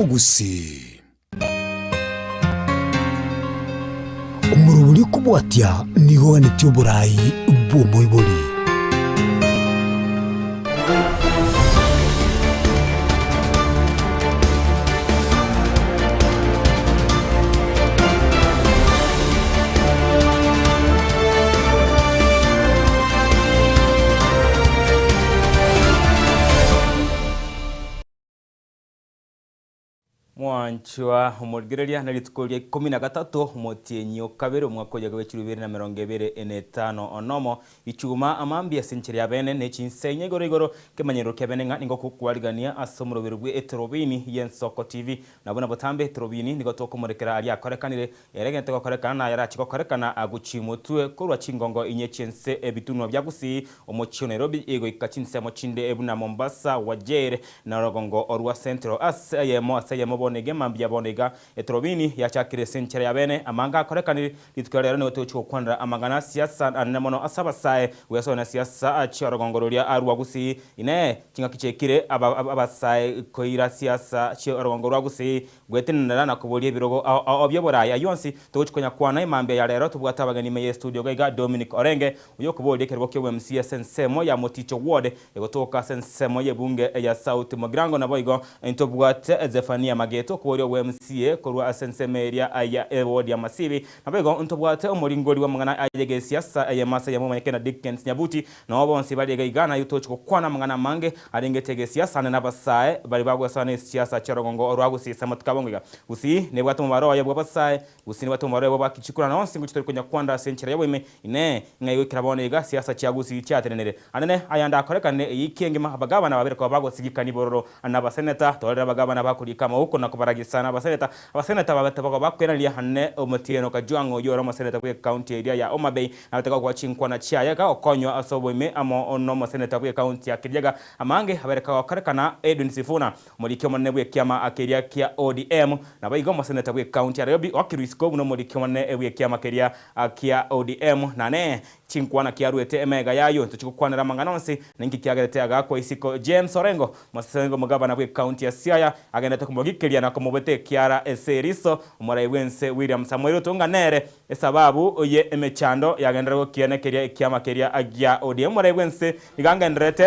y'Omogusii. Omorobori okobwatia nigo oganetie oborai bw'omoibori. Mwanchwa omorigereria na rituko ria ikomi na gatato omotienyi o kabere omwaka oyoga bwe chilifu ibere na emerongo ebere na etano onomo, Ichuma amambia ase enchera ya bene ne chinsenye igoro igoro, kemanyerero kia bene ng'a nigo okokwarigania ase omoroberi bwe etorobini y'Ensoko TV. Na buna botambe etorobini nigo tokomorekera aria akorekanire, ere egento gokorekana na ayarache gokorekana agochie motwe korwa chingongo inye chi'ense ebitunwa bia Gusii, omochie o Nairobi goika chinsemo chinde buna Mombasa, Wajir na orogongo orwa Central. Ase eyemo ase eyemo bono iga emambia bono iga etorobini yachakire ase enchera ya bene amanga akorekanire Rituko ria rero nigo togochia gokwanera amang'ana a siasa anene mono ase abasae, goesoa na siasa chi'orogongo roria rwa Gusii. Inee! Chingaki chiaikire abasae koira siasa chi'orogongo rwa Gusii gwetenenera na koboria ebirogo ao ao bi'oboraai? Ayio onsi togochia konyakwana emambia ya rero. Tobwate abageni ime y'estudio iga iga Dominic Orenge, oyokoboria ekerogo ki'oboMCA ase ensemo ya Moticho Ward egotoka ase ensemo y'ebunge ya South Mugirango. Naboigo ntobwate Zephania Mageto okoboria oboMCA korwa ase ensemo eria ya eward ya Masibi. Naboigo ntobwate omoringori bw'amang'ana ay'egesiasa eyemo ase eyemo omanyekene Dickens Nyabuti. Nabo bonsi bare iga iga naye tochi gokwana amang'ana amange arengete egesiasa ande nabasae baria bagwesana nesiasa chi'orogongo orwa Gusii ase amatuko abongo iga. Gusii nebwate omobaro oye bw'abasae Gusii nebwate omobaro oye bw'abakichikura na onsi ngochi tori konya kwanda ase enchera y'oboime. Inee! Ng'ai goikera bono iga siasa chia Gusii chiatenenire? Anene ayande akorekanire eyiki engima, abagabana babere koba bagosigikania bororo na abaseneta, torere abagabana bakorika amauko na kobaragisa na abaseneta. Abaseneta babete boka bakoiraneria anene omotieno Kajwang' oyio ore omoseneta bw'ecounty eria ya Homa Bay nabete gokoa chinkwana chiaye gagokonywa ase oboime amo nomoseneta bw'ecounty ya Kirinyaga amange abere kagokorekana Edwin Sifuna Omoriki omonene bw'ekiama keria kia ODM, naboigo omoseneta bw'ecounty ya Nairobi oakirwe isiko buna omoriki omonene bw'ekiama keria kia ODM, nane chinkwana kiaruete emega yayio tochie gokwanera amang'ana onsi ninki kiagerete agaakwa isiko James Orengo, mosengo omogabana bw'ecounty ya Siaya agendete komogikeria na komobeta ekiara ase eriso omorai bw'ense William Samoei Ruto ng'a nere Esababu ye emechando yagenderera gokiana keria ekiama keria gia ODM omorai bw'ense nigo angendererete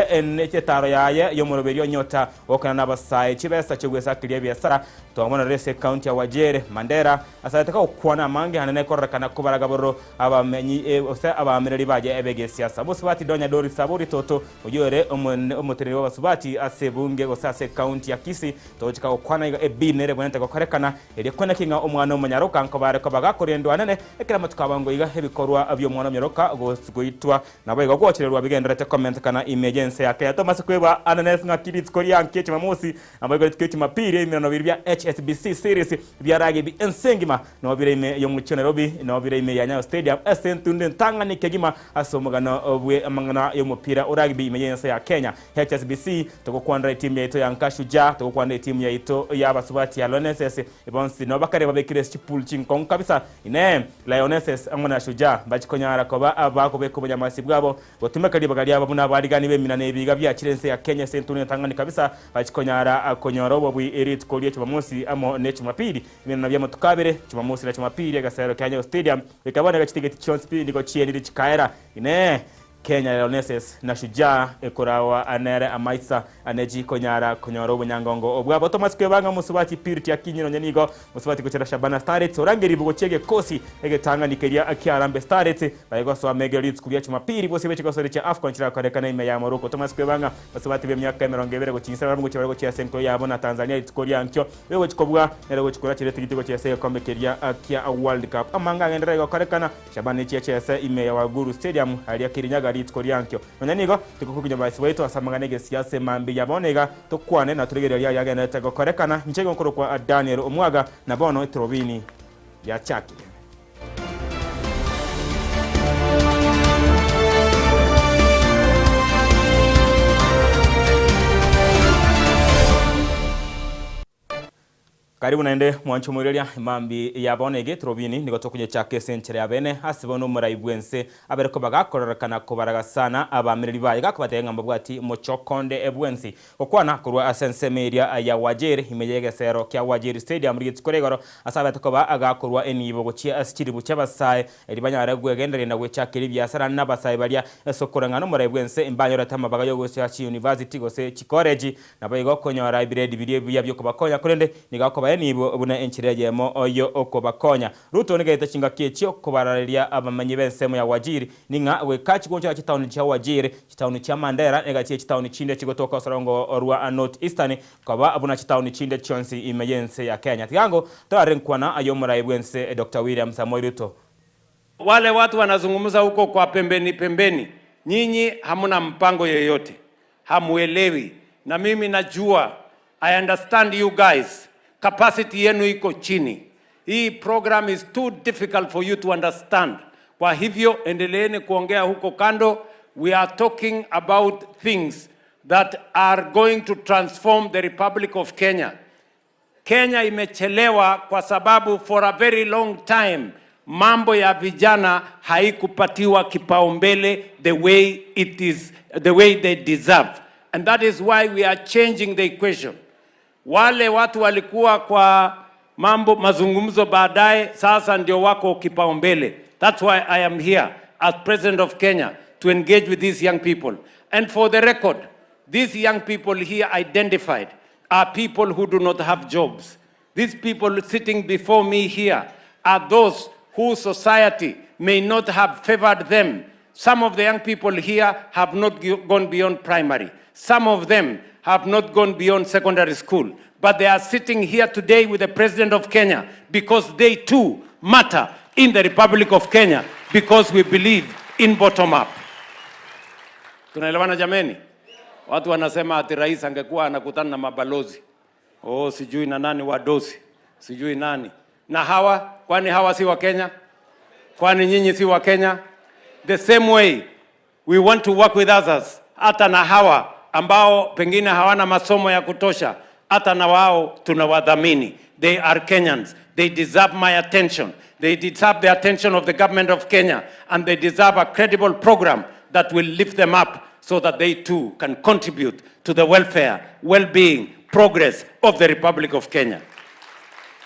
etaaro yaye y'omoroberio onyota gokana n'abasae chibesa chi'ogwesakeria ebiasara twamonorire ase ekaunti ya Wajir, Mandera asarete gokwana amange anene kororekana kobaraga bororo abamenyi gose abaamereri baye b'egesiasa. Omosubati Donya Doris Saburi Toto oyio ore omoteneneri bw'abasubati ase ebunge gose ase ekaunti ya Kisii togochika gokwana iga ebill nere ebwenerete gokorekana Erio kweneki ng'a omwana omonyaroka nkobare koba gakorendwa anene, ekero amatuko abango iga ebikorwa bi'omwana omonyaroka goitwa, naboigo gwochererwa bigendererete komentekana ime y'ense ya Kenya. Tomase kweba anene ng'aki rituko ria nki Jumamosi, naboigo rituko ria Jumapili ebimerano biria bia HSBC Series bia rugby ense engima nabo bire ime y'omochie o Nairobi, nabo bire ime ya Nyayo Stadium ase entundu entang'ani kegima ase omogano bwe amang'ana y'omopira o rugby ime y'ense ya Kenya. HSBC, Togokwanera etimu yaito ya nka Shujaa, togokwanera etimu yaito y'abasubati ya Lionesses, bonsi nabo bakare babekire ase chipool chinkong'u kabisa. Inee! Lionesses amo na Shujaa mbachikonyara koba bakobeka obonyamasi bwabo gotumeka ribaga riabo buna abarigani b'emina na ebiiga biachire ense ya Kenya ase entunwa entang'ani kabisa bachikonyara konyora obobui rituko ria Jumamosi amo ne Jumapili? Eminano bi'amatuko abere, Jumamosi na Jumapili, egesero kia Nyayo Stadium goika bono iga chitigeti chionsi pi nigo chienire chikaera. Inee! Kenya Lionesses na Shujaa ekorawa nere amaisa ane chikonyara konyora obonyangongo obwabo. Thomas Kwebanga mosubati Purity Akinyi nonye nigo mosubati gochera Shabana Starlets orangerigwe gochia egekosi egetang'ani keria kia Harambee Starlets baye gosoa megero rituko ria Jumapili bosio bwe chigosori chia Afcon chirakorekane ime ya Morocco. Thomas Kwebanga basubati b'emiaka emerongo ebere gochia inse barabwo ngochia bare gochia ase enkoro yabo na Tanzania rituko ria nkio oyo gochia kobua nere gochia korachera etigiti gochia ase egekombe keria kia World Cup. Amanga agenderere gokorekana Shabana echiache ase ime ya Waguru Stadium aria Kirinyaga rituko riankio. Nonya nigo togokunya abaisi baito ase amang'ana egesiasa emambia bono iga tokwane na torigereria riaria agenderete gokorekana. Inche igo nkorokwa Daniel Omwaga na bono eturubini yachakire. Karibu naende mwanche omoireria emambi ya bono ege Turobini nigo tokonyechaka ase enchera ya bene ase bono omorai bwense abere koba gakororekana kobaraga sana abaamereri baye gakobatebia ng'a mbabwati mochoko onde bwensi gokwana korwa ase ensemo eria ya Wajir ime y'egesero kia Wajir Stadium rituko ria igoro ase abete koba gakorwa enibo gochia ase chiribu chi'abasae erio banyare gwegendereria na gwechakera ebiasara nabasae baria ase okoreng'ana omorai bwense mbanyorete amabaga y'ogosoa chiyunivasiti gose chikoreji Naboigo okonyora ebiredi biria ebiya bi'okobakonya, korende nigo akobae nibo buna enchera eyemo y'okobakonya. Ruto nigo aete chingaki echio kobarareria abamenyi b'ensemo ya Wajir, ning'a goika chigonchora chitaoni chia Wajir, chitaoni chia Mandera, na egati ye chitaoni chinde chigotoka osorongo rwa North Eastern, koba buna chitaoni chinde chionsi ime y'ense ya Kenya. Tiga ango torarere nkwana y'omorai bw'ense Doctor William Samoei Ruto. Wale watu wanazungumza huko kwa pembeni pembeni, nyinyi hamuna mpango yoyote, hamuelewi. Na mimi najua, I understand you guys, capacity yenu iko chini. Hii program is too difficult for you to understand. Kwa hivyo endeleeni kuongea huko kando. We are talking about things that are going to transform the Republic of Kenya. Kenya imechelewa kwa sababu for a very long time mambo ya vijana haikupatiwa kipaumbele the way it is, the way they deserve. And that is why we are changing the equation. Wale watu walikuwa kwa mambo mazungumzo baadaye, sasa ndio wako kipaumbele. That's why I am here as President of Kenya to engage with these young people. And for the record, these young people here identified are people who do not have jobs. These people sitting before me here are those whose society may not have favored them. Some of the young people here have not gone beyond primary. Some of them have not gone beyond secondary school. But they are sitting here today with the President of Kenya because they too matter in the Republic of Kenya because we believe in bottom up. Tunaelewana jameni? Watu wanasema ati rais angekuwa anakutana na mabalozi, oh, sijui na nani wadosi, sijui nani na hawa. Kwani hawa si wa Kenya? Kwani nyinyi si wa Kenya? The same way we want to work with others, hata na hawa ambao pengine hawana masomo ya kutosha, hata na wao tunawadhamini. They are Kenyans. They deserve my attention. They deserve the attention of the government of Kenya, and they deserve a credible program that will lift them up so that they too can contribute to the welfare, well-being, progress of the Republic of Kenya.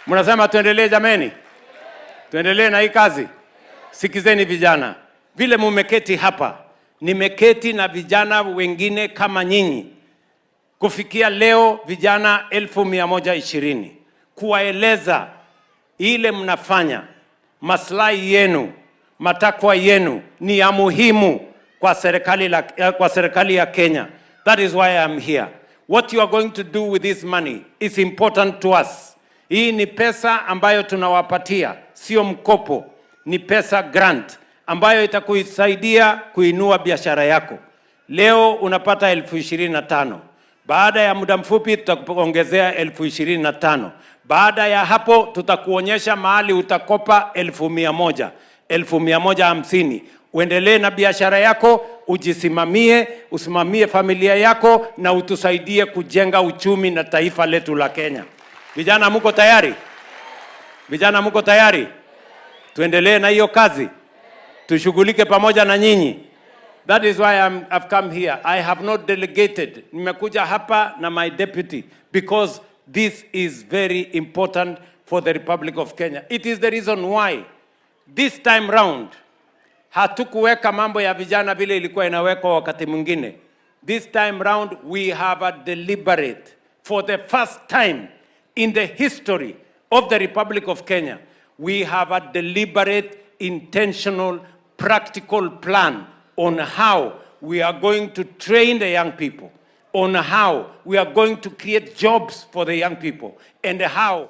Mnasema tuendelee jameni? Tuendelee na hii kazi? Sikizeni vijana, vile mumeketi hapa, nimeketi na vijana wengine kama nyinyi kufikia leo vijana 120,000 kuwaeleza ile mnafanya, maslahi yenu, matakwa yenu ni ya muhimu kwa serikali ya Kenya. That is why I am here. What you are going to do with this money is important to us. Hii ni pesa ambayo tunawapatia, sio mkopo, ni pesa grant ambayo itakusaidia kuinua biashara yako. Leo unapata 25,000. Baada ya muda mfupi tutakuongezea 25,000. Baada ya hapo tutakuonyesha mahali utakopa 100,000, 150,000. Uendelee na biashara yako, ujisimamie, usimamie familia yako na utusaidie kujenga uchumi na taifa letu la Kenya. Vijana muko tayari? Vijana muko tayari? Tuendelee na hiyo kazi, tushughulike pamoja na nyinyi. That is why I've come here. I have not delegated. Nimekuja hapa na my deputy because this is very important for the Republic of Kenya. It is the reason why this time round hatukuweka mambo ya vijana vile ilikuwa inawekwa wakati mwingine. This time round we have a deliberate, for the first time in the history of the Republic of Kenya, we have a deliberate, intentional, practical plan on how we are going to train the young people, on how we are going to create jobs for the young people, and how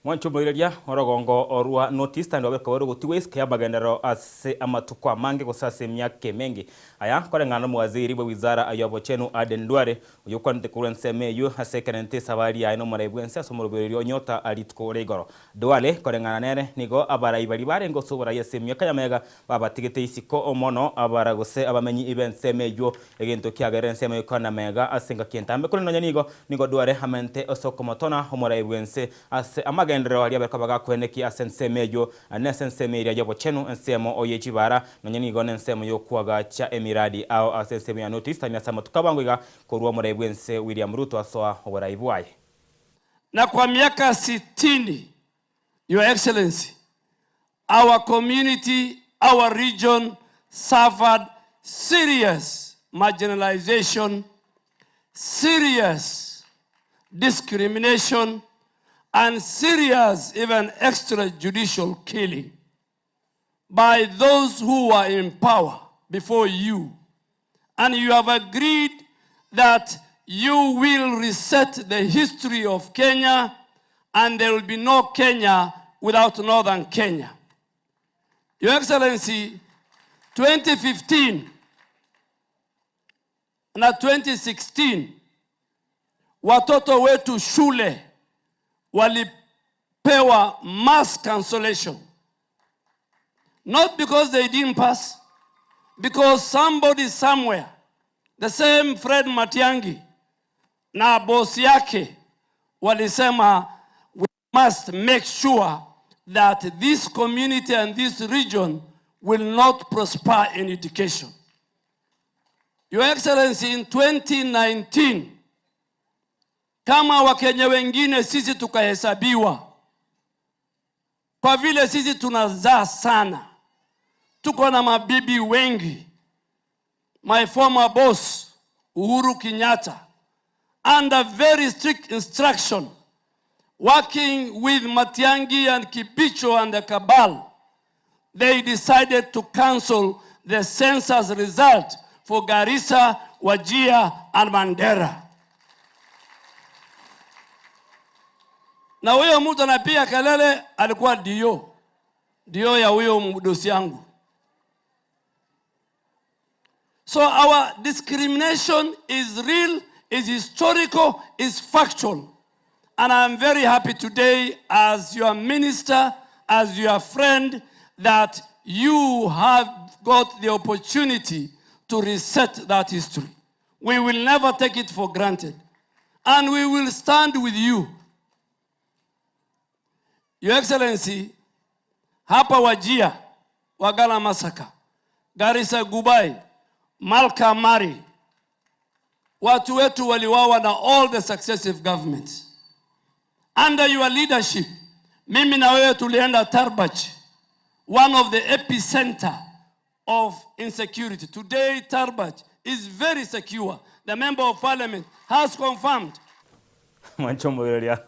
Mwanche omoireria orogongo orwa North Eastern rwabe koba rogotigwa isiko y'amagenderero ase amatuko amange gose ase emiaka emenge. Aya nkoreng'ana nomowaziri bwe wizara y'obochenu Aden Duale oyio okwanete korwa ensemo eyio ase ekerente esabari yaye nomorai bwense ase omoroberio o Nyota rituko ria igoro. Duale koreng'ana nere nigo abarai baria barenge ase oborai ase emiaka y'amega babatigete isiko mono abara gose abamenyi b'ensemo eyio Egento kiagerire ensemo y'okwana mega ase engaki entambe, korende nonya nigo, nigo dware amente ase okomotona omorai bw'ense ase amagenderero aria abe koba gakwenekia ase ensemo eyio, na ase ensemo eria y'obochenu, ensemo ye chibara, nonya nigo nensemo y'okoagacha emiradi ao ase ensemo ya North Eastern ase amatuko abango iga korwa omorai bw'ense William Ruto asoa oborai bwaye. Na kwa miaka sitini, Your Excellency, our community, our region suffered serious marginalization, serious discrimination and serious even extrajudicial killing by those who were in power before you. And you have agreed that you will reset the history of Kenya and there will be no Kenya without Northern Kenya. Your Excellency, 2015 na 2016 watoto wetu shule walipewa mass cancellation. Not because they didn't pass, because somebody somewhere, the same Fred Matiang'i na bosi yake walisema we must make sure that this community and this region will not prosper in education. Your Excellency, in 2019 kama Wakenya wengine sisi tukahesabiwa, kwa vile sisi tunazaa sana, tuko na mabibi wengi. My former boss Uhuru Kenyatta, under very strict instruction, working with Matiang'i and Kibicho and the cabal, they decided to cancel the census result for Garissa, Wajir and Mandera. Na huyo mtu anapiga kelele alikuwa dio dio ya huyo mdosi yangu. So our discrimination is real, is historical, is factual. And I'm very happy today as your minister, as your friend, that you have got the opportunity to reset that history. We will never take it for granted. And we will stand with you. Your Excellency, hapa Wajir, Wagalla Massacre, Garissa Gubai, Malka Mari, watu wetu waliwawa na all the successive governments. Under your leadership, mimi na wewe tulienda Tarbaj, one of the epicenter of insecurity. Today, Tarbaj is very secure. The member of parliament has confirmed. Mwanche omoiroria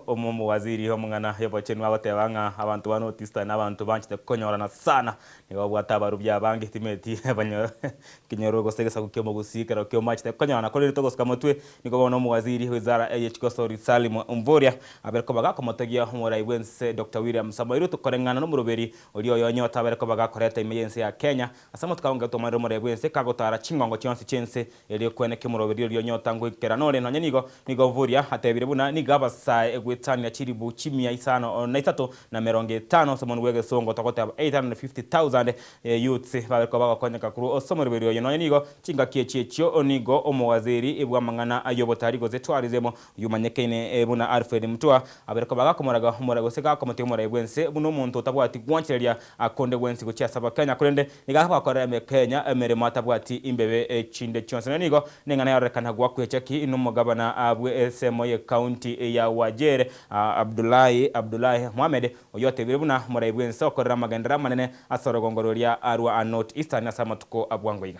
omowaziri omong'ana y'obochenu agoteba ng'a abanto ba North Eastern nabanto banchete konyorana sana, nigo babwate abarubia abange timeti banyo ekenyoro gose egesaku kia omogusii ekero kiomachete konyorana korende togosuka motwe nigo bono omowaziri wizara eye chigosori Salim Mvurya abere koba gakomotogia omorai bwense Doctor William Samoei Ruto koreng'ana nomoroberi oria oyonyota abere koba gakoreta ime y'ense ya Kenya ase amatuko ago ngetwomanire omorai bwense kagotara chingongo chionsi chiense Erio kwene ki'omoroberio oria onyota ngoikerana ore nonya nigo, nigo boria atebire buna nigo abasae egwetania chilifu chimia isano na isato na emerongo etano ase omonwa bw'egesongo togoteba 850,000 youths babe koba bagokonyeka korwa ase omoroberio oyo. Nonya nigo chingaki echi echio nigo omowaziri bw'amang'ana ay'obotari gose tourism oyomanyekaine buna Alfred Mutua abere koba gakomoraga omora gose gakomotiga omorai bw'ense buna omonto otabwati gwanchereria Akonde gwensi gochia ase Abakenya, korende nigo agokorera Emekenya emeremo atabwati imbebe chinde chionsi. Nonya nigo neng'ana yarorekana goakwa ki nomogabana bwe esemo ye county ya Wajir Abdullahi Abdullahi Mohamed oyio otebire buna morai bwense okorera amagenderero amanene ase orogongo roria rwa North Eastern ase amatuko abwango iga.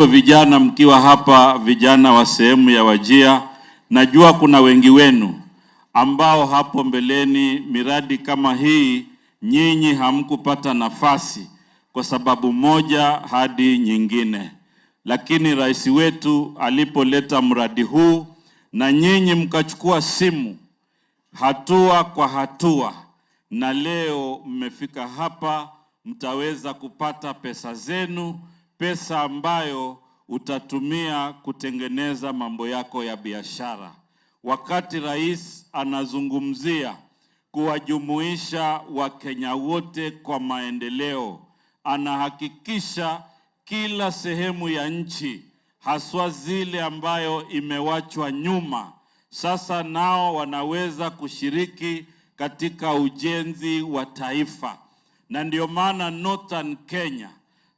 Vijana mkiwa hapa, vijana wa sehemu ya Wajir, najua kuna wengi wenu ambao hapo mbeleni miradi kama hii nyinyi hamkupata nafasi kwa sababu moja hadi nyingine, lakini rais wetu alipoleta mradi huu na nyinyi mkachukua simu hatua kwa hatua, na leo mmefika hapa, mtaweza kupata pesa zenu, pesa ambayo utatumia kutengeneza mambo yako ya biashara. Wakati rais anazungumzia kuwajumuisha Wakenya wote kwa maendeleo, anahakikisha kila sehemu ya nchi, haswa zile ambayo imewachwa nyuma, sasa nao wanaweza kushiriki katika ujenzi wa taifa, na ndio maana Northern Kenya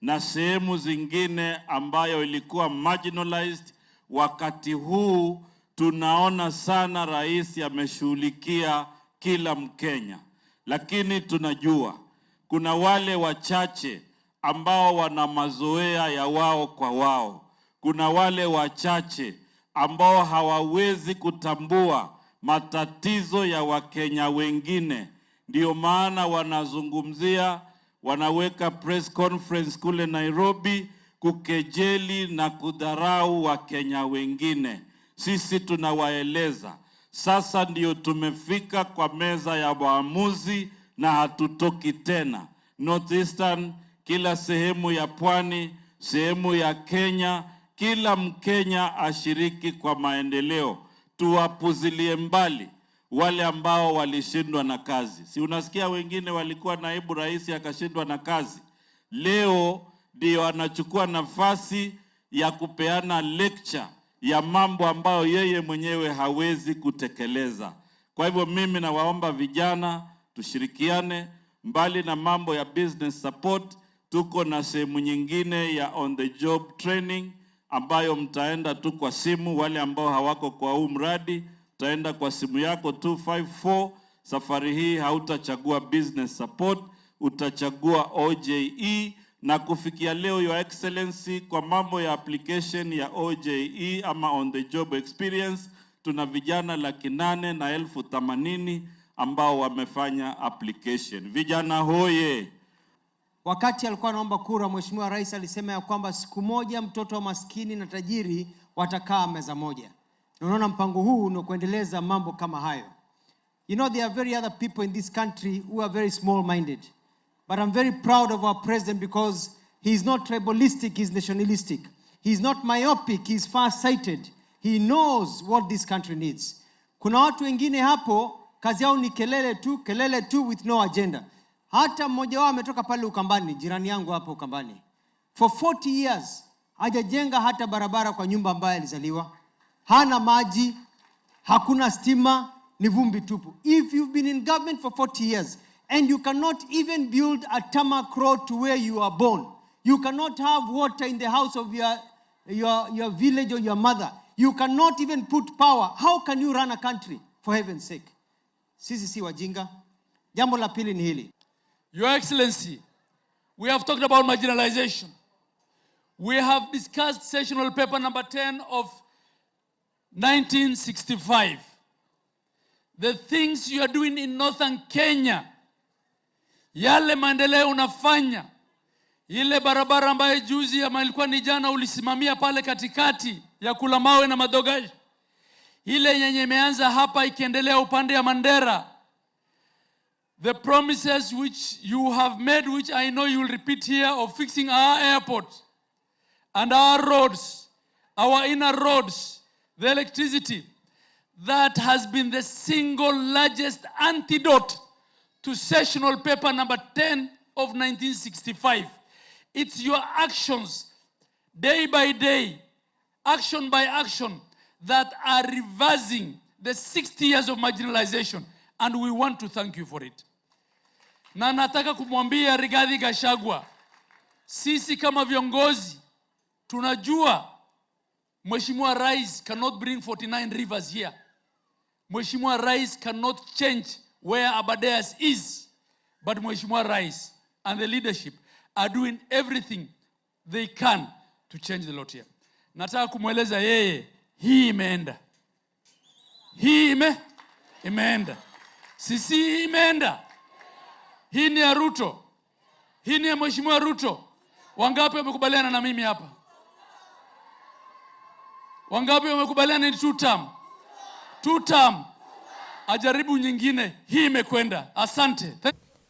na sehemu zingine ambayo ilikuwa marginalized, wakati huu tunaona sana rais ameshughulikia kila Mkenya, lakini tunajua kuna wale wachache ambao wana mazoea ya wao kwa wao. Kuna wale wachache ambao hawawezi kutambua matatizo ya Wakenya wengine, ndio maana wanazungumzia, wanaweka press conference kule Nairobi kukejeli na kudharau Wakenya wengine. Sisi tunawaeleza sasa, ndio tumefika kwa meza ya waamuzi na hatutoki tena. Northeastern, kila sehemu ya pwani, sehemu ya Kenya, kila Mkenya ashiriki kwa maendeleo. Tuwapuzilie mbali wale ambao walishindwa na kazi. Si unasikia wengine walikuwa naibu rais akashindwa na kazi, leo ndio anachukua nafasi ya kupeana lecture ya mambo ambayo yeye mwenyewe hawezi kutekeleza. Kwa hivyo mimi nawaomba vijana tushirikiane, mbali na mambo ya business support, tuko na sehemu nyingine ya on the job training ambayo mtaenda tu kwa simu. Wale ambao hawako kwa huu mradi, utaenda kwa simu yako 254. Safari hii hautachagua business support, utachagua OJE. Na kufikia leo, Your Excellency, kwa mambo ya application ya OJE ama on the job experience, tuna vijana 880,000 ambao wamefanya application. Vijana hoye! Wakati alikuwa anaomba kura, Mheshimiwa Rais alisema ya kwamba siku moja mtoto wa maskini na tajiri watakaa meza moja. Na unaona mpango huu ni kuendeleza mambo kama hayo. You know, there are very other people in this country who are very small-minded. But I'm very proud of our president because he is not tribalistic, he's nationalistic. He's not myopic, he's far-sighted. He knows what this country needs. Kuna watu wengine hapo kazi yao ni kelele tu, kelele tu with no agenda. Hata mmoja wao ametoka pale Ukambani, jirani yangu hapo Ukambani. For 40 years hajajenga hata barabara kwa nyumba ambayo alizaliwa. Hana maji, hakuna stima, ni vumbi tupu. If you've been in government for 40 years and you cannot even build a tarmac road to where you are born, you cannot have water in the house of your village or your mother, you cannot even put power, how can you run a country, for heaven's sake? Sisi si wajinga. Jambo la pili ni hili. Your Excellency, we have talked about marginalization. We have discussed sessional paper number 10 of 1965. The things you are doing in northern Kenya, yale maendeleo unafanya, ile barabara ambayo juzi ama ilikuwa ni jana ulisimamia pale katikati ya kula mawe na Madogash, ile yenye imeanza hapa ikiendelea upande ya Mandera, the promises which you have made, which I know you will repeat here, of fixing our airport and our roads, our inner roads, the electricity, that has been the single largest antidote to sessional paper number 10 of 1965. It's your actions, day by day, action by action, that are reversing the 60 years of marginalization, and we want to thank you for it. Na nataka kumwambia Rigathi Gachagua, sisi kama viongozi tunajua Mheshimiwa Rais cannot bring 49 rivers here. Mheshimiwa Rais cannot change where Aberdares is. But Mheshimiwa Rais and the leadership are doing everything they can to change the lot here. Nataka kumweleza yeye hii imeenda. Hii imeenda. Sisi hii imeenda. Hii ni ya Ruto. Hii ni ya Mheshimiwa Ruto. Wangapi wamekubaliana na mimi hapa? Wangapi wamekubaliana ni two term? Two term ajaribu nyingine hii imekwenda. Asante.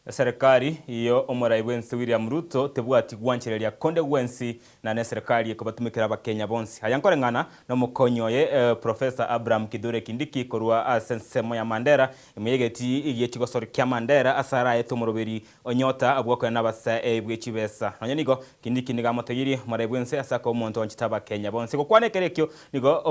Eserekari yo omorai bwensi William Ruto tebwati gwanchereria konde gwensi na neserekari ekobatumekera abakenya bonsi. Aya nkoreng'ana nomokonyi oye Professor Abraham Kithure Kindiki korwa ase ensemo ya Mandera ime yegetii gie chigosori kia Mandera ase araete omoroberi o Nyota bwokoena nabasae bwe chibesa. Nonya nigo Kindiki nigo amotegirie omorai bwense ase akoba omonto oanchete abakenya bonsi. Gokwana ekero ekio nigo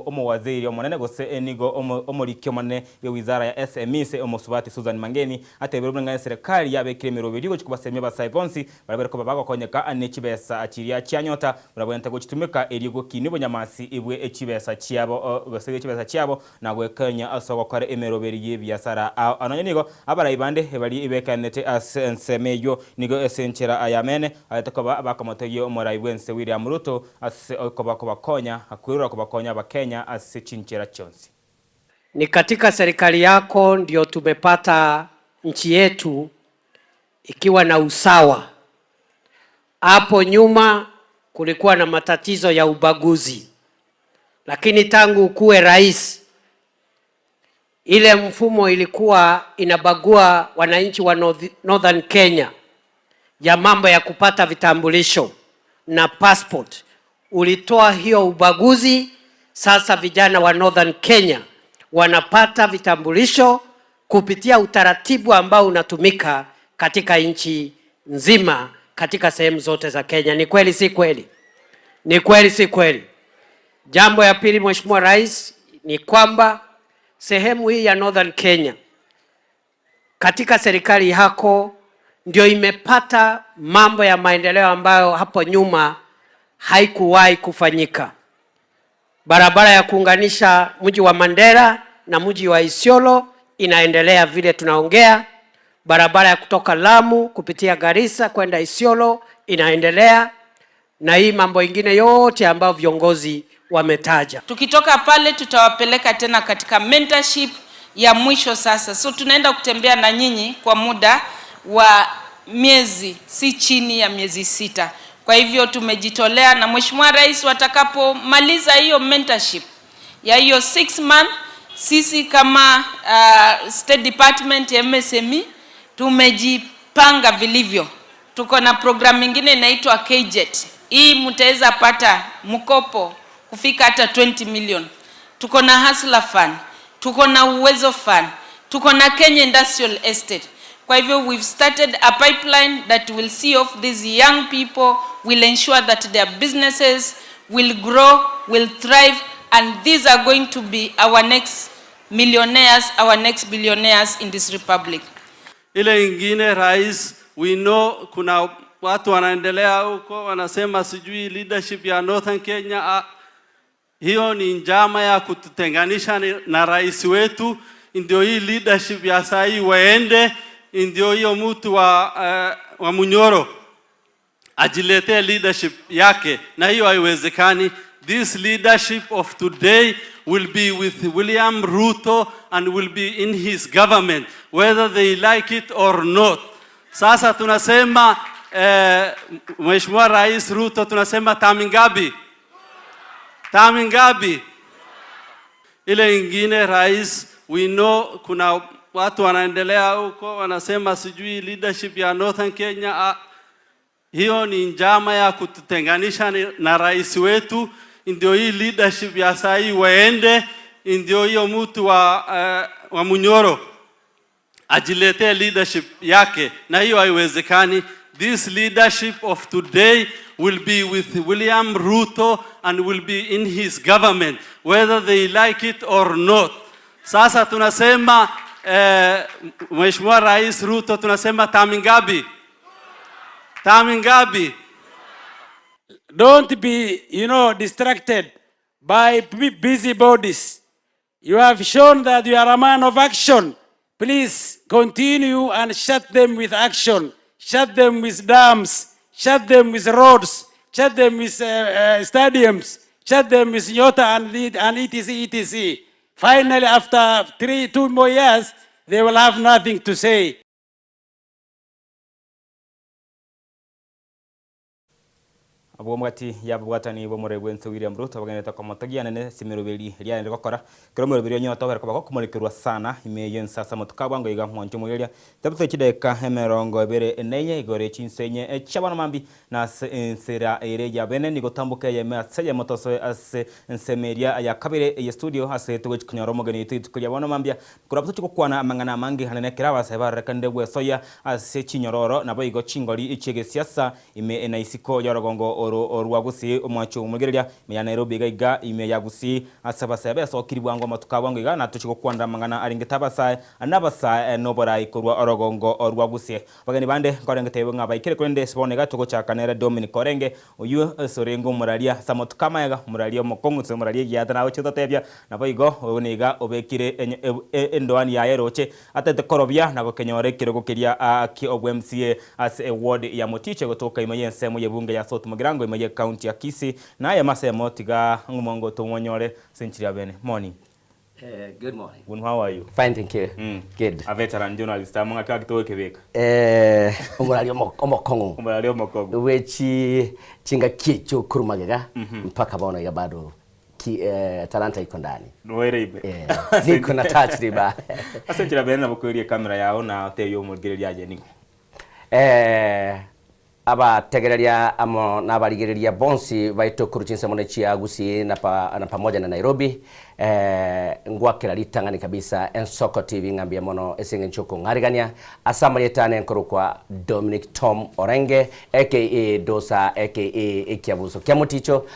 omowaziri omonene gose nigo omoriki omonene bwe wizara ya SMEs omosubati Susan Mangeni Atebire buna ng'a eserekari yabekire emeroberio gochia kobasemia abasae bonsi baria bare koba bagokonyeka ne chibesa chiria chianyota barabwenerete gochitumeka erio gokinia obonyamasi bwe chibesa chiabo gose bwe chibesa chiabo na gwekenya ase ogokora emeroberi y'ebiasara ao. Nonya nigo abarai bande baria bekanete ase ensemo eyio nigo ase enchera y'amene aete koba bakomotegia omorai bw'ense William Ruto ase okoba kobakonya kwerora kobakonya abakenya ase chinchera chionsi. Ni katika serikali yako ndio tumepata nchi yetu ikiwa na usawa. Hapo nyuma kulikuwa na matatizo ya ubaguzi, lakini tangu ukuwe rais, ile mfumo ilikuwa inabagua wananchi wa Northern Kenya ya mambo ya kupata vitambulisho na passport, ulitoa hiyo ubaguzi. Sasa vijana wa Northern Kenya wanapata vitambulisho kupitia utaratibu ambao unatumika katika nchi nzima, katika sehemu zote za Kenya. Ni kweli si kweli? Ni kweli si kweli? Jambo ya pili, Mheshimiwa Rais, ni kwamba sehemu hii ya Northern Kenya katika serikali yako ndio imepata mambo ya maendeleo ambayo hapo nyuma haikuwahi kufanyika. Barabara ya kuunganisha mji wa Mandera na mji wa Isiolo inaendelea vile tunaongea. Barabara ya kutoka Lamu kupitia Garissa kwenda Isiolo inaendelea, na hii mambo ingine yote ambayo viongozi wametaja. Tukitoka pale tutawapeleka tena katika mentorship ya mwisho sasa. So tunaenda kutembea na nyinyi kwa muda wa miezi si chini ya miezi 6. Kwa hivyo tumejitolea na Mheshimiwa Rais watakapomaliza hiyo mentorship ya hiyo 6 month, sisi kama State Department ya MSME tumejipanga vilivyo. Tuko na program nyingine inaitwa KJET. Hii mtaweza pata mkopo kufika hata 20 million. Tuko na Hustler Fund, tuko na Uwezo Fund, tuko na Kenya Industrial Estate. Kwa hivyo we've started a pipeline that will see off these young people, will ensure that their businesses will grow, will thrive, and these are going to be our next millionaires, our next billionaires in this republic. Ile ingine rais, we know kuna watu wanaendelea huko wanasema sijui leadership ya Northern Kenya, hiyo ni njama ya kututenganisha na rais wetu. Ndio hii leadership ya saa hii waende, ndio hiyo mtu wa Munyoro ajiletee leadership yake, na hiyo haiwezekani. This leadership of today will be with William Ruto and will be in his government whether they like it or not. Sasa tunasema Mheshimiwa Rais Ruto, tunasema tamingabi? Tamingabi? Ile ingine rais, we know kuna watu wanaendelea huko wanasema sijui leadership ya Northern Kenya, hiyo ni njama ya kututenganisha na rais wetu. Ndio hii leadership ya saa hii waende, ndio hiyo mtu wa Munyoro ajiletee leadership yake, na hiyo haiwezekani. This leadership of today will be with William Ruto and will be in his government whether they like it or not. Sasa tunasema Mheshimiwa Rais Ruto, tunasema tamingabi? Tamingabi? Don't be distracted by busy bodies. You have shown that you are a man of action. Please continue and shut them with action. Shut them with dams. Shut them with roads. Shut them with stadiums. Shut them with Nyota and etc, etc. Finally, after 2 more years, they will have nothing to say. Abwo omogati y'ababwatani b'omorwori bw'ense William Ruto bagendererete komotogia nene ase emeroberi eria agendererete gokora. Ekero omoroberi onye otobere koba gokomorekerwa sana ime y'ense ase amatuko a bwango iga mwanche omoiroria tabete chidaeka 25 igoro ye chinsa inye chia bono mambia na ase ensera ere ya bene nigo tamboka eyemo ase eyemo tosoe ase ensemo eria ya kabere eye studio ase togochi konyora omogeni oito rituko ria bono mambia Korwa tochie gokwana amang'ana amange ande nekero abasae barorekanire gwesoyia ase chinyororo, naboigo chingori chi'egesiasa ime na isiko y'orogongo oro rwa Gusii, omwancho omoigereria ime ya Nairobi iga iga ime ya Gusii ase abasae besokiri bwango amatuko a bwango iga natochie gokwanera amang'ana arengete abasae nabasae noborai korwa orogongo rwa Gusii. Abageni bande nkorenge tebwe ng'a baikire korende ase bono iga togochaka nere Dominic Orenge oyio ase orenge omoraria ase amatuko amaega, omoraria omokong'u ase omoraria egiata nagochia gototebia Naboigo oyo nigo obekire endoani yaye eroche, atete korobia na gokenyora ekerogo keria ki'obw'MCA ase eward ya Moticho egotoka ime y'ensemo y'ebunge ya South Mugirango ime y'ecounty ya Kisii. Naye masemo tiga ng'omongo tomonyore ase enchiri ya bene. Morning. Good morning. Good how are you? Fine, thank you. Good. A veteran journalist amo ng'aki gaki togokebeka. Omorari omokong'u. Omorari omokong'u. Bwe chingaki echio korwa magega mpaka bono iga bado Ki eh, talanta iko ndani. Noere ime. Eh, niko na touch riba. Ase enchera bene nabo koeria ekamera yao na otebie omorigereria aye ning'o. Eh, abategereria amo nabarigereria bonsi baito korwa chinsemo ne chia Gusii na pa, na pamoja na Nairobi eh, ngwakera ritang'ani kabisa Ensoko TV ng'a mbuya mono ase eng'encho okong'arigania ase amarieta ane nkorokwa Dominic Tom Orenge aka Dosa aka Ekiabuso kia Moticho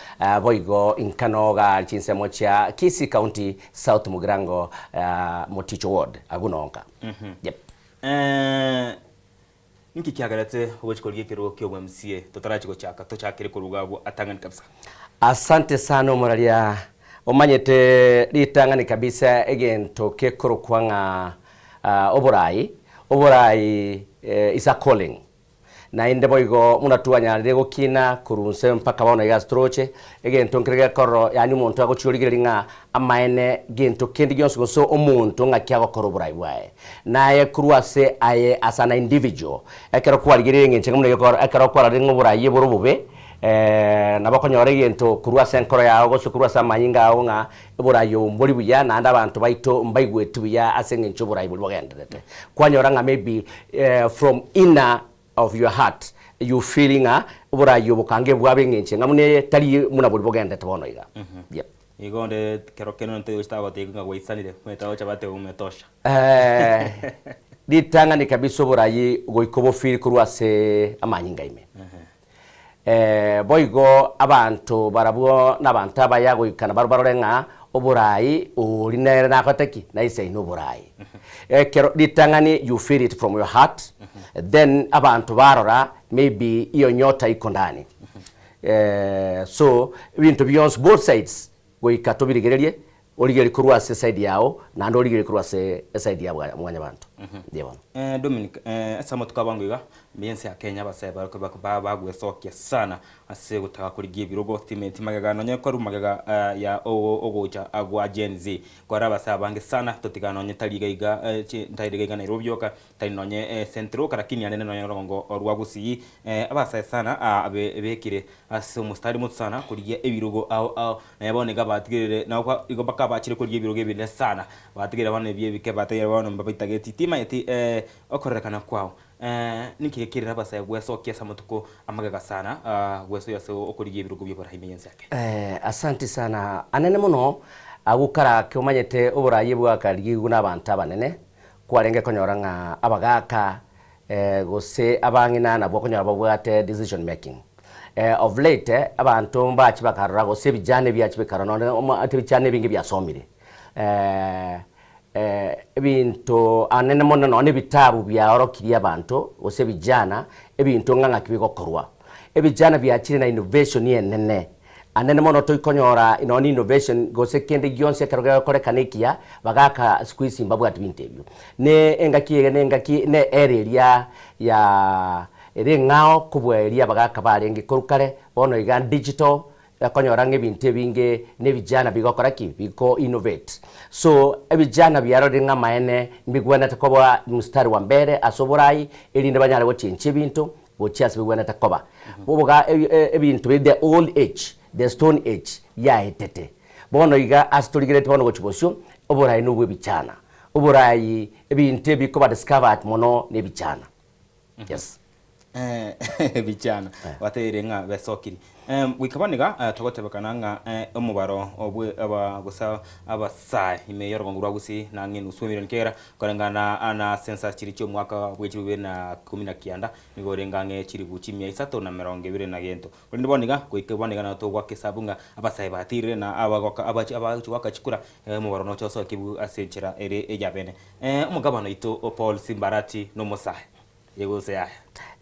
Boigo inkanoga chinsemo chia Kisii County, South Mugirango, Moticho Ward, agwo nonka. Yep. Ninki kiagerete ogochia korigia ekerogo kia obwa MCA totarachia gochaka tochakere koruga abwo atang'ani kabisa? Asante sana omoraria, omanyete ritang'ani kabisa egento kekorokwa ng'a oborai, oborai is a calling. Naende boigo buna twanyarire gokina korwa inse mpaka bono iga ase toroche, egento nkere gekororo, yaani omonto agochia origereria ng'a amaene gento kende gionsi gose omonto ng'aki agokora oborai bwaye. Naye korwa ase aye as an individual, ekero kwarigereire eng'encho eke buna egekoro, ekero kwarorire ng'a oborai bore obobe, nabo okonyora egento korwa ase enkoro yao gose korwa ase amanyinga ao ng'a oborai obo mbori buya naende abanto baito mbaigweti buya ase eng'encho oborai boria bogendererete. Kwanyora ng'a maybe from inner of your heart you feel ng'a oborai obo kange bwabe eng'encho eng'a buna eye tari buna boria bogendererete bono iga. Yep. Igo onde kero kende onde togocha tagotebia ng'a gwaisanire, omanyete agocha bateba umetosha. Ritang'ani kabisa oborai goika obofeel korwa ase amanyinga ime. Boigo abanto barabwo nabanto abaya goika nabarabwo barore ng'a oborai oria nere nakorete ki? Naisaine oborai. Ekero ritang'ani you feel it from your heart, then abanto barora maybe iyo nyota iko ndani. So ebinto bionsi both sides goika tobirigererie, origererie korwa ase eside yao naende origererie korwa ase eside ya mwanyabanto. Mbuya bono. Dominic, ase amatuko abango iga, mbuya ense ya Kenya abasae barokwe bagwesokia sana ase gotaka korigia ebirogo timeti magega nonye korwa magega ya ogocha gwa Gen Z. Kwarora abasae abange sana totiga nonye tari iga iga tari iga iga Nairobi yoka, tari nonye Central yoka lakini anene nonye orogongo rwa Gusii. Abasae sana bekire ase omostari motu sana korigia ebirogo ao ao, naye bono iga batigerire nabo igo mpaka bachire korigia ebirogo ebinene sana, batigerire bono ebi ebike batigerire bono mbabaitageti timanyeti okororekana kwao ninki gekerire abasae gwesokia ase amatuko amagega sana gwesoyia ase okorigia ebirogo bia oboraai ime y'ense yake. Asanti sana anene mono agwo kare ake omanyete oboraai bwakarigigwe nabanto abanene kwarenge konyora ng'a abagaka gose abang'ina nabwo okonyora babwate decision making. Of late abanto mbache bakarora gose ebijana ebiache bikarora nonye omanyete ebijana ebinge biasomire ebinto anene mono nonye ebitabu biaorokirie abanto gose ebijana ebinto ng'a ng'aki bigokorwa. Ebijana biachire na innovation enene Anene mono toikonyora nonya innovation gose kende gionsi ekero gegokorekana ekiya, bagaka siku hizi mbabwati binto ebio. Ne engaki eye ne engaki ne era eria ya ere eng'ao kobua eria abagaka barenge korwa kare, bono iga digital, okonyora ng'a ebinto ebinge na ebijana bigokora ki? Biko innovate. So ebijana biarorire ng'a amaene mbigwenerete koba mstari wa mbere ase oborai, erinde banyare gochenchia ebinto. gochia ase bigwenerete koba. Oboga ebinto biri the old age, the stone age yaetete. Bono iga ase torigeretie bono gochia bosio, oborai nobwa ebichana. Oborai ebinto ebikoba discovered mono na ebichana. Yes. Ebichana. Bateire ng'a besokiri. Goika bono iga togotebekana ng'a omobaro obwe aba gose abasae ime y'orogongo rwa Gusii nang'e enusu emilion kera koreng'ana na census chiria chi'omwaka bwe chilifu ibere na ikomi na kianda nigo orenge ang'e chilifu chimia isato na merongo ebere na gento. Korende bono iga goika bono iga nabo togoaka esabu ng'a abasae batirire na abagoka abachi abagochi goaka chikura omobaro noche osokigwe ase enchera ere eyabene. Omogabana oito Paul Simbarati nomosae. Gose yaya.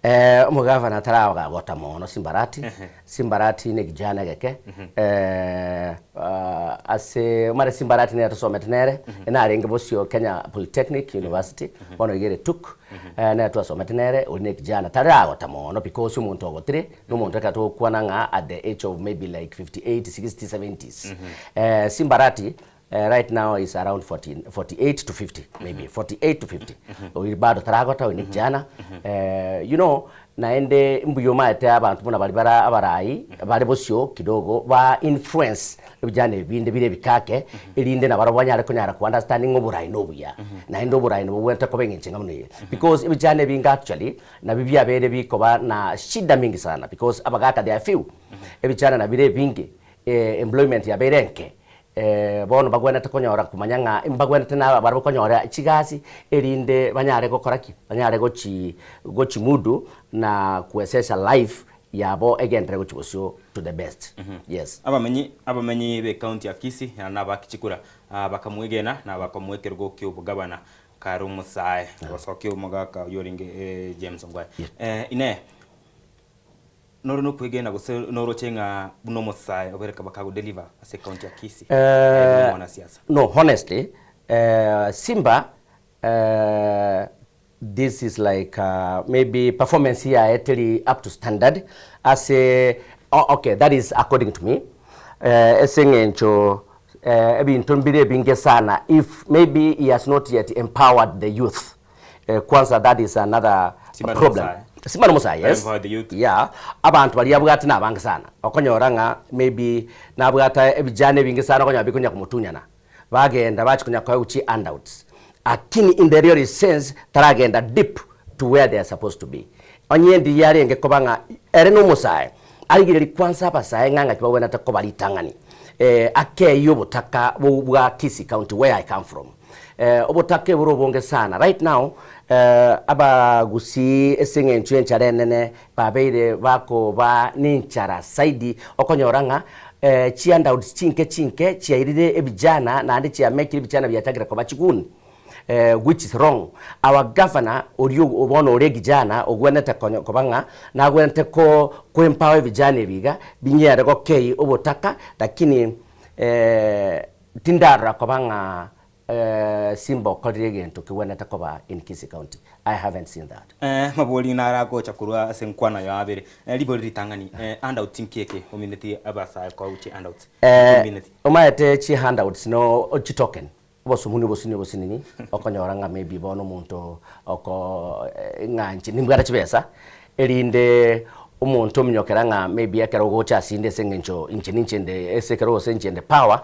Eh, omogavana taragota mono Simbarati, Simbarati ne kijana egeke, eh, ah, ase omare Simbarati nere tosomete nere, narenge bosio Kenya Polytechnic University, bono iga ere TUK, eh, nere twasomete nere, oria ne kijana, taragota mono because omonto ogotire, na omonto ekero togokwana ng'a at the age of maybe like 58, 60, 70s. Eh, Simbarati Right now is around 40, 48 to 50 maybe 48 to 50 oyo bado taragota oyo ni kijana eh, you know naende mbuya omaete abanto buna baria bara abarai bare bosio kidogo ba influence ebijana ebi binde bire ebikake erinde nabarabwo banyare konyara ko understanding ng'a oborai na obuya naende oborai nabo bobwenerete koba eng'encho enga buna eye because ebijana ebinge actually nabio biabeire bikoba na shida mingi sana because abagaka they are few ebijana nabire ebinge employment yabeire enke Bono bagwenerete konyora komanya ng'a mbagwenerete na barabwo konyora chigasi, erinde banyare gokora ki? Banyare gochi gochimudu na kuwezesha life yabo egenderere gochia bosio to the best. Yes. Abamenyi abamenyi b'ecounty ya Kisii na abakichikura bakamwegena na bakamoa ekerogo ki'obogabana kare omosae gosokia omogaka oyio orenge James Ongwae. Inee! Nore nokwegena gose noroche ng'a buna omosae obere kabaka deliver ase ecounty ya Kisii aye buna omwanasiasa? No honestly Simba this is like maybe performance yaye teri up to standard ase okay that is according to me ase eng'encho ebinto mbire ebinge sana if maybe he has not yet empowered the youth Kwanza that is another Simba problem. nomosae. Simba nomosae, yes. Empower the youth. Yeah. Abanto baria abwate nabange sana. Okonyora ng'a maybe nabwate ebijana ebinge sana okonyora bikonya komotunyana. Bagenda bachia konya koegwa chi handouts. Lakini in the real sense taragenda deep to where they are supposed to be. Onye ndiria arenge koba ng'a ere nomosae, arigereria kwanza abasae ng'a ng'aki bagwenerete koba ritang'ani. Akeyie obotaka bwa Kisii County where I come from. Obotaka ebore obonge sana right now abagusii ase eng'encho y'enchara enene babeire bakoba nenchara zaidi okonyora ng'a chihandouts chinke chinke chiairire ebijana naende chiamekire ebijana biachakire koba chiguni which is wrong. Our governor oria bono ore ekijana ogwenerete koba ng'a nagwenerete ko empower ebijana ebi iga binyare gokei obotaka lakini Tindarora koba ng'a Simba okorire egento kegwenerete koba in Kisii County. I haven't seen that. Mabori naragocha korwa ase enkwana ya abere. Ribori ritang'ani, handouts nki eke omineti abasae koa chi handouts? Nki omineti? Omaete chi handouts no chi token, obosomuni obosinini obosinini, okonyora ng'a maybe bono omonto oko ng'a inche nimbwate chibesa, Erinde omonto ominyokera ng'a maybe ekero ogocha asinde ase eng'encho inche ninche inde ase ekero gose inche inde power,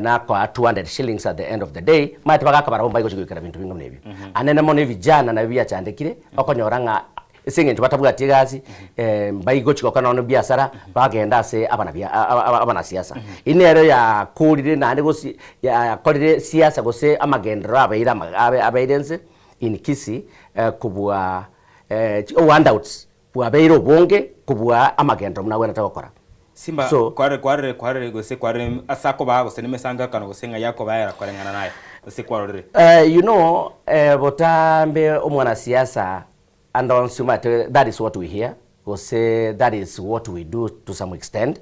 nakoa 200 shillings at the end of the day, omanyete bagaka barabwo mbaye gochia goikera binto binga buna ebio. Anene mono ebijana nabio biachandekire, okonyora ng'a ase eng'encho batabwati egasi, mbai gochia gokora nonya ebiasara, bagenda ase abanabia abanasiasa. Eyio nero yakorire naende gose yakorire siasa gose amagenderero abeire ama abeire nse in Kisii kobua Obohandouts bwabeire obonge kobua amagenderero buna agwenerete gokora. Simba So. kwarire kwarire kwarire gose kwarire ase akobaa gose nemesangerekano gose ng'ai akobaera koreng'ana naye gose kwarorire. You know botambe omwanasiasa ande onsi omanyete that is what we hear gose that is what we do to some extent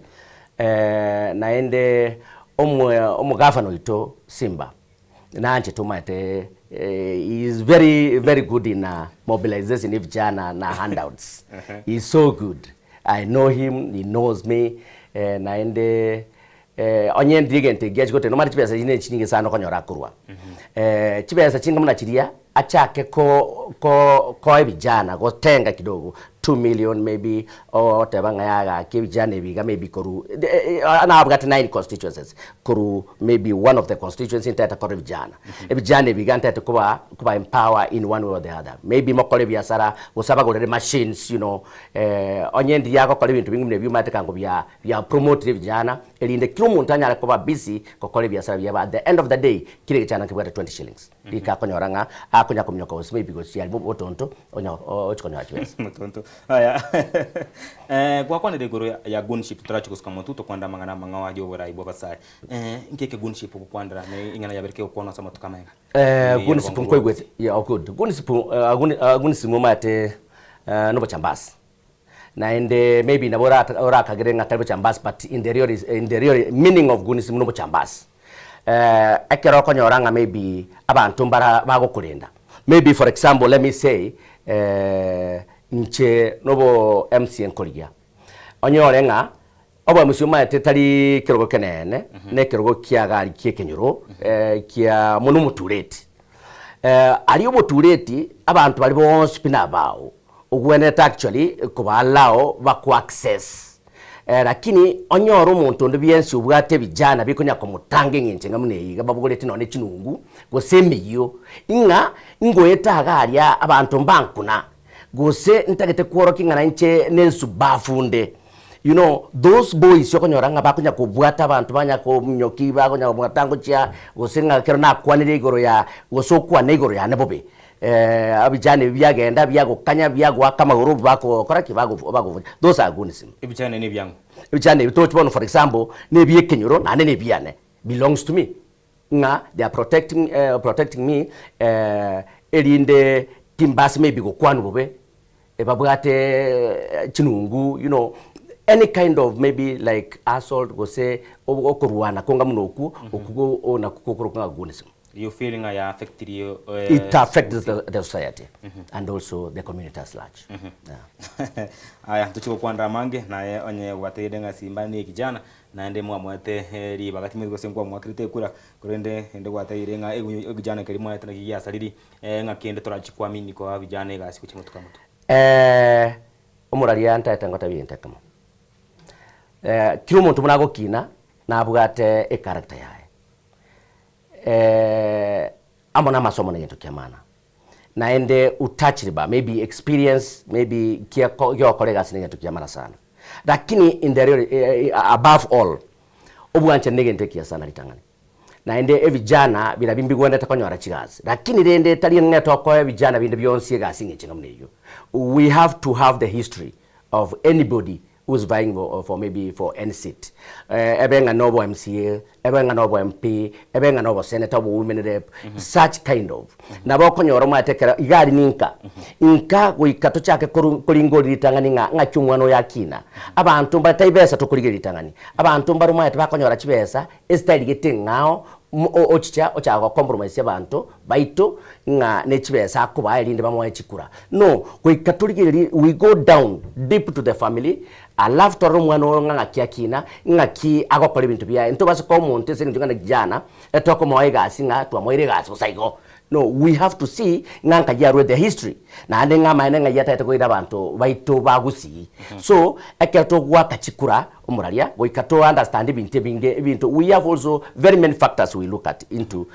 naende omwe omogavana oito Simba Nanche omanyete he is very very good in mobilization ya vijana na handouts he is so good I know him he knows me naende onye ndire egento ekiya chigotenena omanyete chibesa echi ne chinyinge sana okonyora akorwa chibesa chinga buna chiria achake ko ko koa ebijana gotenga kidogo. 2 million maybe ogoteba ng'a yaya gaki ebijana ebi iga maybe korwa nabwate 9 constituencies korwa maybe one of the constituency ntaete korora ebijana. Ebijana ebi iga ntaete koba koba empower in one way or the other. Maybe mokore ebiasara gose abagorere machines you know onye ndiria agokora ebinto binge buna ebio omanyete kango bia bia promotire ebijana erinde kera omonto anyare koba busy gokora ebiasara biabo at the end of the day kera egechana nkebwate 20 shillings. Rika akonyora ng'a akonya kominyoka gose maybe gochia aria botonto onya ochi konyora chibesa. Motonto. Aya. Eh, gwakwanire igoro ya- ya gunship torachi gosuka motu tokwande amang'ana amang'ao aria oborai bwa abasae. Eh, inki eke gunship ogokwanera na ing'ana yabere kegokwanwa ase amatuko amaega? Eh, Ime ya gunship rogongo rwa nkoigwete yeah, oh good. Gunship eh, guni ah, gunship omanyete eh, nobochambasi. Naende maybe nabo ora orakagere ng'a tari bochambasi but in the real in the real meaning of gunship nobochambasi. Ekero okonyora ng'a maybe abanto mbara bagokorenda, maybe for example let me say inche nobo MCA nkorigia, onyore ng'a obo MCA omanyete tari kerogo keneene, na ekerogo kiagari kia ekenyoro kia mono omotureti. Aria omotureti abanto baria bonsi pi nabao, ogwenerete actually koba allow bako access. Lakini onyore omonto onde bwensi obwate ebijana bikonya komotanga eng'encho eng'a buna eye iga babogoretie nonye chinungu gose emeyio, ng'a ngoeta iga aria abanto mbankuna, gose ntagete kworokia ng'a nainche nensubafu nde. You know those boys okonyora ng'a bakonya kobwata abanto banya kominyokia bakonya komotanga gochia gose ng'a ekero nakwanire igoro ya gose okwane igoro yane bobe. Ebijana ebi biagenda biagokanya biagoaka amagoro bakokora ki? Bagobucha. Those are goons. Ebijana nebiang'u. Ebijana ebi tochi bono for example ne ebiekenyoro naende ne ebiane belongs to me ng'a they are protecting protecting me erinde timbase maybe gokwanwa bobe babwate chinungu you know any kind of maybe like assault gose okorwana konga buna okwo okwo nakwo gokorokwa ng'a goonism. You feel ng'a ya affectirie It affects the, the society and also the community as large. Yeah. Aya ntochie gokwanera amange naye onye gwateire ng'a Simba ne ekijana naende mwamwete ribaga timanyeti gose nkwamwakerete ekura korende ende gwateire ng'a ekijana keria mwaete naki giasariri ng'a kende torachi kuamini koa vijana egasi gochia motuko amotuko. Omoraria ntaete ngotebie egento ekemo, kera omonto buna agokina nabwate echaracter yaye. Amo namasomo negento kia maana. Naende utajriba, maybe experience, maybe giogokora egasi negento kia maana sana. Lakini in the real, above all, obwanchani negento ekiya sana ritang'ani. Naende ebijana birabi mbigwenerete konyora chigasi. Lakini rende tari ng'a tokoa ebijana binde bionsi egasi ng'encho ng'a buna eyio. We have to have the history of anybody who is vying for maybe for any seat, ebe ng'a nobo MCA, ebe ng'a nobo MP, ebe ng'a nobo senator, obo women rep, such kind of. Nabo okonyora omanyete ekero iga aria ninka, inka goika tochake koru koringori ritang'ani ng'a ng'aki omwana oyo akina. Abanto mbare tai besa tokorigereria ritang'ani, abanto mbare omanyete bakonyora chibesa Estari gete eng'ao ochicha ochaka gocompromise abanto baito ng'a ne chibesa akobaa erinde bamoe chikura. No, goika torigererie we go down deep to the family alafu torore omwana oyo ng'a ng'aki akina, ng'aki agokora ebinto biaye. Ntobase koa omonto ase eng'encho ng'a kijana etokomoa egasi ng'a twamoeire egasi bosa igo. No, we have to see ng'a nkai arwete history naende ng'a amaene ng'ai atagete koira abanto baito ba Gusii. So, ekero togoaka chikura omoraria goika to understand ebinto ebinge ebinto we have also very many factors we look at into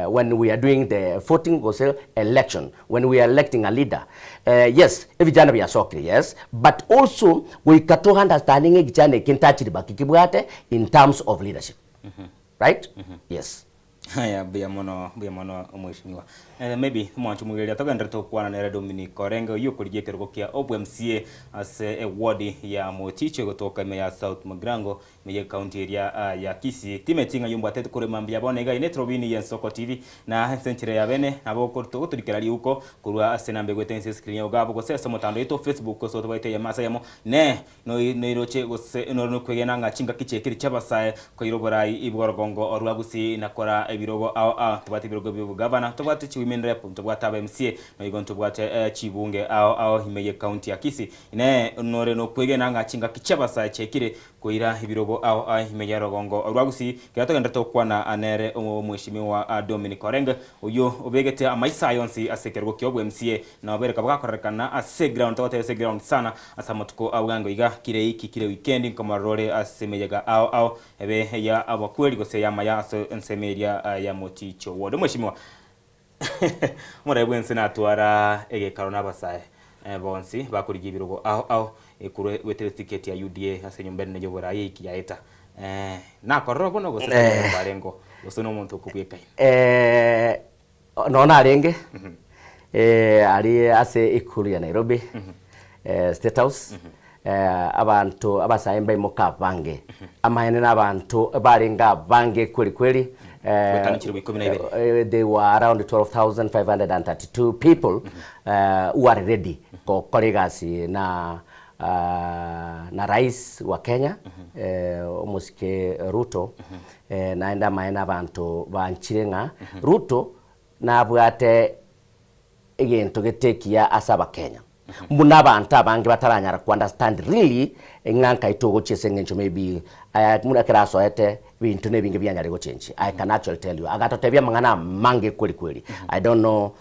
when we are doing the voting gose election when we are electing a leader yes ebijana biasokire yes but also goika to understand ng'a ekichana eke ntachiriba ki kebwate in terms of leadership right yes. Aya mbuya mono mbuya mono omweshimiwa. Eh, maybe omwancho omoigereria togenderete gokwana nere Dominic Orenge oyio okorigia ekerogo kia obo MCA ase eward ya Moticho egotoka ime ya South Mugirango ime ye county eria ah, ya Kisii. Timeti ng'a yombwatete korema mbuya bono iga ine Trobini ye Nsoko TV na ase enchera ya bene nabo ogotorikera riuko korwa ase enamba egwete inse escreen yao iga abwo gose ase omotandao oito o Facebook gose otobaete eyemo ase eyemo ne Noiroche gose nore nokwegena ng'a chingaki chiekire chi'abasae koira oborai bw'orogongo rwa Gusii na kora. ebirogo ao ao, ntobwate ebirogo bia obogavana, ntobwate chi women rep, ntobwate aba MCA, noigo ntobwate chibunge ao ao ime ye county ya Kisii. Inee nore nokwegena ng'a chingaki chi'abasae chiaikire koira ebirogo ao ao ime ya rogongo rwa Gusii? Kera togenderete gokwana nere omweshimiwa Dominic Orenge, oyio obegete amaiso aye onsi ase ekerogo kia obwa-MCA, na obeire kaba gakorerekana ase eground, togoteba ase eground sana ase amatuko a bwango iga, kire iki kire weekend nkomorora ore ase emeyega ao ao, ebe eya abakweri gose ey'amaya ase ensemo eria ya Moticho Ward. Omweshimiwa, omorai bw'ense natwara egekaro nabasae bonsi bakorigia ebirogo ao ao korwa goetera eticket ya UDA ase enyomba enene y'oborai eiki yaeta. Nakorora bono gose kwarengeo gose nomonto okobwekaina? Nonya narenge aria ase ikulu ya Nairobi, State House, abanto abasae mbaimoka abange, amaene na abanto barenge abange kweli kweli, Goetania chilifu ikomi na ibere. they were around 12,532 people who are ready gokora egasi na na rais wa Kenya, omosike Ruto, Naende amaene abanto banchire ng'a Ruto nabwate egento gete ekiya ase abakenya. Buna abanto abange bataranyara ko understand really ng'a nkai togochia ase eng'encho maybe aya buna ekero asoete ebinto na ebinge bianyare gochenchia. I can actually tell you. Agatotebia amang'ana amange kweli kweli. I don't know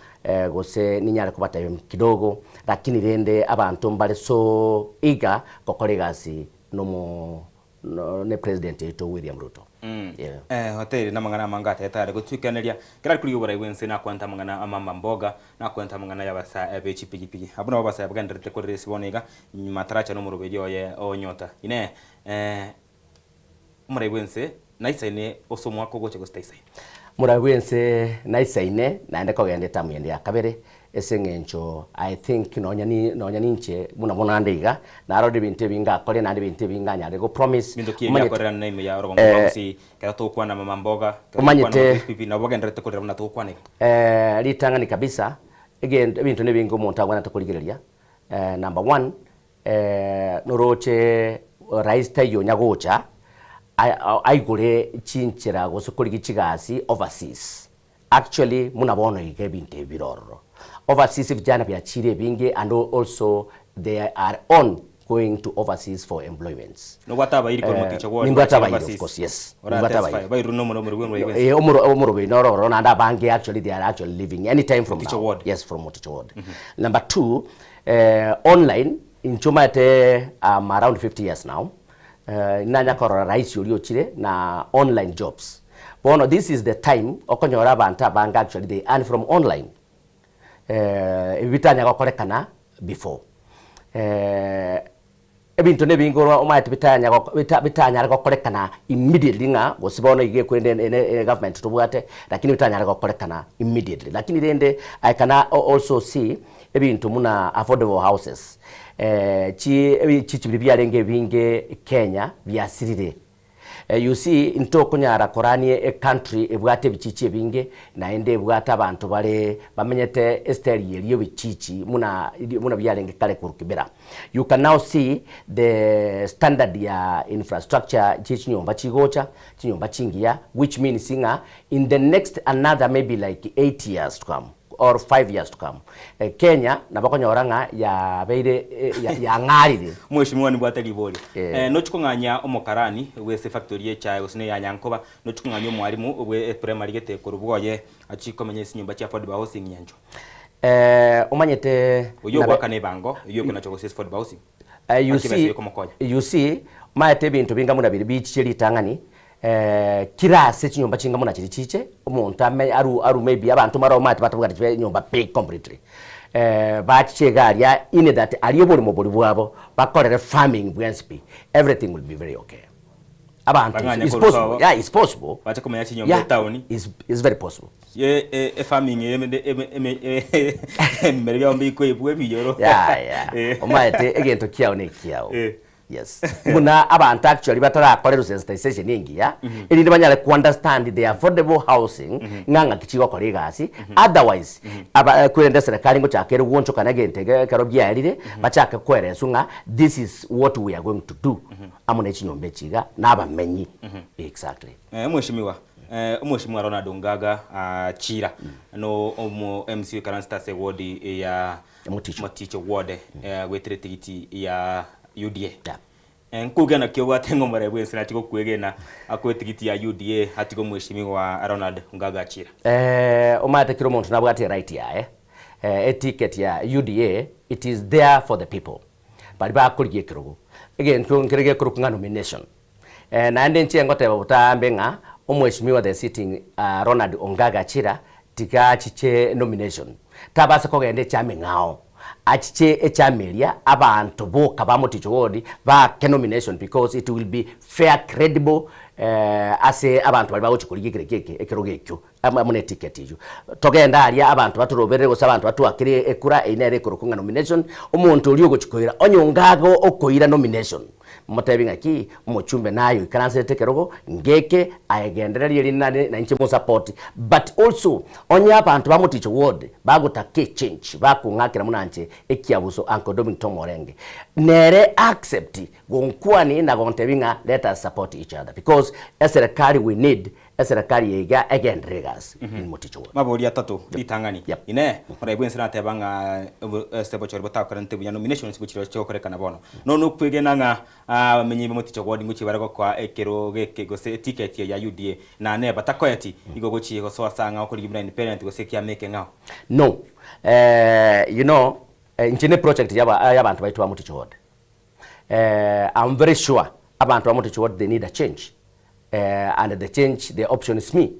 gose ninyare kobatebia kidogo lakini rende abanto mbare so eager gokora egasi nomo Ne president oito William Ruto. Yeah. Eh, oteire namang'ana amange atete are gotwikaneria. Kera ari korigia oborai bw'ense nakwente amang'ana a mama mboga, nakwente amang'ana y'abasae be chipigipigi. Abwo nabo abasae bagendererete korera ase bono iga, nyuma taracha nomoroberi oye onyota. Inee, eh, omorai bw'ense naisaine ase omwaka ogocha gose taisaini? Omorai bw'ense naisaine naende kogenda etamu yende ya kabere Ase eng'encho I think nonya ni nonya ninche buna bono ande iga, narorire ebinto ebinge akore naende ebinto ebinge anyare go promise, Binto ki omanyete ebiakorerana na ime ya orogongo rwa Gusii ekero togokwana mama mboga, ekero togokwana Omanyete mama pipi, nabo bagendererete korera buna togokwana iga. Ritang'ani kabisa, egento ebinto nebinge omonto agwenerete korigereria, number one, noroche rais taiyo onya gocha, aigore chinchera gose korigia chigasi overseas. Actually muna bono iga ebinto ebi bire ororo. Overseas vijana biachire ebinge and also they are on going to overseas for employments. Nobwate abairi korwa moticho gwori Nimbwate bachire abairi of overseas. course yes. Ora Nimbwate testify, abairi. bairwe nomoro omorobio bw'ense bwensi. Eh, omoro omorobio noro ororo naende abange actually they are actually leaving anytime from Moticho now. ward. Yes, from Moticho ward. Number two, eh, online inche omanyete I'm around 50 years now. Eh, nanya korora rais oria ochire na online jobs. Bono this is the time okonyora abanto abange actually they earn from online eh, ebi bitanya gokorekana before. Eh, ebinto nebinge oro omanyete bitanya goko bita bitanyare gokorekana immediately ng'a gose bono iga ekwende ene ene government tobwate, lakini bitanyare gokorekana immediately. Lakini rende I can also see ebinto buna affordable houses, eh, chi ebichichi biria biarenge ebinge Kenya biasirire. You see, ntokonyara korania ecountry ebwate ebichichi ebinge, naende ebwate abanto bare bamenyete estyle eria ebichichi buna buna biarenge kare korwa kibera. You can now see the standard ya infrastructure chie chinyomba chigocha, chinyomba chingiya, which means ng'a in the next another maybe like 8 years to come, or 5 years to come, Kenya nabo okonyora ng'a yabeire yang'arire. Mweshimiwa nibwate ribori. Nochi kong'anyia omokarani bw'ase efactory y'echae gose ne ya Nyankoba, nochi kong'anyia omwalimu bwe eprimary gete korwa bwoye achi komenya ase chinyomba chia affordable housing nyanchwa. Omanyete Oyio ogoakana ebango, oyio okonacha gose ase affordable housing. You Ake besa see, yokomokonya. you see, omanyete ebinto binga buna biria bichiche ritang'ani, kira ase chinyomba chinga buna chiria chiche, omonto ame aru aru maybe abanto mbare omanyete batabwati chibe nyomba pi completely. Bachiche iga aria in that aria oborimo boria bwabo, bakorere farming bwensi pi, everything will be very okay. Abanto Bang'anye it's korwa possible, sobo. yeah it's possible. Bache komenya chinyomba Yeah, etaoni. it's, it's very possible. Ye e efarming eye emende eme eme emere biabo mbikoibwa ebiyoro. Yeah, yeah. Eh. Omanyete egento kiao na ekiao. Eh. Yes. Buna abanto actually batarakorerwa sensitization engiya, erinde banyare ku understand the affordable housing ng'a ng'aki chigokora egasi, otherwise aba kwerende eserekari ngochaka ere gwonchokana egento eke ekero biaerire, bachake koereswa ng'a this is what we are going to do amo ne chinyomba echi iga na abamenyi. Exactly. Mweshimiwa. Omweshimiwa Ronald Ongaga Chira no omo MC oikaransete ase eward ya Moticho ward goetera etigiti ya UDA. Nkogena ki obwate ng'a omorembe bw'ense nachi gokwegena akoe etigiti ya UDA atige omweshimiwa Ronald Ongaga Chira? Omanyete kera omonto nabwate eright yaye, eticket ya UDA it is there for the people baria bakorigia ekerogo. Egento nkere gekorokwa ng'a nomination. Naende inche ngoteba botambe ng'a omweshimiwa the sitting Ronald Ongaga Achira tiga achiche nomination. Tabasa kogenda echama eng'ao, achiche echama eria abanto boka ba Moticho Ward baake nomination because it will be fair, credible ase abanto baria bagochia korigia ekere ki ekerogo ekio amo ne ticket eyio. Togende aria abanto batoroberere gose abanto batwakere ekura eyio nere ekorokwa ng'a nomination, omonto oria ogochia koira onye Ongaga okoira nomination. Motebi ng'aki, omochumbe naye oikaranserete ekerogo ngeke aegendererie erinde nare nainche mosapoti but also onye abanto ba Moticho ward bagotaka echange bakong'akera buna nche ekiabuso Uncle Domington orenge nere accept gonkwani na gontebi ng'a let us support each other because eserekari we need Eserekari eye iga egenderere egasi in Moticho ward. Maborio atato ritang'ani. Yep. Inee, omorai bw'ense nateba ng'a ase obochori botakoranete buya nominations gochia chigokorekana bono. Nonya okwegena ng'a abamenyi ba Moticho ward ngochia bare gokoa ekero geke gose eticket eye ya UDA na neba takoeti, igo ogochia gosoa ase ang'ao okorigia buna independent gose ekiama ekeng'ao. No. You know, inche ne project yaba yabanto baito ba Moticho ward. I'm very sure abanto ba Moticho ward they need a change. And the change the option is me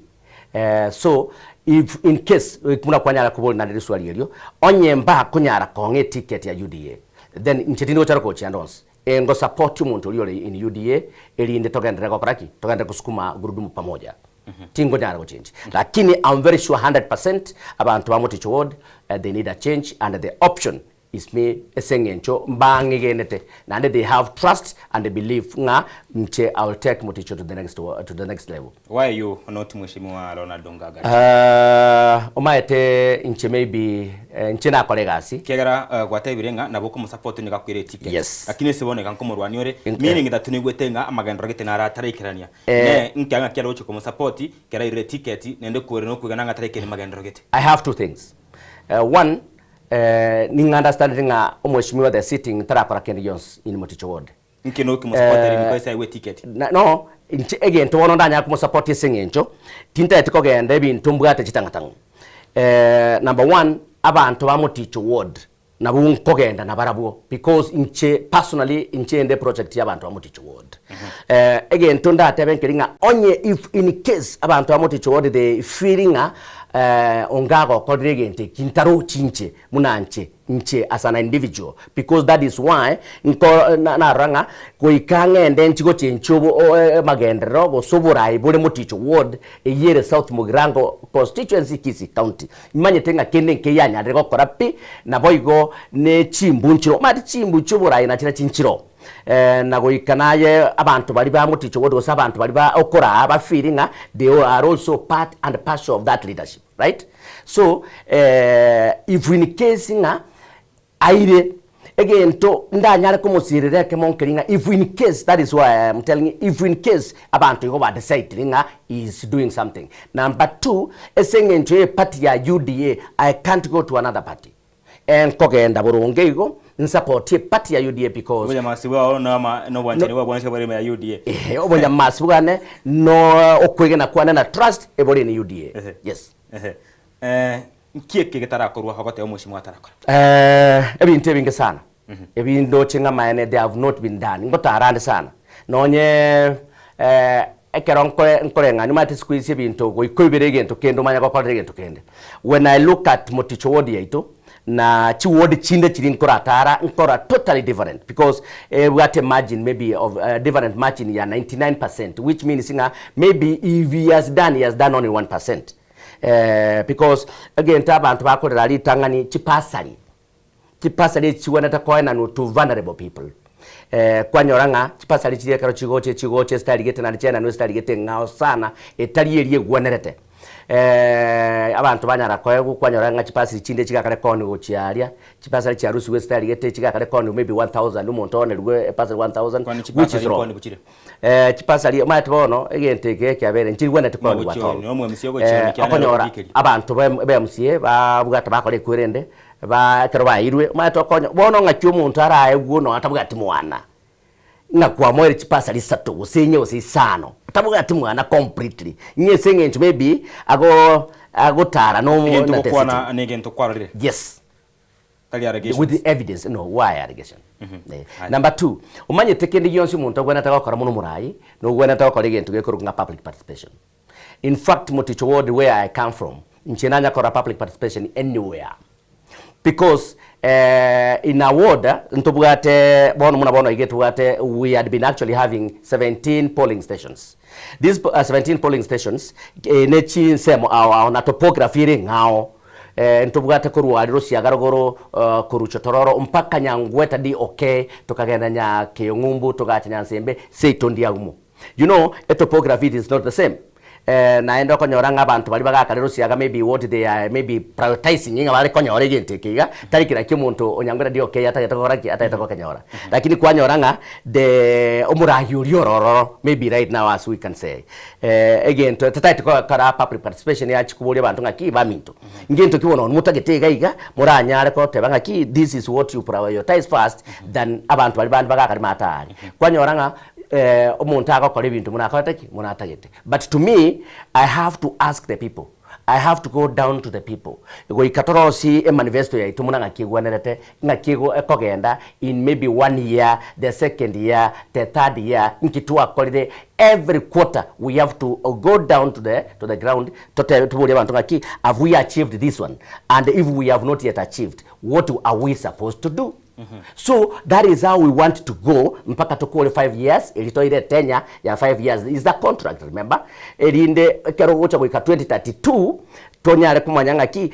so if in case buna kwanyara koboria naende riswali erio, onye mbakonyara kong'a eticket ya UDA then inche tindi gochara kochia ande onsi, ngo support omonto oria ore in UDA erinde togenderere gokora ki? Togenderere kosukuma gurudumu pamoja. Tingonyara gochenji lakini I'm very sure 100% abanto ba Moticho ward they need a change and the option Is me ase eng'encho mbang'egenete naende they have trust and belief ng'a inche I will take Moticho to the next to the next level. Why you not mweshimiwa Ronald Ongaga? Omaete inche maybe inche nakora egasi. Ekiagera gwatebire ng'a nabo okomosupport onye gakoira eticket. Yes. Lakini ase bono iga nkomorwania ore, meaning that noigwete ng'a amagenderero gete naro ataraikerania. Ne nkiang'a ng'a kiare gochia komosupport kera airire eticket naende kwere nokwegena ng'a ataraikerania magenderero gete. I have two things. One, Ning'a understandete ng'a omweshimiwa the sitting tarakora kende gionsi in Moticho ward. Inki noki mosupport ere because aigwe eticket? No, inche egento bono ndanyare komosupport ase eng'encho, tintageti kogenda ebinto mbwate chitang'atang'u. Number one, abanto ba Moticho ward nabwo nkogenda nabarabwo because inche personally inche inde eproject ya abanto ba Moticho ward. Egento ndatebe nkeri ng'a onye if in case abanto ba Moticho ward they feel ng'a Onge agokorire egento eki ntarochi inche buna nche, nche as an individual because that is why nko narora ng'a goika ng'ende nchi gochenchia obo amagenderero gose oborai bore Moticho ward eyio ere South Mugirango constituency Kisii county. Imanyete ng'a kende nkeyanyarire gokora pi, naboigo ne chimbu nchire, omanyete chimbu chia oborai nachira chinchire oo. Na goika naye abanto baria ba moticho ward gose abanto baria ba okoraa ba feel ng'a they are also part and parcel of that leadership right so if in case ng'a aire egento ndanyare komosirera ekemo nkeri ng'a if in case that is why I am telling you if in case abanto igo ba decide ng'a he is doing something. Number two ase eng'encho ye party ya UDA I can't go to another party. Nkogenda boronge igo nsapotie party ya UDA because. Obonyamasi bwao na obwanchani bwao bwonsi bore ime ya UDA. Ehe, obonyamasi bwane no okwegena kwane na trust ebore in UDA. Yes. Ehe. Nki eke getarakorwa ogoteba omweshimiwa atarakora? Ebinto ebinge sana ebi ndoche ng'a amaene they have not been done. Ngotara ande sana nonye ekero nkoreng'ania omanyete siku hizi ebinto goika oibere egento kende omanye gokorera egento kende. When I look at Moticho ward yaito na chiward chinde chiria nkoratara nkora totally different because ebwate margin maybe of different margin ya 99% which means ng'a maybe if he has done he has done only 1% because egento abanto bakorera ritang'ani chipasari Chipasari echi chigwenerete koenanwa to vulnerable people. Kwanyora ng'a chipasari chiria ekero chigocha echigocha esitari gete naende chiaenanwa esitari gete eng'ao sana etari eria egwenerete. Abanto banyara koegwa kwanyora ng'a chipasiri chinde chigakare koni gochia aria, chipasari chiarusigwe esitari gete chigakare koni maybe 1000 omonto aonerigwe epasari 1000 Kwani which is chipasari wrong. koni bochire? Chipasari omanyete bono egento eke ekiabere nchirigwenereti koonigwa at all. Omogochia oyo, omwemisia ogochia oyo, kianere Okonyora ogotiikeria. abanto ba MCA babwate bakora ekwerende ba ekero baeirwe omanyete okonya bono ng'aki omonto araegwe nonya atabwati mwana, ng'a kwamoeire chipasari isato gose inye gose isano, atabwati mwana completely, ng'a ase eng'encho maybe ago agotara na omo Egento na ogokwana na egento kwarorire. Yes. Tari allegations. With evidence, no, why allegation? Eh. Number two, omanyete kende gionsi omonto ogwenerete gokora mono omorai, nogwenerete gokora egento gekorokwa ng'a public participation. In fact, Moticho ward where I come from, inche nanya korora public participation anywhere. Because eh, in a ward, ntobwate, bono buna bono iga etobwate, we had been actually having 17 polling stations. These 17 polling stations, eh, ne chinsemo ao ao na topography ere eng'ao. Ntobwate korwa aria rosiaga rogoro korwa Chotororo mpaka Nyangweta DOK tokagenda Nyakeyong'umbu togacha Nyansembe seito ndiagumo. You know a topography it is not the same. Naende okonyora ng'a abanto baria bagakare rosiaga maybe what they are maybe prioritizing ng'a bare konyora egento eke iga tari kera ki omonto o Nyangweta DOK atagete gokora ki? Atagete gokenyora. Lakini kwanyora ng'a the omoragi oria ororo maybe right now as we can say Egento totagete gokora public participation yachi koboria abanto ng'aki baminto, ngento ki bono motagete iga iga moranyare goteba ng'aki this is what you prioritize first than abanto baria bande bagakarema atari. Kwanyora ng'a omonto agokora ebinto buna akorete ki? Buna atagete. But to me, I have to ask the people, I have to go down to the people goika torosie emanifesto yaito buna ng'aki egwenerete Ng'aki igo ekogenda in maybe one year, the second year, the third year, nki twakorire every quarter we have to go down to the to the ground totebe toborie abanto ng'aki have we achieved this one and if we have not yet achieved what are we supposed to do? So that is how we want to go mpaka tokore 5 years eri toire tenure ya 5 years is a contract remember erinde ekero ogocha goika 2032 Tonyare komanya ng'aki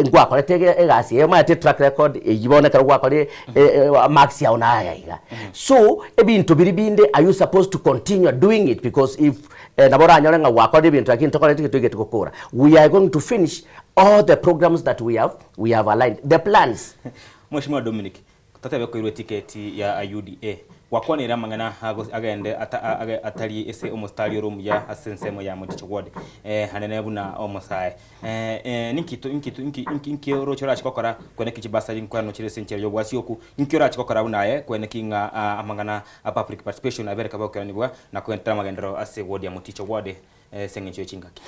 ngwakorete egasi eye, omanyete etrack record eyio bono ekero gwakorire marks yao naya iga. So ebinto biria binde are you supposed to continue doing it because if nabo oranyore ng'a gwakorire ebinto lakini tokoreti ki? Toigeti gokora. We are going to finish all the programs that we have we have aligned, the plans. Mweshimiwa Dominic, Totebe koirwa etiketi ya UDA. Gwakwanire amang'ana agende atari ase omostari ore omuya ase ensemo ya Moticho Ward, anene buna omosae. Ninki inki oroche orache gokora kweneki chibasari nkoenwa chire ase enchera y'obwasioku? Inki orache gokora buna aye kweneki ng'a amang'ana a public participation abere kabe gokeranigwa na kogenderera amagenderero ase ward ya Moticho Ward? Ase engencho ye chingaki.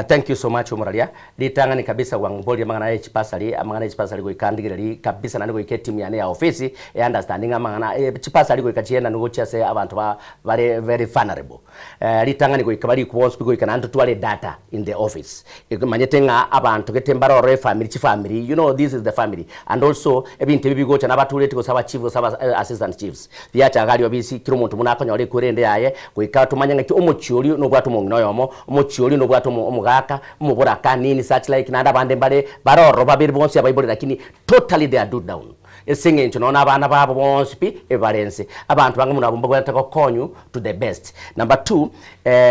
Thank you so much omoraria, ritang'ani kabisa gwangboria amang'ana ye chibasari, amang'ana ye chibasari goika ndigererie kabisa naende goika etimu yane ya ofisi e understanding amang'ana e chibasari goika chienanwe gochia ase abanto ba bare very vulnerable. Ritang'ani goika barikwe bonsi pi goika naende totware edata in the office emanyete ng'a abanto gete mbare ororo efamiri chifamiri you know this is the family and also ebinto ebi bigocha na abatureti gose abachief gose aba assistant chiefs. Riachaga aria obisi, kera omonto buna akonyora ekwere ende yaye, goika tomanye ng'aki omochie oria nobwate omong'ina oyomo, omochie oria nobwate omogaka, omoboraka, nini such like, naende abande mbare bare ororo babere bonsi abaibori lakini totally they are do down. Ase eng'encho nonya na abana babo bonsi pi ebare nse. Abanto bange buna abwo mbabwenerete gokonywa to the best. Number two,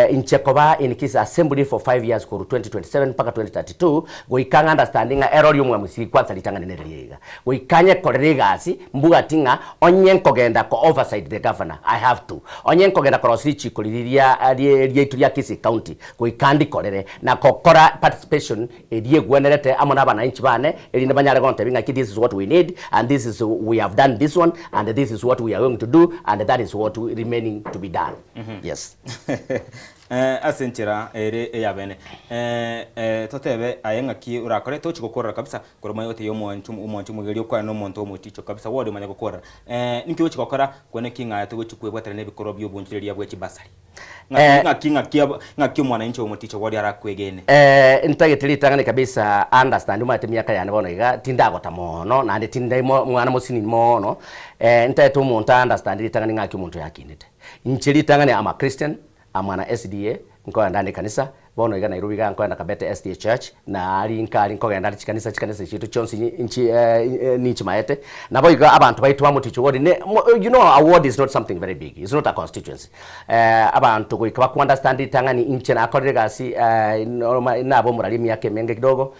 inche koba in Kisii assembly for 5 years korwa 2027 mpaka 2032, goika ng'a understanding ng'a erori omwamusi kwanza ritang'ani nere riria iga. Goika nyekorere egasi, mbwati ng'a onye nkogenda ko oversight the governor, I have to. Onye nkogenda korosia richiko riria ria riaito ria Kisii County, goika ndikorere na gokora participation eria egwenerete amo na abananchi bane, erinde banyare gontebia ng'aki this is what we need and this is we have done this one and this is what we are going to do and that is what remaining to be done. Yes. Ase enchera ere eyabene. Totebe aye ng'aki orakore, tochi gokorora kabisa, Korwa omanye gotebia omwancho omwancho omogeri okwane na omonto omoticho kabisa wodi omanye gokorora. Ninki ogochi gokora kwane ki ng'a togochi kwebwatana na ebikorwa bia obonchoreria bwe chibasari? Ng'aki ng'aki ng'aki aba ng'aki omwananchi omoticho wodi arakwegene? Ntagete ritang'ani kabisa understand omanyete emiaka yane bono iga tindagota mono naende tindai mwana mosinini mono, ntagete omonto a understand ritang'ani ng'aki omonto oyo akinete. Inche ritang'ani am a Christian, am an SDA, nkoenda ande ekanisa. Bono iga Nairobi iga nkoenda Kabete SDA Church, na aria nkari nkogenda are chikanisa chikanisa chiaito chionsi inchi ninchimaete. Naboigo abanto baito ba Moticho Ward ne you know a ward is not something very big, it's not a constituency. Abanto goika ba understand ritang'ani inche nakorire egasi nabe omorari emiaka emenge kidogo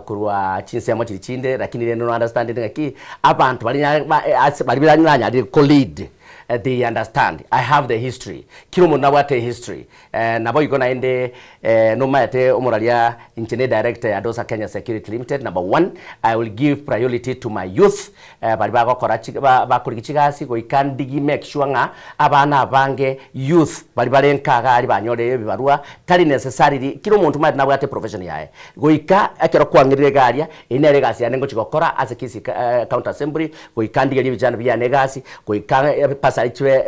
korwa chinsemo chiria chinde lakini rende no understand ng'aki abanto baria ase baria nanyarire ko lead they understand I have the history. Kera omonto nabwate ehistory. Naboigo naende nomaete omoraria inche ne director ya Dosa Kenya Security Limited number one I will give priority to my youth baria bagokora bakorigia chigasi goika ndigi make sure ng'a abana abange youth baria bare nka iga aria banyorire ebibarua tari necessarily kera omonto omanyete nabwate eprofession yaye goika ekero kwang'irire iga aria eyio nere egasi yane ngochia gokora ase Kisii County Assembly goika ndigerie ebichando biane egasi goika epasari chibe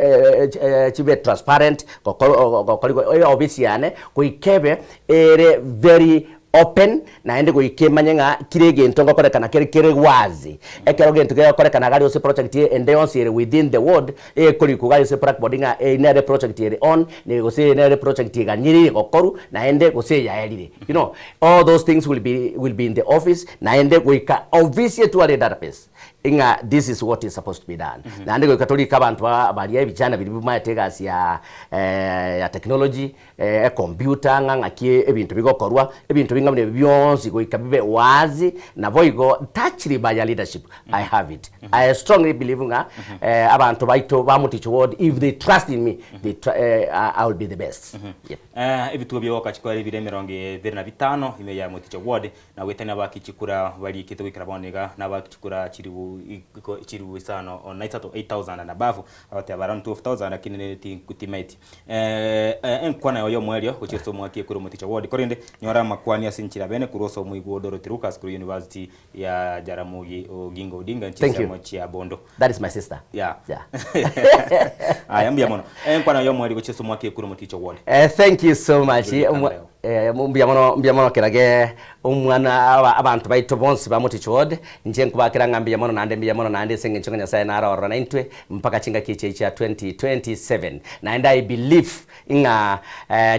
chibe transparent gokorigwa eofisi yane goika ebe ere very open naende goika emanye ng'a kera egento ngokorekana kere kere wazi. Ekero gento kegokorekana iga aria gose project ende yonsi ere within the ward ekorikwa iga aria ase blackboard ng'a eye nere project ere on gose eye nere project eganyerire gokorwa naende gose eyaerire you know all those things will be will be in the office naende goika ofisi etware edatabase. Ng'a this is what is supposed to be done. Naende goika torike abanto ba baria ebichana biria bimaete egasi ya ya technology, ecomputer ng'a ng'aki ebinto bigokorwa, ebinto binga buna ebi bionsi goika bibe wazi, naboigo tajriba ya leadership I have it. I strongly believe ng'a abanto baito ba Muticho ward if they trust in me, they I will be the best. Yep. Ebituo biogoka chikware bire emerongo ebere na bitano ime ya Muticho ward, Na goetania abaaki chikura bariikete goikera bono iga nabaaki chikura chilifu chilifu isano na isato, 8,000 and above, bagoteba around 12,000 lakini nere timaeti. Enkwana yago y'omoerio gochia ase omwaki ekure omoticha ward korende nyora amakwani ase enchera bene korwa ase omoigwa Dorothy Lucas korwa University ya Jaramogi Oginga Odinga Thank you. chinsemo chia Bondo. That is my sister. Yeah. Yeah. Aya mbuya mono. Enkwana yago y'omoerio gochia ase omwaki ekure omoticha ward. Thank you so much. Juliet Andreo. Mbuya mono, mbuya mono kerage omwana aba abanto baito bonsi ba Motich Ward, inche nkobakera ng'a mbuya mono naende mbuya mono naende ase eng'encho ng'a Nyasaye nare ororo naintwe mpaka chingaki echi chia 2027. Naende I believe ng'a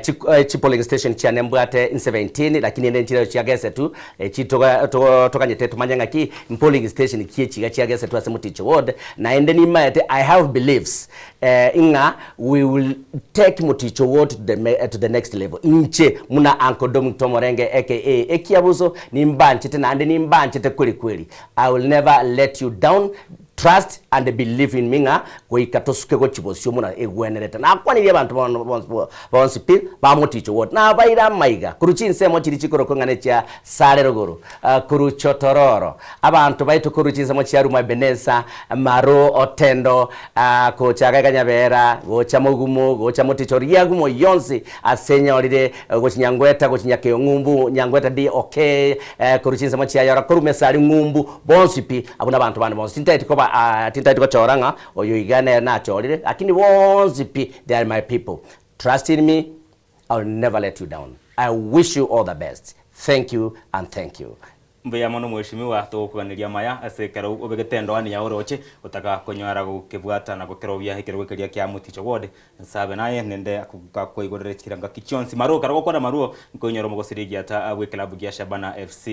chi chi polling station chiane mbwate 17 lakini ende nchireo chiagesetwe echi toga togo toganyete tomanye ng'aki polling station ki echi iga chiagesetwe ase Motich Ward, naende nimaete I have beliefs Ng'a we will take Moticho ward to the to the next level. Inche muna Uncle Dominic Tomorenge aka Ekiabuso nimbanchete naende nimbanchete kweli kweli. I will never let you down, trust and believe in me ng'a goika tosuke gochia bosio muna egwenerete. Nakwanirie abanto bono bonsi bonsi pi ba Moticho ward. Nabaire amaiga korwa chinsemo chiria chikorokwa ng'a nechia Sare rogoro, korwa Chotororo, abanto baito korwa chinsemo chia Ruma Ebenesa, Maro, Otendo, gocha agaiga Nyabera, gocha Mogumo, gocha Moticho, Riagumo yonsi ase nyorire, gochia Nyangweta, gochia Nyakeo Ng'umbu, Nyangweta DOK, korwa chinsemo chia Yora, korwa Mesari Ng'umbu, bonsi pi, abwo nabanto bande bonsi. Tintaeti koba tintaeti gochora ng'a oyo iga nere nachorire, lakini bonsi pi, they are my people. Trust in me, I will never let you down I wish you all the best thank you and thank you. Mbuya mono mweshimiwa, togokoganeria amaya ase ekero obegete endoani yao oroche otaka konyora gokebwata na gokerobia ekerogo keria kia Muticho Ward. Nsabe naye nende gakoigorere chira ngaki chionsi maruo ekero gokwana maruo nkoinyora omogoseri egiata bw'eklabu gia Shabana FC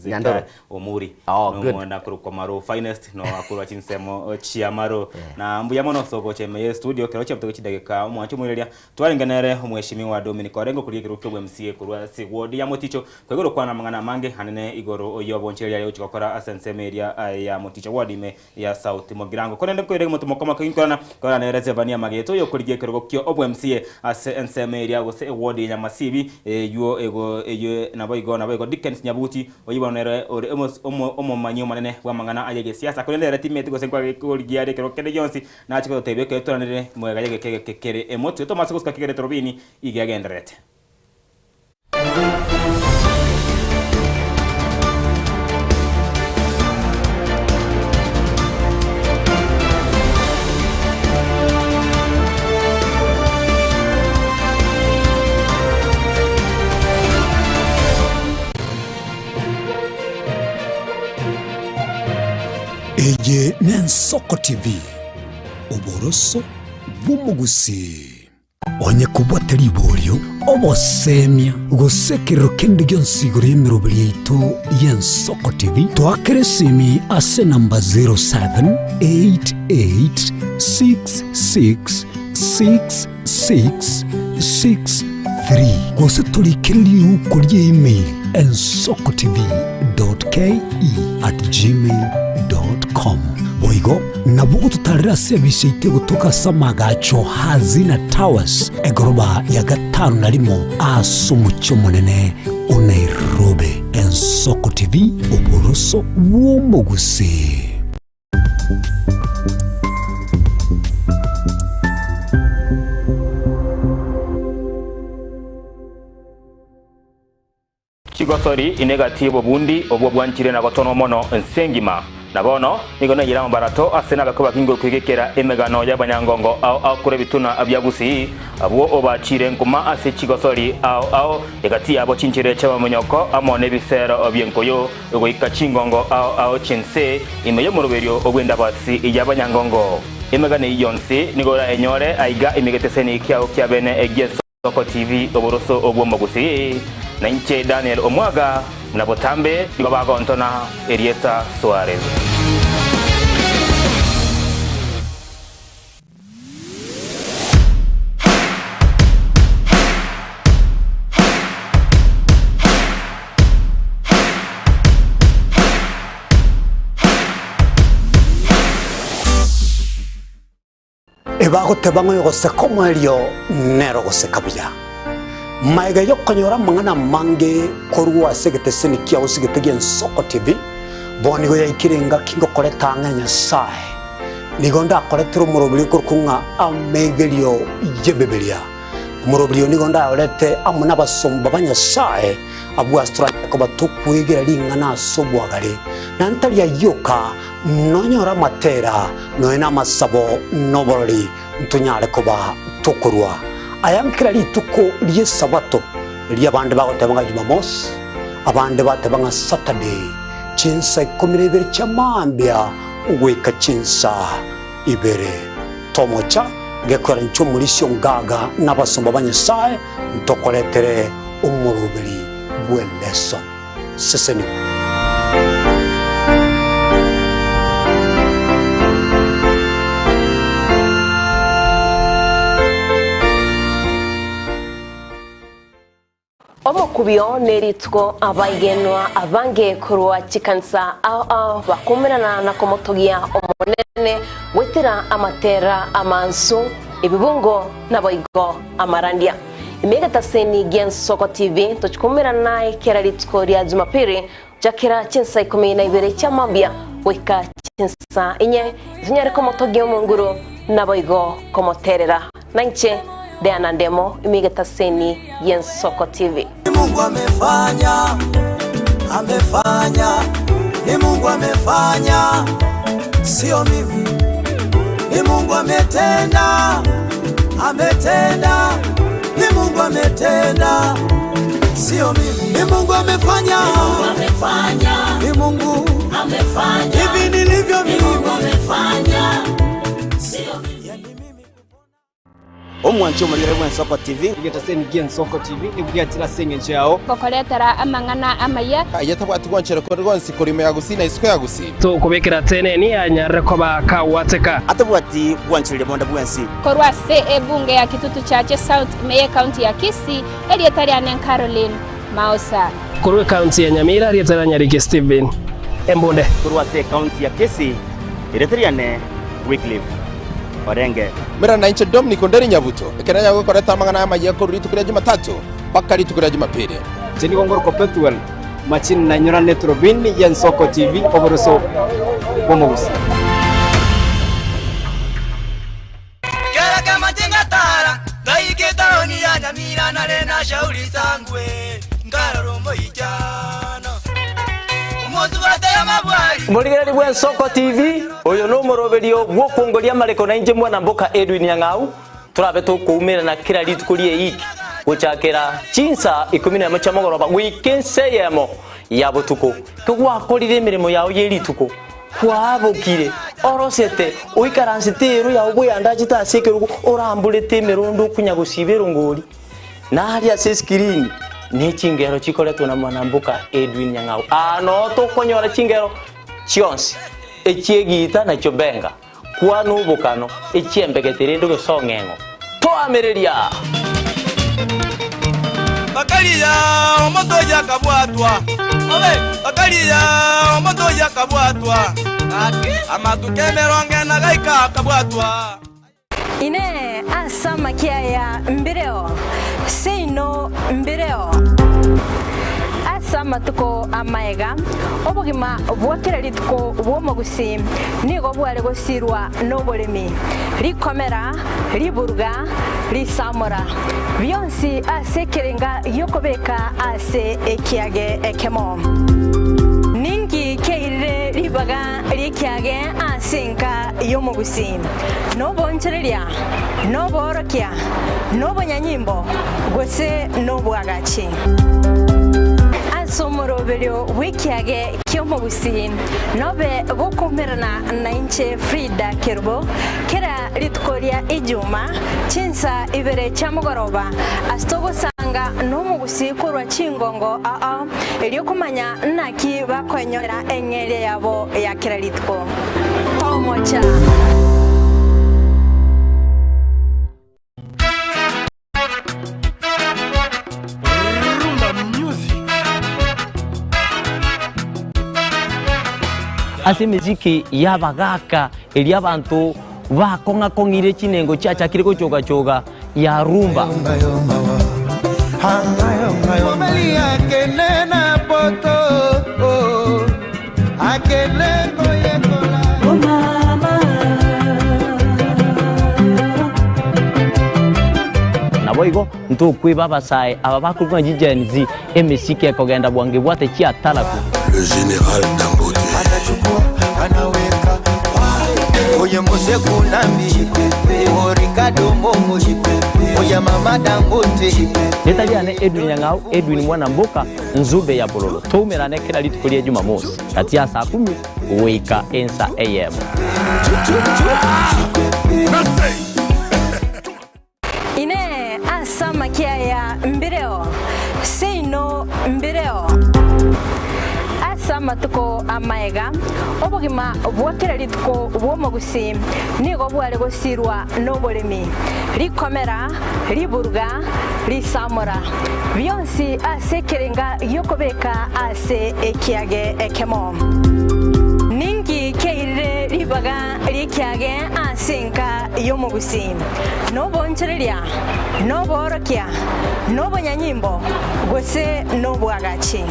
Nyandoro. Zeka Omuri Oh, good. nomwana korokwa Maru Finest no akorwa chinsemo chia Maru na mbuya mono ase ogocha ime ye studio kero chiabutoke chidageka omwancho omoireria Twarenge nere Omweshimiwa Dominic orenge okoria ekerogo kia obw'MCA korwa ase eward ya Moticho, koigoro kwana amang'ana amange anene igoro y'obonchereria aria gochia gokora ase ensemo eria ya Moticho ward ime ya South Mugirango. Korende nkoire motomoko moke ginkorana korana nere Zephania Mageto oyokorigia ekerogo kia obw'MCA ase ensemo eria gose eward ya Nyamasibi eywo ego eywo naboigo naboigo Dickens Nyabuti oyio bono nere ore omomanyi omonene bw'amang'ana ay'egesiasa korende ere timeti gose nkorigia are ekerogo kende gionsi Nache gototebia ekero toranire moega y'egeka egeke kere emotwe, tomase gosuka kegere torobini iga egendererete. Eye n'Ensoko TV, oboroso bw'omogusii. Onye kobwate riborio. Obosemia, gose ekerero kende gionsi igoro y'emeroberi yaito y'Ensoko TV, toakere esimi ase enamba 0788666663 gose torikere riuko rie email ensokotv.ke@gmail.com. Boigo nabo ogototarera ase ebisi yaito egotoka ase amagacho Hazina Towers, egoroba ya gatano na rimo ase omochie omonene o Nairobi. Ensoko TV, oboroso bw'omogusii. Chigosori ine egati y'obobundi obwo bwanchire na gotonwa mono ense engima. Na bono nigo naiyire amabarato ase nabakwe bakingwe kwegekera emegano y'abanyangongo ao ao korwa ebituna bia Gusii, abwo obachiire nkuma ase chigosori ao ao, egati yabo chinchera chi'amamonyoko amo nebisero bi'enkoyo, goika chingongo ao ao chi'ense ime y'omoroberio bw'endabasi y'abanyangongo. Emegano eyio yonsi nigo orayenyore aiga ime egeteseni kiao kia bene gi'ensoko TV oboroso bw'omogusii. Na inche Daniel Omwaga, buna botambe nigo bagontona erieta Suarez. Ebagoteba ng'a oyogoseka omoerio nere ogoseka buya. Magega y'okonyora amang'ana amange korwa ase egeteseni kiao sigete gi'Ensoko TV, bono nigo yaikire engaki ngokoreta ang'e Nyasae. Nigo ndakoretere omoroberio okorokwa ng'a amegerio y'Ebibilia. Omoroberio oyo nigo ndayorete amo nabasomba ba Nyasae, abwo ase toranyare koba tokwegera ring'ana ase obwagare, na ntari ayio oka, nonyore amatera, nonya namasabo, na oborori, ntonyare koba tokorua aya nkera rituko ri'Esabato, erio abande bagoteba ng'a Jumamosi, abande bateba ng'a Saturday, chinsa ikomi na ibere chia mambia goika chinsa ibere. Tomocha gekwera inche omorisia ongaga na abasomba ba Nyasae ntokoretere omoroberi bw'eleson. Sesenigwa. Omokubio nerituko abaigenwa abange korwa chikanisa ao ao bakoumerana na komotogia Omonene goetera amatera amansu, ebibungo naboigo amarandia. Ime egetaseni gi'Ensoko TV tochikoumerana naye kera rituko ria Jumapili gochakera chinsa ikomi na ibere chia mambia goika chinsa inye, tonyare komotogia Omonguru naboigo komoterera. Nainche Diana Ndemo, ime egetaseni gi'Ensoko TV. Ni Mungu amefanya, amefanya, ni Mungu amefanya, sio mimi. Ni Mungu ametenda, ametenda, ni Mungu ametenda, sio mimi. Ni Mungu amefanya, ni Mungu amefanya, hivi nilivyo mimi. Mungu amefanya, sio mimi. Omwanche omorigere bw'Ensoko TV. Egetaseni gi'Ensoko TV nigo giachire ase engencho yao. Gokoretera amang'ana amaya. Aye tabwati gwanchera konde gwonsi korwa ime ya Gusii na isiko ya Gusii. Tokobekera teneni anyarire koba kagwateka. Atabwati gwanchereria bonde bwensi. Korwa ase ebunge ya Kitutu Chache South ime y'ecounty ya Kisii, erieta riane Caroline Maosa. Korwa ecounty ya Nyamira, erieta ria Nyariki Stephen Embunde. Korwa ase ecounty ya Kisii, erieta riane Wycliffe Orenge. Mera nainche Dominic Onderi Nyabuto, ekero nanyare gokoreta amang'ana amayia korwa rituko ria Jumatatu mpaka rituko ria Jumapili. Inche nigo ngorokwa Pethuel Machini nainyora neturubini y'Ensoko TV oboroso bw'omogusi. Kera kemache ngatara, ngaika etaoni ya Nyamira nare na Shauri Sangwe, nkarora omoichano. Omosubati y'amabwari. Morigereria bw'Ensoko TV, oyo nomoroberio bw'okwongoria amareko nainche mwana mboka Edwin Nyang'au, torabe tokoumerana kera rituko ri'eiki gochakera chinsa ikomi nemo chia mogoroba goika ensa eyemo ya botuko. Kegwakorire emeremo yao ye rituko, Kwabokire, orosete, oikaransete eero yao bweyandachete ase ekerogo, oramborete emerondo okonya gosiba erongori. Naria ase eskirini ne chingero chikoretwa na mwanamboka Edwin Nyang'au. Aa noo tokonyora chingero chionsi, echi'egiita na chiobenga, kwana obokano, echi'embegete rende gose ong'eng'o. Toamereria! Bakaria omonto oyio akabwatwa, bakaria omonto oyio akabwatwa, amatuko emerongo ena gaika akabwatwa. Inee! Ase amakia aya mbireo? Seino mbireo. Ase amatuko amaega, obogima bwa kera rituko bw'omogusii nigo bware gosirwa noboremi, rikomera, riburuga, risamora, bionsi ase ekerenga gi'okobeka ase ekiage ekemo. Ninki kiairire ribaga ri'ekiage ase enka y'omogusii? Noboonchoreria, noboorokia, nobonyanyimbo, gose nobwagachi. Ase omoroberio bw'ekiage ki'omogusii nobe gokoumerana nainche Frida Kerubo kera rituko ria Ijuma chinsa ibere chia mogoroba ase togosanga nomogusii korwa chingongo ao erio komanya naki bakoenyorera eng'eria yabo ya kera rituko. Tomocha. Rumba music. Ase emesiki y'abagaaka eria abanto bakong'a-kong'ire chinengo chiachakire gochoga-choga ya rumba. Naboigo ntokweba abasae aba bakorokwa ng'a chiGen Z, emesiki ekogenda bwango ebwate chiataraku. Le general Dangote. Anachukua, anaweka Oye Mose Kunambi, o Ricardo Momo, oye Mama Dangote. Rieta riane Edwin Nyang'au, Edwin Mwana Mboka, Nzube ya Bololo. Toumerane kera rituko ria Jumamosi, gati ya saa kumi goika ensa eyemo. Inee! Ase amakia aya mbireo? Seino mbireo. Ase amatuko amaega, obogima bwa kera rituko bw'omogusii nigo bware gosirwa noboremi, rikomera, riburuga, risamora, bionsi ase ekerenga gi'okobeka ase ekiage ekemo. Ninki kiairire ribaga ri'ekiage ase enka y'omogusii? Noboonchoreria, noboorokia, nobonyanyimbo, gose nobwagachi?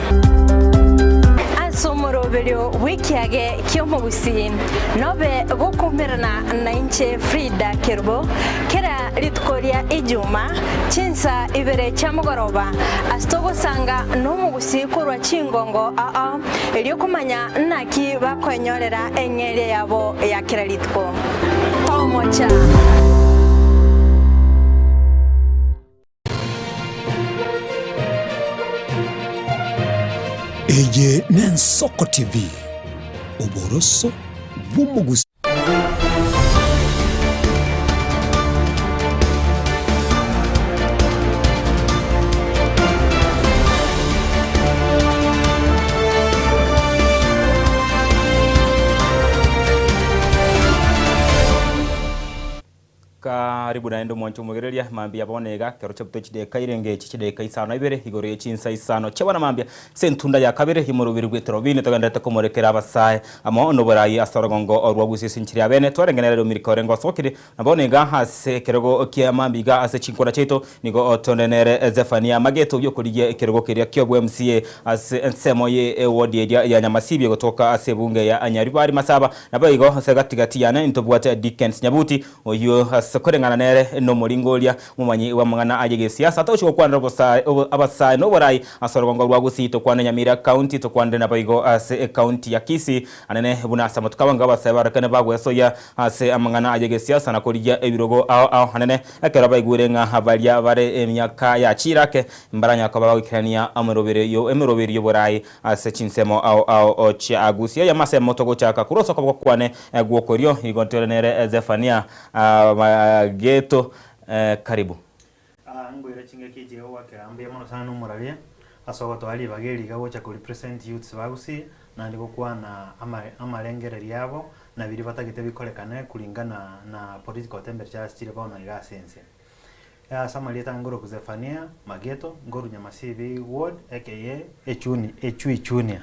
Ase omoroberio bw'ekiage ki'omogusii nobe gokoumerana nainche Frida Kerubo kera rituko ria Ijuma chinsa ibere chia mogoroba ase togosanga nomogusii korwa chingongo ao erio komanya naki bakoenyorera eng'eria yabo ya kera rituko. Tomocha. Eye n'Ensoko TV, oboroso bw'omogusii. Karibu naende omwanche omogereria mambia bono iga kero chapter chideka irenge echi chideka isano na ibere igoro ye chinsa isano chia bono mambia ase entunda ya kabere y'omoroberi bw'etorobini togenderete komorekera abasae amo noborai ase orogongo orwa gusii ase enchera ya bene twarengenere omirika orenge osokire Na bono iga ase ekerogo kia mambia iga ase chinkwana chiaito nigo tonenere Zefania amageto gi'okorigia ekerogo keria ki'obwa MCA ase ensemo ye ewodi eria ya Nyamasibia gotoka ase ebunge ya Nyaribari Masaba. Naboigo ase gati gati yane ntobwate Dickens Nyabuti oyio ase koreng'ana nere nomoringo oria omomanyi bw'amang'ana ay'egesiasa atogochia gokwanera obosae abasae noborai ase orogongo rwa Gusii tokwane Nyamira County tokwanere naboigo ase ecounty ya Kisii anene buna ase amatuko abange abasae barorekane bagwesoyia Ase amang'ana ay'egesiasa na korigia ebirogo ao ao anene, ekero baigure ng'a baria bare emiaka ya chiirake mbaranyare koba bagoikerania emeroberio y'oboraai ase chinsemo ao ao chia Gusii. Aya masemo togochaka korwa ase okoboko kwane gw'okorio, igo ntore nere Zefania Mageto. Karibu. Ngoira chingaki echi iga goakera mbuya mono sana omoraria ase ogotoa ribaga eri iga gocha ko represent youths ba Gusii naende gokwana amarengererio abo na biria batagete bikorekane kulingana na political temperatures chire bono iga ase ense. Ase amarieta ngoroku Zephania Mageto, nkoru Nyamasibi ward aka Echuni Echui Junior.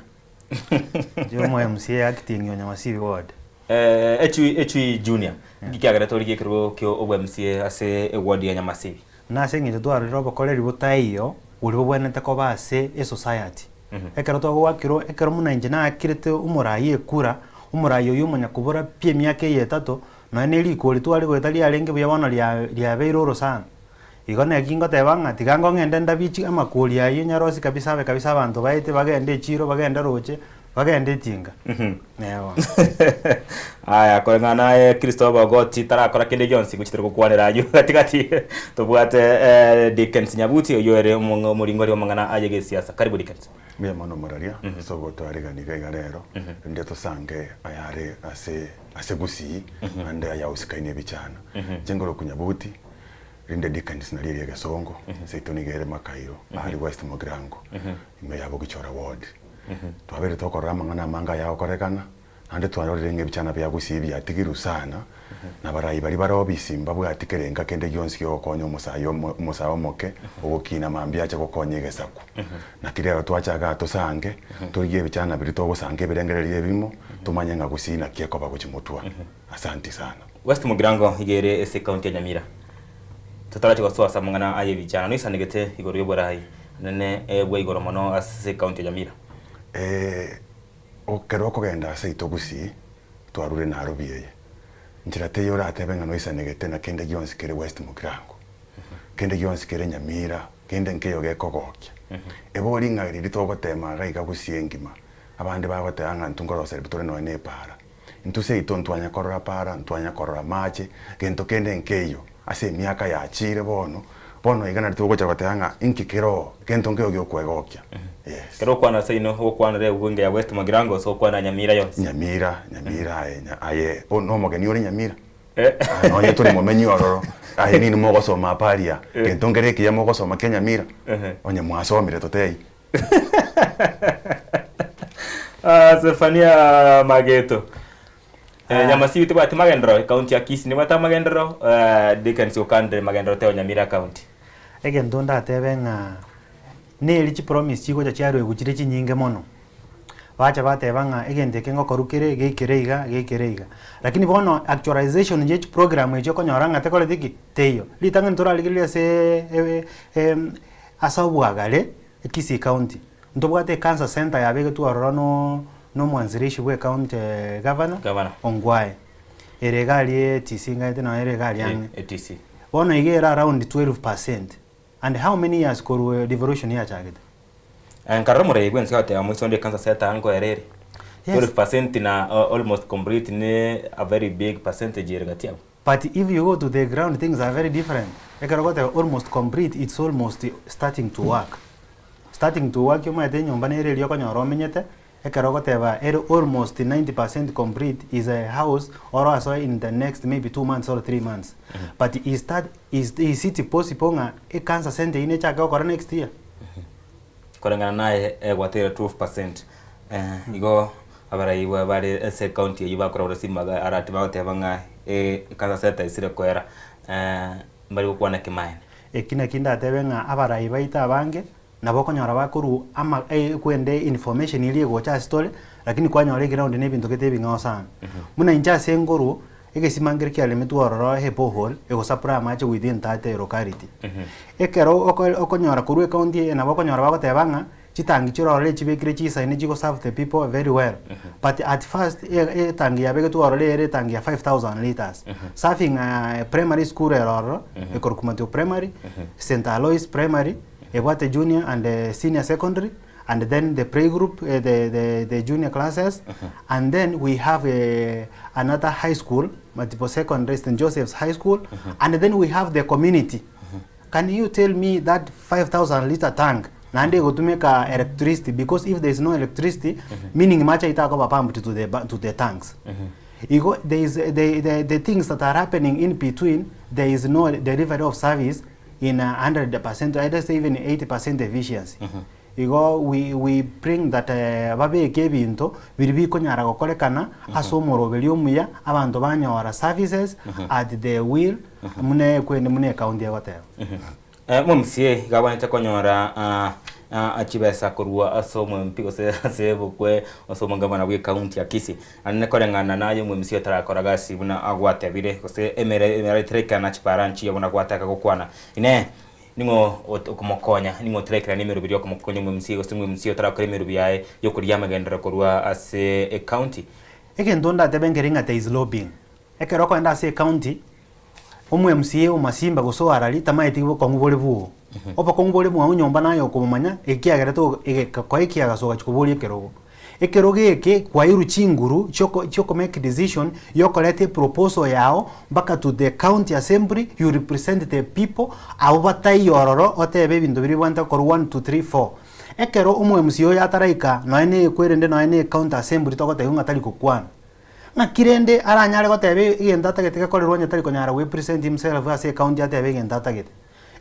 Inche omo MCA acting o Nyamasibi ward. Echui Echui Junior, nki kiagerete origie ekerogo kio obwa MCA ase eward ya Nyamasibi? Nase eng'encho twarorire obokoreri botaiyo boria bobwenerete koba ase esociety. Ekero twagwakirwe, ekero buna inche naakirete omorai ekura, omorai oyio omanya kobora pi emiaka eye etato, Nonya ne rikori tware goeta riarenge buya bono riabeire orosana. Igo naki ngoteba ng'a tiga ngong'ende ndabie chi amakori ayio nyarosie kabisa abe kabisa abanto baete bagende echiro bagende roche bagende etinga. Ee bono. Aya, koreng'ana naye Kristo Ogoti tarakora kende gionsi gochia tore gokwanera ayio gati gati tobwate eh, Dickens Nyabuti oyio ere omoringori bw'amang'ana aye gesiasa. Karibu Dickens. Mbuya mono moraria, ase ogotoaregania iga iga rero, rende tosange ayare ase ase Gusii naende ayausikaine ebichana. Inche nkorokwa Nyabuti, rinde Dickens nario eria egesongo, seito nigo ere Makairo, aria West Mugirango, ime ya Bogichora ward. Twabeire tokorora amang'ana amange ayagokorekana, naende twarorire ng'a ebichana bia Gusii biatigirwe sana, na abarai baria bare obisi mbabwati kerenga kende gionsi giogokonya omosae omo omosae omoke ogokina mambia ache gokonya egesaku. Naki rero twacha igaa tosange, torigie ebichana biria togosanga ebirengererio ebimo, tomanye ng'a Gusii naki ekoba gochia motwe. Asanti sana. West Mugirango iga ere ase ecounty ya Nyamira. Totarachi gosoa ase amang'ana aye ebichana, noisanegete igoro y'oborai nene bwa igoro mono ase ecounty ya Nyamira. Ekero okogenda ase aito Gusii, twarure Nairobi eye. Nchera teiyo oratebe ng'a noisanegete na kende gionsi kere West Mugirango, kende gionsi kere Nyamira, kende nkeiyo gekogokia. Ebori ng'a riria togotema iga iga Gusii engima, abande bagoteba ng'a intwe nkoroserebi tore nonya na epaara. Intwe seito ntwanya korora paara, ntwanya korora amache, gento kende nkeiyo. Ase emiaka yachiire bono, bono iga nario togocha goteba ng'a inki kere oo, gento nkeiyo giokwegokia. Yes. Ekero ogokwana ase inwe, ogokwanera ebunge ya West Mugirango gose ogokwanera Nyamira yonsi? Nyamira, Nyamira aye, aye nomogeni ore Nyamira? Ah, nonye tori momenyi ororo, aye nini mogosoma apa aria, gento nkere ekiya mogosoma kia Nyamira? Onye mwasomire totebie. Ah, Zephania Mageto. Eh, Nyamasibi tebwati magenderero, ekaunti ya Kisii nebwate amagenderero, eh, Dickens okandire magenderero teo Nyamira county. Egento ndatebe ng'a neri chipromise chigocha chiaruegwa chire chinyinge mono, bacha bateba ng'a egento eke ngokorwa kere geikere iga geikere iga. Lakini bono actualization ya echiprogram echio okonyora ng'a tekoreti ki? Teiyo. Ritang'ani torarigereria aseeee ase obwagare Kisii County, ntobwate ecancer centre yabegetwe ororo no nomwanzirishi bwe ecounty governor Governor. Ongwae. Ere iga aria ATC ngaete nonya ere iga aria ang'e. ATC. Bono iga ere around 12% and how many years korwa devolution yachagete? Nkarora omorei bwensi agoteba moiso onde ecancer centre nkoera ere. Yes. 12% na almost complete ne a very big percentage ere gati abwo. But if you go to the ground things are very different, ekero ogoteba almost complete it's almost starting to work. Starting to work omanyete enyomba nere eria okonyora omenyete, ekero ogoteba ere almost 90 percent complete is a house orasoe in the next maybe 2 months or 3 months. But is that is is it possible ng'a ecancer centre eyio nechake gokora next year? Koreng'ana naye egwateire 12%, igo abarai bare ase ecounty eyio bakora ore simbaga arati bagoteba ng'a ekansa seta esire koera, mbari gokwana kimaene. Eki naki ndatebe ng'a abarai baito abange nabo okonyora bakorwa ama kwende information eria egocha ase tore, lakini kwanyora eground na ebinto gete ebing'ao sana. Buna inche ase nkorwa, egesima nkere kiaremetwe ororo eborehole egosupply amache within that locality. Ekero okonyora korwa ecounty eye nabo okonyora bagoteba ng'a chitangi chire ororo echibekire chisaine chigo serve the people very well. But at first etangi yabegetwe ororo ere etangi ya 5000 litres. Serving primary school ere ororo, ekorokwa Mateo Primary, St Alois Primary, ebwate junior and senior secondary, and then the playgroup, the junior classes, and then we have another high school, Matipo Secondary, St Joseph's High School, and then we have the community. Can you tell me that 5000 litre tank naende egotumeka electricity because if there is no electricity meaning mache itakoba pumped to the, to the tanks. Igo there is the things that are happening in between there is no delivery of service. in 100%, let's say even 80% efficiency. Igo we we bring that babeke ebinto biria bikonyara gokorekana ase omoroberio omuya, abanto banyora services at the will buna ekwende buna ecounty egoteba. Omomca iga abwenerete konyora chibesa korwa ase omomp gose ase obokwe ase omogabana bwe county ya Kisii. Naende koreng'ana naye omomca otarakora gasi buna gwatebire gose emere emere terekana chipara nchiya buna gwataka gokwana. Inee! Ning'o okomokonya? Ning'o oterekerania emeroberi y'okomokonya omomca gose omomca otarakora emerobi yaye y'okorigia amagenderero korwa ase ecounty? Egento ndatebe nkere ng'a there is lobbying. Ekero okoenda ase ecounty, omo MCA o Masimba gose o Arari tamaeti bokong'u bore bwoo. Obokong'u bore bwao nyomba naye okomomanya ekiagerete egekoa ekiagaso ogachia koboria ekerogo. Ekerogo eke kwairwe chinguru chioko chioko make decision yokoreta eproposal yao mpaka to the county assembly you represent the people abwo bataiyo ororo otebe ebinto biria bibwenerete gokorwa one, two, three, four. Ekero omo MCA oyo ataraika nonya na ekwerende nonya na ecounty assembly togotebiwa ng'a tari gokwana. Ng'aki rende aranyare goteba egento atagete gekorerwe onye tari konyara gwe present himself ase ecounty atebe egento atagete.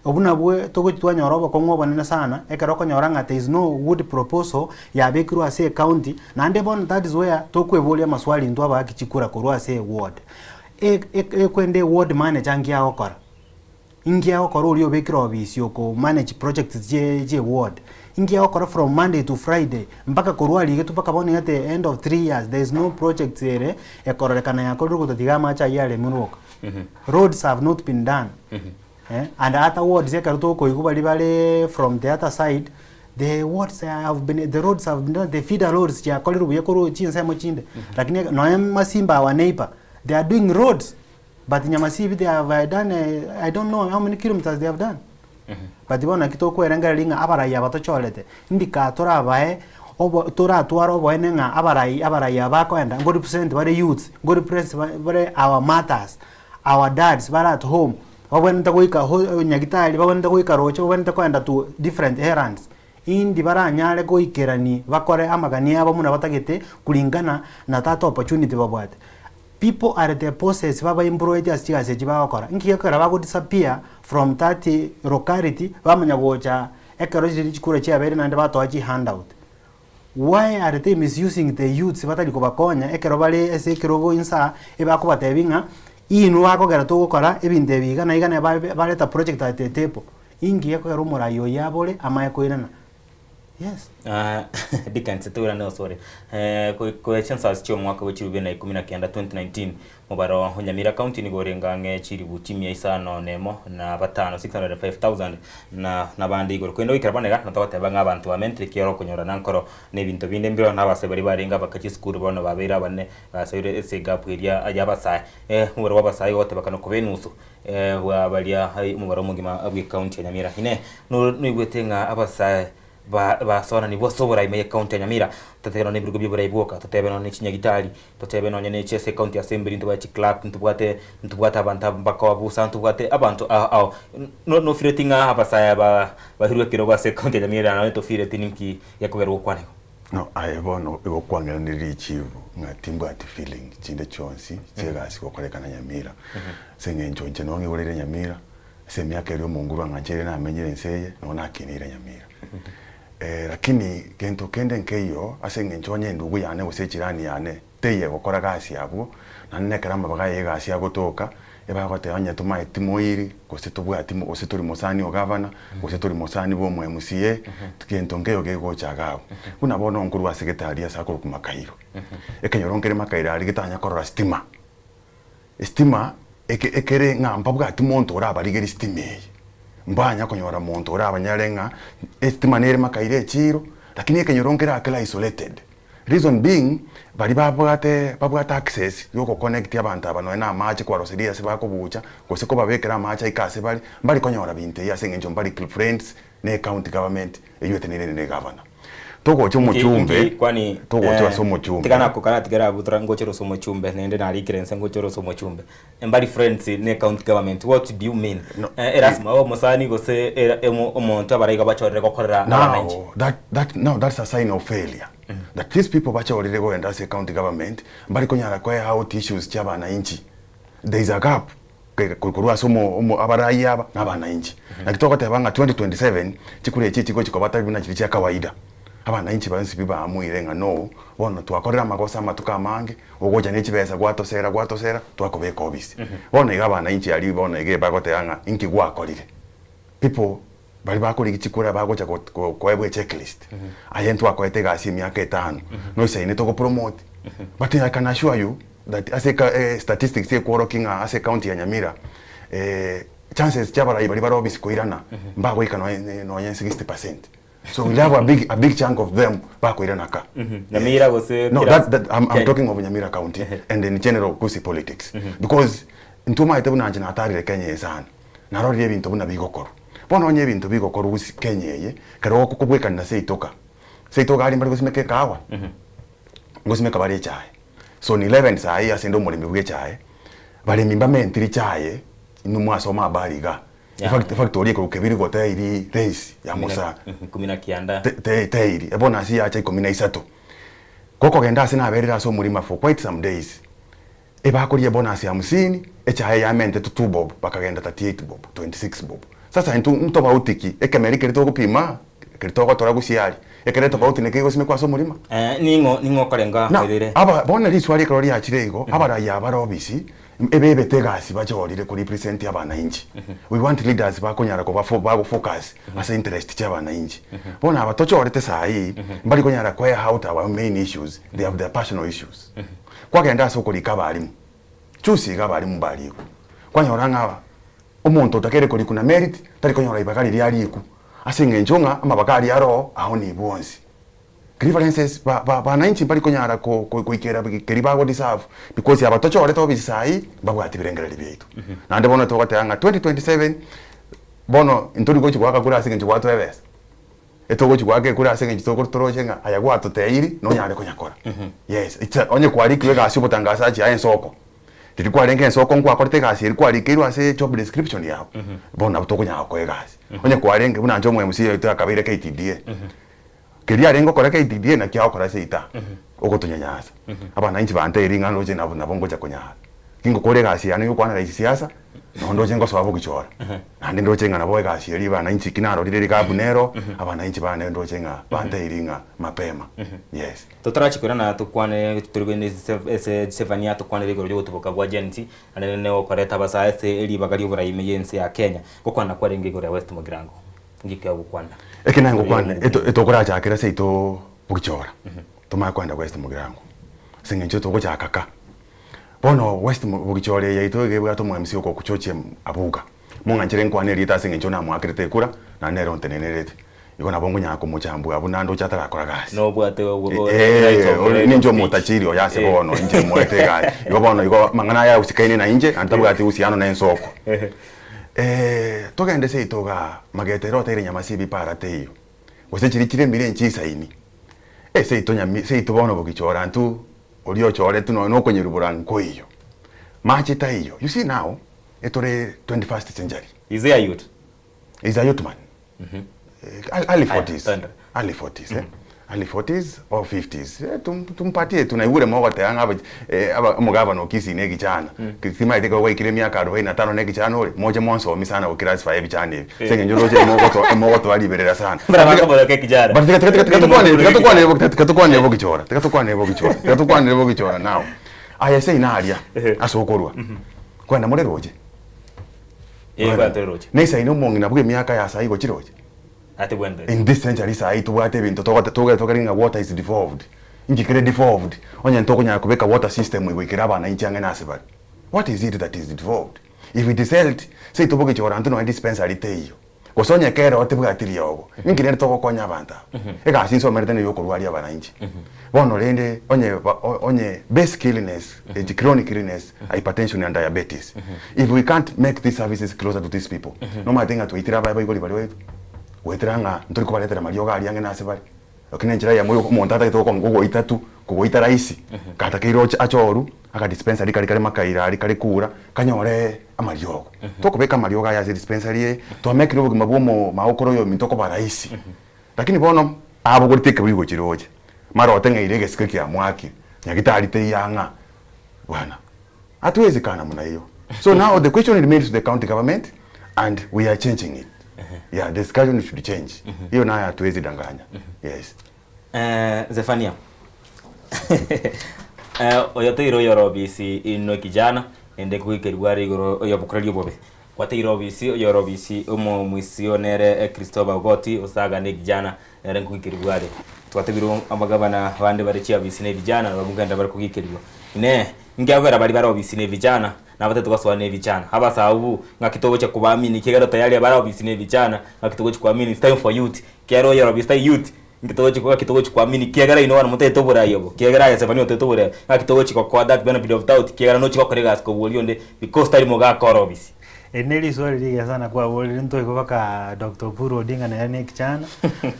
Obwo nabwo togochi twanyora obokong'u obonene sana ekero okonyora ng'a there is no good proposal yabekirwe ase ecounty naende bono that is where tokweboria amaswali intwe abaaki chikura korwa ase eward. E- e- ekwende eward manager nki agokora? Inki agokora oria obekire obisi oko manage projects chie chie ward? Inki agokora from Monday to Friday mpaka korwa arigetwe mpaka bono at the end of 3 years there is no projects ere ekororekana yakorirwe gotatiga amache ayio aremirwe oka. Roads have not been done eh, and other wards ekero tokoigwa baria bare from the other side the wards have been the roads have been done the feeder roads chiakorirwe buya korwa chinsemo chinde lakini nonya Masimba our neighbor they are doing roads But Nyamasibi they have done I don't know how many kilometers they have done. But bono naki tokwerengereria ng'a abarai aba tochorete, ndika torabae obo toratware oboene ng'a abarai abarai aba bakoenda ngo represent bare youths, ngo represent bare our mothers, our dads bare at home, babwenerete goika ho nyagetari, babwenerete goika roche, babwenerete koenda to different errands. Indi baranyare goikerani bakore amagani abo buna batagete kulingana na that opportunity babwate. People are the bosses baba employed ase chigasi echi bagokora, inki gekogera bago disappear from that locality bamanya gocha ekero chiri chikura chiabeire naende batoa chi handout. Why are they misusing the youths batari kobakonya ekero bare ase ekerogo insaa ebakobatebia ng'a inwe bakogera togokora ebinto ebi iga na iga na bareta project at the table. Inki gekogera omorai oyio abore amaye koirana. Yes. Ah, Dickens toirane osore. Eh, koe census chi'omwaka bwe chilifu ibere na ikomi na kenda 2019 mobaro o Nyamira County nigo orenge ang'e chilifu chimia isano na emo na batano 605,000 na nabande igoro. Korende goikera bono iga natogoteba ng'a abanto bamentire ekiagera okonyorana nkoro na ebinto binde mbireo na abasae baria barenge abake chisukuru bono babeire abanene basoire ase egapu eria y'abasae. Eh, omobaro bw'abasae igo ogotebekana koba enusu eh, bwa baria omobaro omogima bw'ecounty ya Nyamira. Inee! Noigwete ng'a abasae ba basoananigwe ase oborai ime y'ecounty ya Nyamira? Totebe nonya nebirogo bi'oborai bwoka, totebe nonya ne chinyagitari, totebe nonya ne chiase ecounty assembly, ntobwate chiclerk, ntobwate ntobwate abanto aba bakoabusa, ntobwate abanto ao ao. No nofireti ng'a abasae aba bairwe ekerogo ase ecounty ya Nyamira nonya tofireti ninki gekogera gokwana igo? No, aye bono igo kwang'eranire richibu ng'a timbwati feeling chinde chionsi chi'egasi gokorekana Nyamira. Ase eng'encho inche noo ng'iboreire Nyamira, ase emiaka eria omonguru ang'ancheire namenyire ense eye, noo nakineire Nyamira. Lakini gento kende nkeiyo ase eng'encho onye endugu yane gose echirani yane teiyo egokora gasi abwo, naende nekero amabaga aye egasi agotoka, ebagoteba onye tomaeti moiri, gose tobwati gose tori mosani o gavana, gose tori mosani bwa omo MCA, gento nkeiyo gegocha iga abwo. Buna bono nkorwa ase getari ase akorokwa Makairo, ekenyoro nkere Makairo aria getanya korora stima, Estima eke ekere ng'a mbabwati monto orabarigerie estima eye, mbanya konyora monto orabanyare ng'a estima nere makaire echiiro, lakini ekenyoro nkere akere isolated. Reason being, baria babwate babwate access ya ogo connect abanto aba nonya na amache kwarosirie ase bakobucha, gose kobabekera amache aike ase bare, mbari konyora binto ebi ase eng'encho mbari friends na ecounty government eywo eteneine na egavana. Togocha omochumbe, Kwani togocha ase omochumbe. Tiga nakokana tigera abwo tora ngochera ase omochumbe naende narikire inse ngochera ase omochumbe. Mbari friends ne county government what do you mean? No. Eh, erasima obe omosani gose era emo omonto abaraiga bachorire gokorera abananchi. Now that that now that's a sign of failure that these people bachorire kogenda ase county government mbari konyara koe out issues chia abananchi. There is a gap. Korwa ase abarai aba na abanainchi. Naki togoteba ng'a 2027 chikura echi echigochi koba tari buna chiria chia kawaida. Abanainchi bonsi pi baamuire ng'a no, bono twakorire amagoso amatuko amange, ogocha ne chibesa gwatosera gwatosera, twakobeka obisi. Bono iga abanainchi aria bono iga ebagoteba ng'a inki gwakorire? People baria bakorigia chikura bagocha koebwa echecklist, aye ntwakoete egasi emiaka etano, noisaine togopromote. But I can assure you that ase statistics ekworokia ng'a ase ecounty ya Nyamira chances chia abarai baria bare obisi koirana mbagoika nonye 60%. So we'll have a big, a big chunk of them bakoirana ka. Nyamira gose No, that, that, I'm, I'm talking of Nyamira County and in general Gusii politics. Because intwe omanyete buna inche natarire Kenya eye sana. Narorire ebinto buna bigokorwa. Bono onye ebinto bigokorwa Gusii Kenya eye, ekero okobwekanera seito ka, seito iga aria mbare gosimeka ekahawa, ngosimeka bare echae. So ni 11 saa hii ase inde omoremi bwa echae, baremi mbamentiri chae, inwe mwasoma habari igaa. Efactory ekorwa Kebirigo teiri race ya Musa. Ikumi na kianda. Teiri, ebonus yacha ikomi na isato. Gokogenda ase naberire ase omorima for quite some days, ebakoria ebonus ya hamsini, echae yamentetwe two bob, bakagenda 38 bob, 26 bob. Sasa intwe ntobauti ki? Ekemeri keria togopima, keria togotora gusii aria, ekere tobauti neke kegosimekwa ase omorima? Ning'o ning'o okorenga Now, oirire? aba bono riswali ekero riachire igo, abarai aba bare obisi, ebebete egasi bachorire ko represent abanainchi. We want leaders bakonyara koba fo bago focus ase interest chia abanainchi. Bono aba tochorete saii, mbari konyara ko air out our main issues, they have their personal issues. Kwagenda ase okorika abalimu, choose iga abalimu mbarikwe. Kwanyora ng'a omonto otakeire korikwa na merit, tari konyora ibaga riria arikwe, ase eng'encho ng'a amabaga aria aroo ao nibwo onsi. Grievances ba ba bananchi mbari konyara ko ko goikera keria bago deserve because aba tochorete obisi saii mbabwati birengererio biaito. Naende bono togoteba ng'a 2027 bono ntori gochi goaka kura ase eng'encho gwatoa ebesa, etogochi goaka ekura ase eng'encho toko toroche ng'a aya gwatoteiri nonyare konyakora. Yes, it's a onye kwarikirwe egasi obotangasachi aye ensoko, riria kwarenge ensoko nkwakorete egasi eria kwarikeirwe ase job description yago, bono nabo tokonyara gokoa egasi. Onye kwarenge buna inche omo MCA oito akabeire KTDA, Keria arenge gokora KTDA nakio agokora ase eita, ogotonyanyasa. Abananchi bantebirie ring'ana ndoche nabo nabo ngocha konyara. Tingokora egasi yane yokwana raisi siasa, nabo ndoche ngosoa bogichora. Naende ndoche ng'a nabo egasi eria abananchi ki narorire rigabu nero, abananchi bane ndoche ng'a bantebirie ng'a mapema. Yes. Totarachia koirana tokwane tori ase Zephania tokwanere igoro riogotuboka gwa Gen Z naende nokoreta abasae ase ribaga rioborai ime y'ense ya Kenya. Gokwana kwarenge igoro ya West Mugirango. Ngike ogokwana. Eke naye ngokwana eto etokorachakera seito bogichora tomanye koenda west mogirango ase eng'encho togochaka ka bono west bogichora eye yaito iga ebwate omo MC okokuchochia abuga mong'anchere nkwane erieta ase eng'encho namoakerete ekura naende nere ontenenerete igo nabo nkonyara komochambua abwo naende oche atarakora gasi Nobwate ninche omotachiri oyo ase bono inche moete egasi igo bono igo amang'ana aya agusikaine na inche naende tabwati uhusiano na ensoko. Togende seito igaa, magete ere oteire nyamasi ebipara teiyo, gose chiria chiremire nchisaini. Eh, seito nyami, seito bono bogichora intwe oria ochoretwe nonya nokonyerubora nkoiyo. Mache taiyo. You see now, etore 21st century. Is he a youth? He's a youth man. Early forties, early forties eh, early forties or fifties eh, tum tumpatie tu naigure mogoteba ng'a aba eh, aba omogavana o Kisii na ekichana timaeti ekero gwaikire emiaka arobaini na tano na ekichana ore moche monsomi sana goclassify ebichana ebi ase eng'encho ndoche mogoto mogotoa riberera sana. Buna bakoboreka ekichana. But tiga tiga tiga tiga tokwanere tiga tokwanere bo tiga tokwanere bogichora tiga tokwanere bogichora tiga tokwanere bogichora now aye seino aria ase okorwa kwenda more roche. Ee, bwate roche. Naisaine omong'ina bw'emiaka ya saii gochia roche. Ate bwende. In this century saii tobwate ebinto togote toge tokeri ng'a water is devolved. Inki kere devolved? Onye ntokonyara kobeka water system igoikera abananchi ang'e nase bare. What is it that is devolved? If it is health, seito bogichora intwe nonye dispensary teiyo. Gose onye kere oo tebwati riogo, ninki rende togokonya abanto aba? Egasi nsomerete neye okorwaria abananchi. Bono rende onye onye basic illness, echi chronic illness, hypertension and diabetes, if we can't make these services closer to these people, nomanyete ng'a twaitire abaye baibori baria baito, goetera ng'a ntori kobaretera amariogo aria ang'e nase bare. Lakini enchera eyemo yoka omonto atagete gokong'a kogoita tu, kogoita rahisi, gatakeire oche achoru, aga dispensary karia kare makaira aria kare kura, kanyore amariogo. Tokobeka amariogo aya ase dispensary eye, twamekire obogima bwa omo magokoro oyo ominto koba rahisi. Lakini bono, abogoreti ekebuyu gochia roche, mara oteng'eire egesike kiamwakire, nyagitari teiyo ang'a, bwana, hatuwezi kaa namna hiyo. So now the question remains to the county government and we are changing it. Yeah, the discussion should change. Hiyo nayo hatuwezi danganya. Yes. Eh, Zephania. Eh, oyo teire oyore obisi ino kijana ende kuikerigwa are igoro oyobokoreri obobe gwateire obisi oyore obisi omo mwisi nere eh, Christopher Ogoti osaga ne kijana nere nkuikerigwa are twatebire abagabana bande bare chiabisi ne vijana babugenda bari kugikerigwa ine ngiagwera bari bare obisi ne vijana nabatete gosoa ne vijana abasabu ng'aki togocha kubaamini kegero tayari bare obisi ne vijana ng'aki togocha kuamini it's time for youth kero oyore obisi tai youth nkitogochi kwa kitogochi kuamini kiegera ino wana mutete oburayi obo kiegera aya Zephania otete oburayi ng'aki togochi kokoa that benefit of doubt kiegera nochi gokora egasi kobua onde because tari mogakora obisi. Eri ne riswali rigiya sana kwaborire ntoigwe baka Dr. Oburu Odinga nere ne ekichana,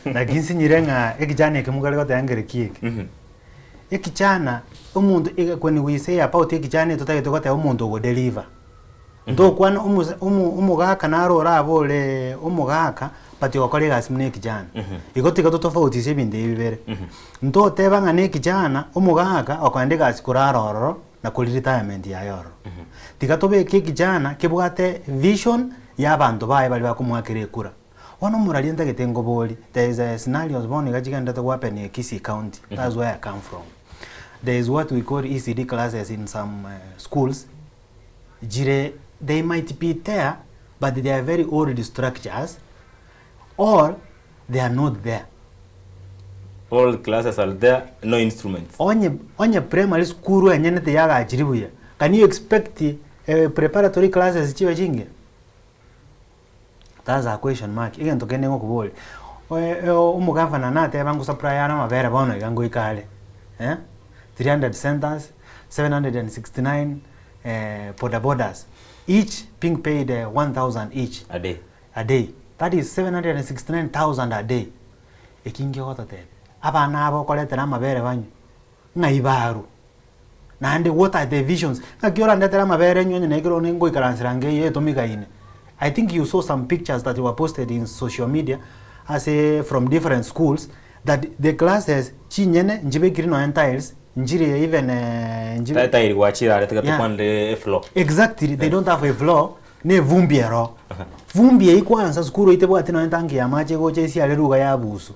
naki nsinyire ng'a ekichana eke mokare goteba nkere ki eke. Ekichana, omonto iga when we say about ekichana etotagete goteba omonto ogodeliver. Ntokwana omose omo omogaka naro orabore omogaka but ogokora egasi buna ekichana. Igo tiga totofautishe ebinto ebi bibere. Ntoteba ng'a na ekichana, omogaka okoenda egasi korara ororo na kori retirement yaye ororo. Tiga tobeke ekichana kebwate vision ya abanto baye baria bakomoakera ekura. Bono omoraria ntagete nkobori, there is a scenarios bono iga chigenderete gohappen in Kisii County, that's where I come from. There is what we call ECD classes in some schools, jire they might be there but they are very old structures or they are not there. All classes are there, no instruments. Onye onye primary school enyene teyagachiri buya, can you expect preparatory classes chibe chingiya? That's a question mark. Egento kende ngokoboria, omogavana nateba ngosupply are amabere bono iga ngoika are, eh? 300 centers, 769 boda bodas, each being paid 1000 each. A day. A day. That is 769,000 a day. Eki nkegototebia, abana aba okoretera amabere banywe, ng'ai barwa? Naende what are the visions? Ng'aki orandetere amabere nywe onye nekero ngoikaransera nge etomigaine. I think you saw some pictures that were posted in social media ase from different schools that the classes chinyene nchibekiri nonya tiles nchire even nchibe Tile gwachire are tiga tokwanere efloor. Exactly, they don't have a floor ne vumbi ero. Vumbi eyio kwanza sukuru eyio tebwati nonya tanki ya amache egocha esiare ruga ya busu.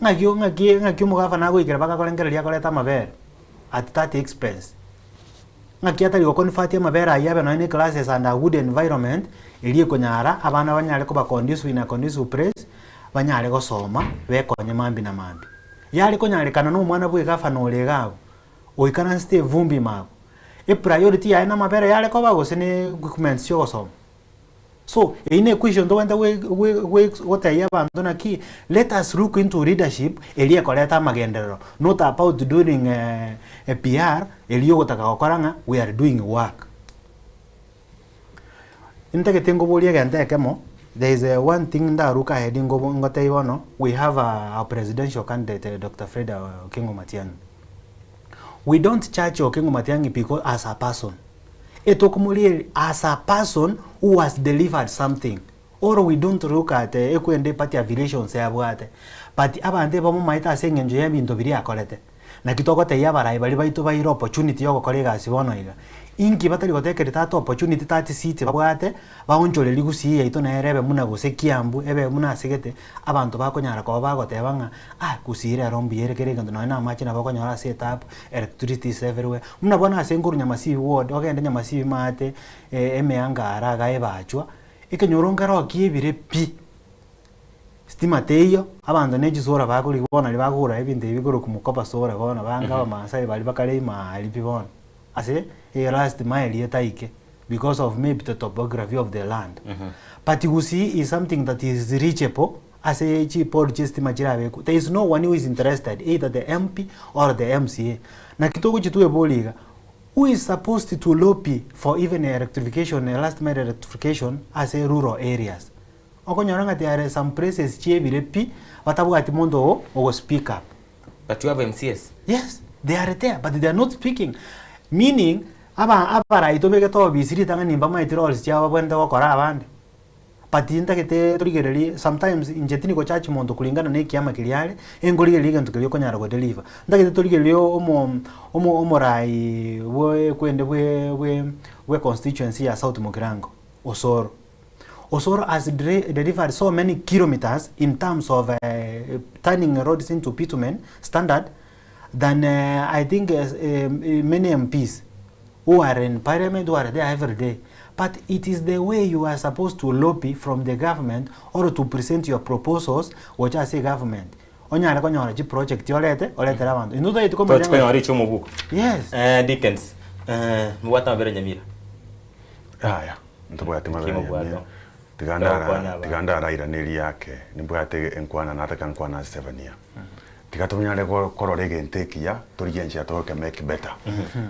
Ng'aki ng'aki ng'aki omogafana agoikera mpaka akorengereria akoreta amabere at that expense. Ng'aki atari goconvert amabere ayio abe nonya ne classes and a good environment eria ekonyara abana banyare koba conducive in a conducive place banyare gosoma bekonye mambia na mambia. Yare konyarekana na omwana bwa egafana ore iga abwo oikaransete evumbi ime abwo, epriority yaye na amabere yare koba gose ne equipments chia ogosoma. So eyio ne equation tobwenerete gwe gwe gwe gotebia abanto naki let us look into leadership eria ekoreta amagenderero not about doing a PR eria ogotaka gokora ng'a we are doing work. Ntagete nkoborie egento ekemo, there is a one thing ndaruke ahead nkobo ngotebia bono, we have a presidential candidate Doctor Fred Okengo Matiang'i. We don't judge Okengo Matiang'i because as a person, etokomoria as a person who has delivered something or we don't look at ekwende party affiliations abwate, but abanto ebamomaete ase eng'encho ya ebinto biria akorete. Naki togotebia abarai baria baito baire opportunity ya ogokora egasi bono iga, inki batari gotekeria tata opportunity tati seat babwate, baonchoreria gusii yaito nere ebe buna gose Kiambu, ebe buna ase gete, abanto bakonyara koba bagoteba ng'a ah gusii rero mbuya ere kera egento nonye na amache nabo okonyora ase etap, electricity is everywhere. Buna bono ase nkorwa Nyamasibi ward, ogende Nyamasibi maate emeangara iga ebachwa, ekenyoro nkero kiebire pi, stima teiyo, abanto ne chisora bakorigia bono naria bakogora ebinto ebi bikorokwa mkopa solar bono bange abamasai baria bakare ime aria pi bono, ase elast mile etaike because of maybe the topography of the land. But gusii is something that is reachable ase chipole chia estima chirabekwe, there is no one who is interested either the MP or the MCA. Naki togochia tweborie iga, who is supposed to lobby for even electrification, last mile electrification ase rural areas? Okonyora ng'a there are some places chiebire pi, batabwati monto o ogo speak up. But you have MCAs. Yes, they are there but they are not speaking. Meaning, aba abarai tobegete obisi ritang'ani mbamaeti roles chiabo babwenerete gokora abande. But ntagete torigererie sometimes inche tindi go judge monto kulingana na ekiama keria are, enkorigereria egento keria okonyara go deliver. Ntagete torigererie omo omo omorai bwe ekwende bwe bwe bwe constituency ya South Mugirango, Osoro. Osoro has dre delivered so many kilometers in terms of turning roads into bitumen standard than I think many MPs who are in parliament who are there every day. But it is the way you are supposed to lobby from the government or to present your proposals gocha ase egovernment. Onyare konyora chiproject orete, oretere abanto. Intwe totagete komanya Tochi konyora echi omobuko. Yes. Eh, Dickens, eh, mobwate amabere Nyamira. Yaya, ntobwati mabere Kimobwate. Nyamira. Tiga Togokwana ndara abanto. tiga ndarairaneria ake, nimbwate enkwana nataka nkwane ase Zephania. Tiga tonyare korora egento ekiya, torigie enchera togoke make better.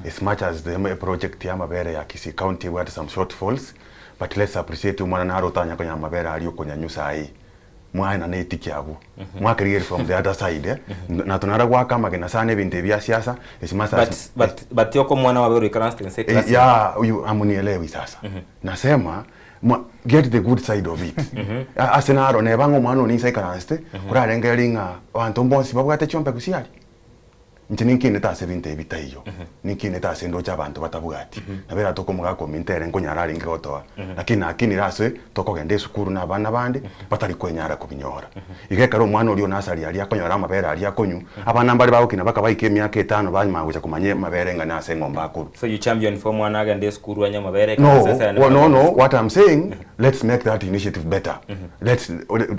As much as the project ya amabere ya Kisii County ebwate some shortfalls, but let's appreciate omwana naro otanya konyora amabere aria okonyanywa saii, mwaenana etiki abwo, mwakerigeria from the other side eh, na tonara goaka amagena sana ebinto ebi bia siasa, as much as But, but, but yoko omwana wabe oroikaranste inse Eh, class. ya huyu hamunielewi sasa. Nasema mwa, get the good side of it. Ase naro neba ng'a omwana one inse aikaransete, korarengereria ng'a abanto mbonsi babwate chiombe gose aria. Inche ninkinete ase ebinto ebi taiyo, ninkinete ase ndoche abanto batabwati. Nabo eratoke omogaka ominto ere nkonyara arenge gotoa, lakini nakinire ase tokogenda esukuru na abana bande batari kwenyara kobinyora. Iga ekero omwana oria o nursery aria akonyora amabere aria akonywa, abana mbare bagokina mpaka baike emiaka etano banyuma gocha komanya amabere ng'a nase eng'ombe akorwa. So you champion for omwana agende esukuru anywe amabere No, ekero esese well, no, no. What I'm saying, let's make that initiative better. Let's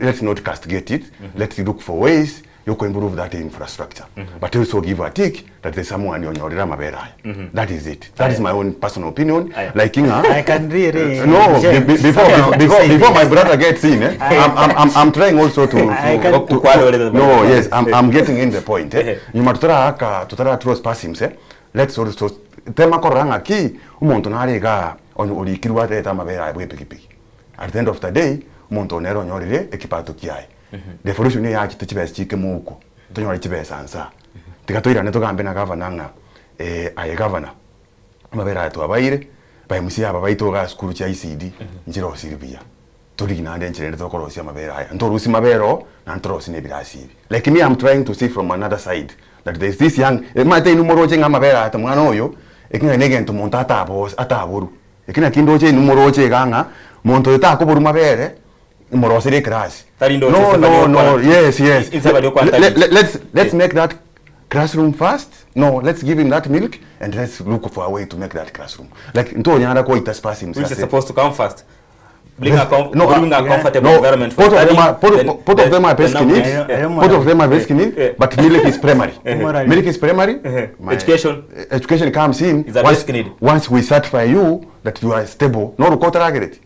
let's not castigate it. Let's look for ways you can improve that infrastructure. But also give a tick that there's someone onyorera amabere aya. That is it. That is my own personal opinion. Like ng'a I can really No, reject. before before Say before my this. brother gets in, eh, I'm, I'm, I'm trying also to, I can- to, no, yes, I'm, I'm getting in the point. Eh. Nyuma tutara aka tutara trespass him, eh. Let's also tema korora ng'aki omonto nare iga onye orikirwe atete amabere aye bwa epikipiki. At the end of the day, omonto one ere onyorire ekipato kiaye. Devolution eye yachete chibesa chike mouko, tonyore chibesa nsa. Tiga toirane togambe na gavana ng'a eh, aye gavana, amabere aya twabaire, ba MCA aba baito iga sukuru chia ECD, nchirosiri buya. Torigie naende enchera ende tokorosia amabere aya. Ntorusie mabere oo, naende torosie na ebirasi ebi. Like me I'm trying to see from another side that there is this young, omanyete inwe moroche ng'a amabere aya mwana oyo, eki ng'a negento monto atabos ataborwa. Eki naki ndoche inwe moroche iga ng'a, monto oyo takoborwa mabere, moroserie eclass. Tari ndoche No, inse no, bari no, okwana. yes, yes. Inse bari okwana Let, tari. let, let's, let's make that classroom first. No, let's give him that milk and let's look for a way to make that classroom. Like, ntonyara koita spasms Which is ase- supposed to come first. Bring a, com- No, bring a comfortable no, environment for both of them study, are, both, then- both of then- them are then basic now- needs. Both of them are basic needs, but milk is primary. Milk is primary. My Education. Education comes in Is a once, basic need. once we certify you that you are stable. No, rukotarageret.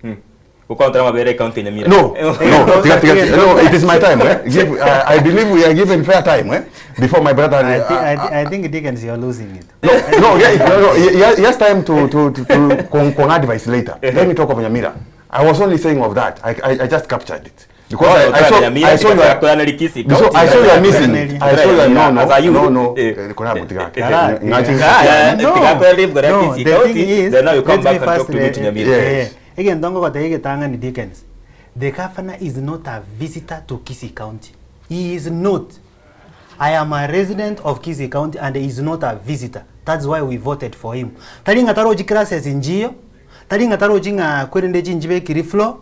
Ukaontra mabere county Nyamira. No, no, tiga, tiga, no, it is my time. Eh? Give, I believe we are given fair time. Eh? Before my brother. I, thi- I, thi- I think Dickens, you're losing it. No, no, yeah, no, no, he, he has time to, to, to, to con, con advice later. Let me talk of Nyamira. I was only saying of that. I, I, I just captured it. Because Oh, I, I saw, Nyamira, I saw you are, Kisii so I saw you are missing it. I saw you are, no, no, As a youth, no, no. eh, Eh, kuna butika. Ah, Ngachi- Ah, No, no, no, the thing is, then now you come let me back and talk first to me to re- Nyamira. eh, egento ngogotebia egetang'ani Dickens, the governor is not a visitor to Kisii County. He is not. I am a resident of Kisii County and he is not a visitor. That's why we voted for him. Tari ng'a tarochi classes njiyo, tari ng'a tarochi ng'a kwerende chinchibe ekiri floor,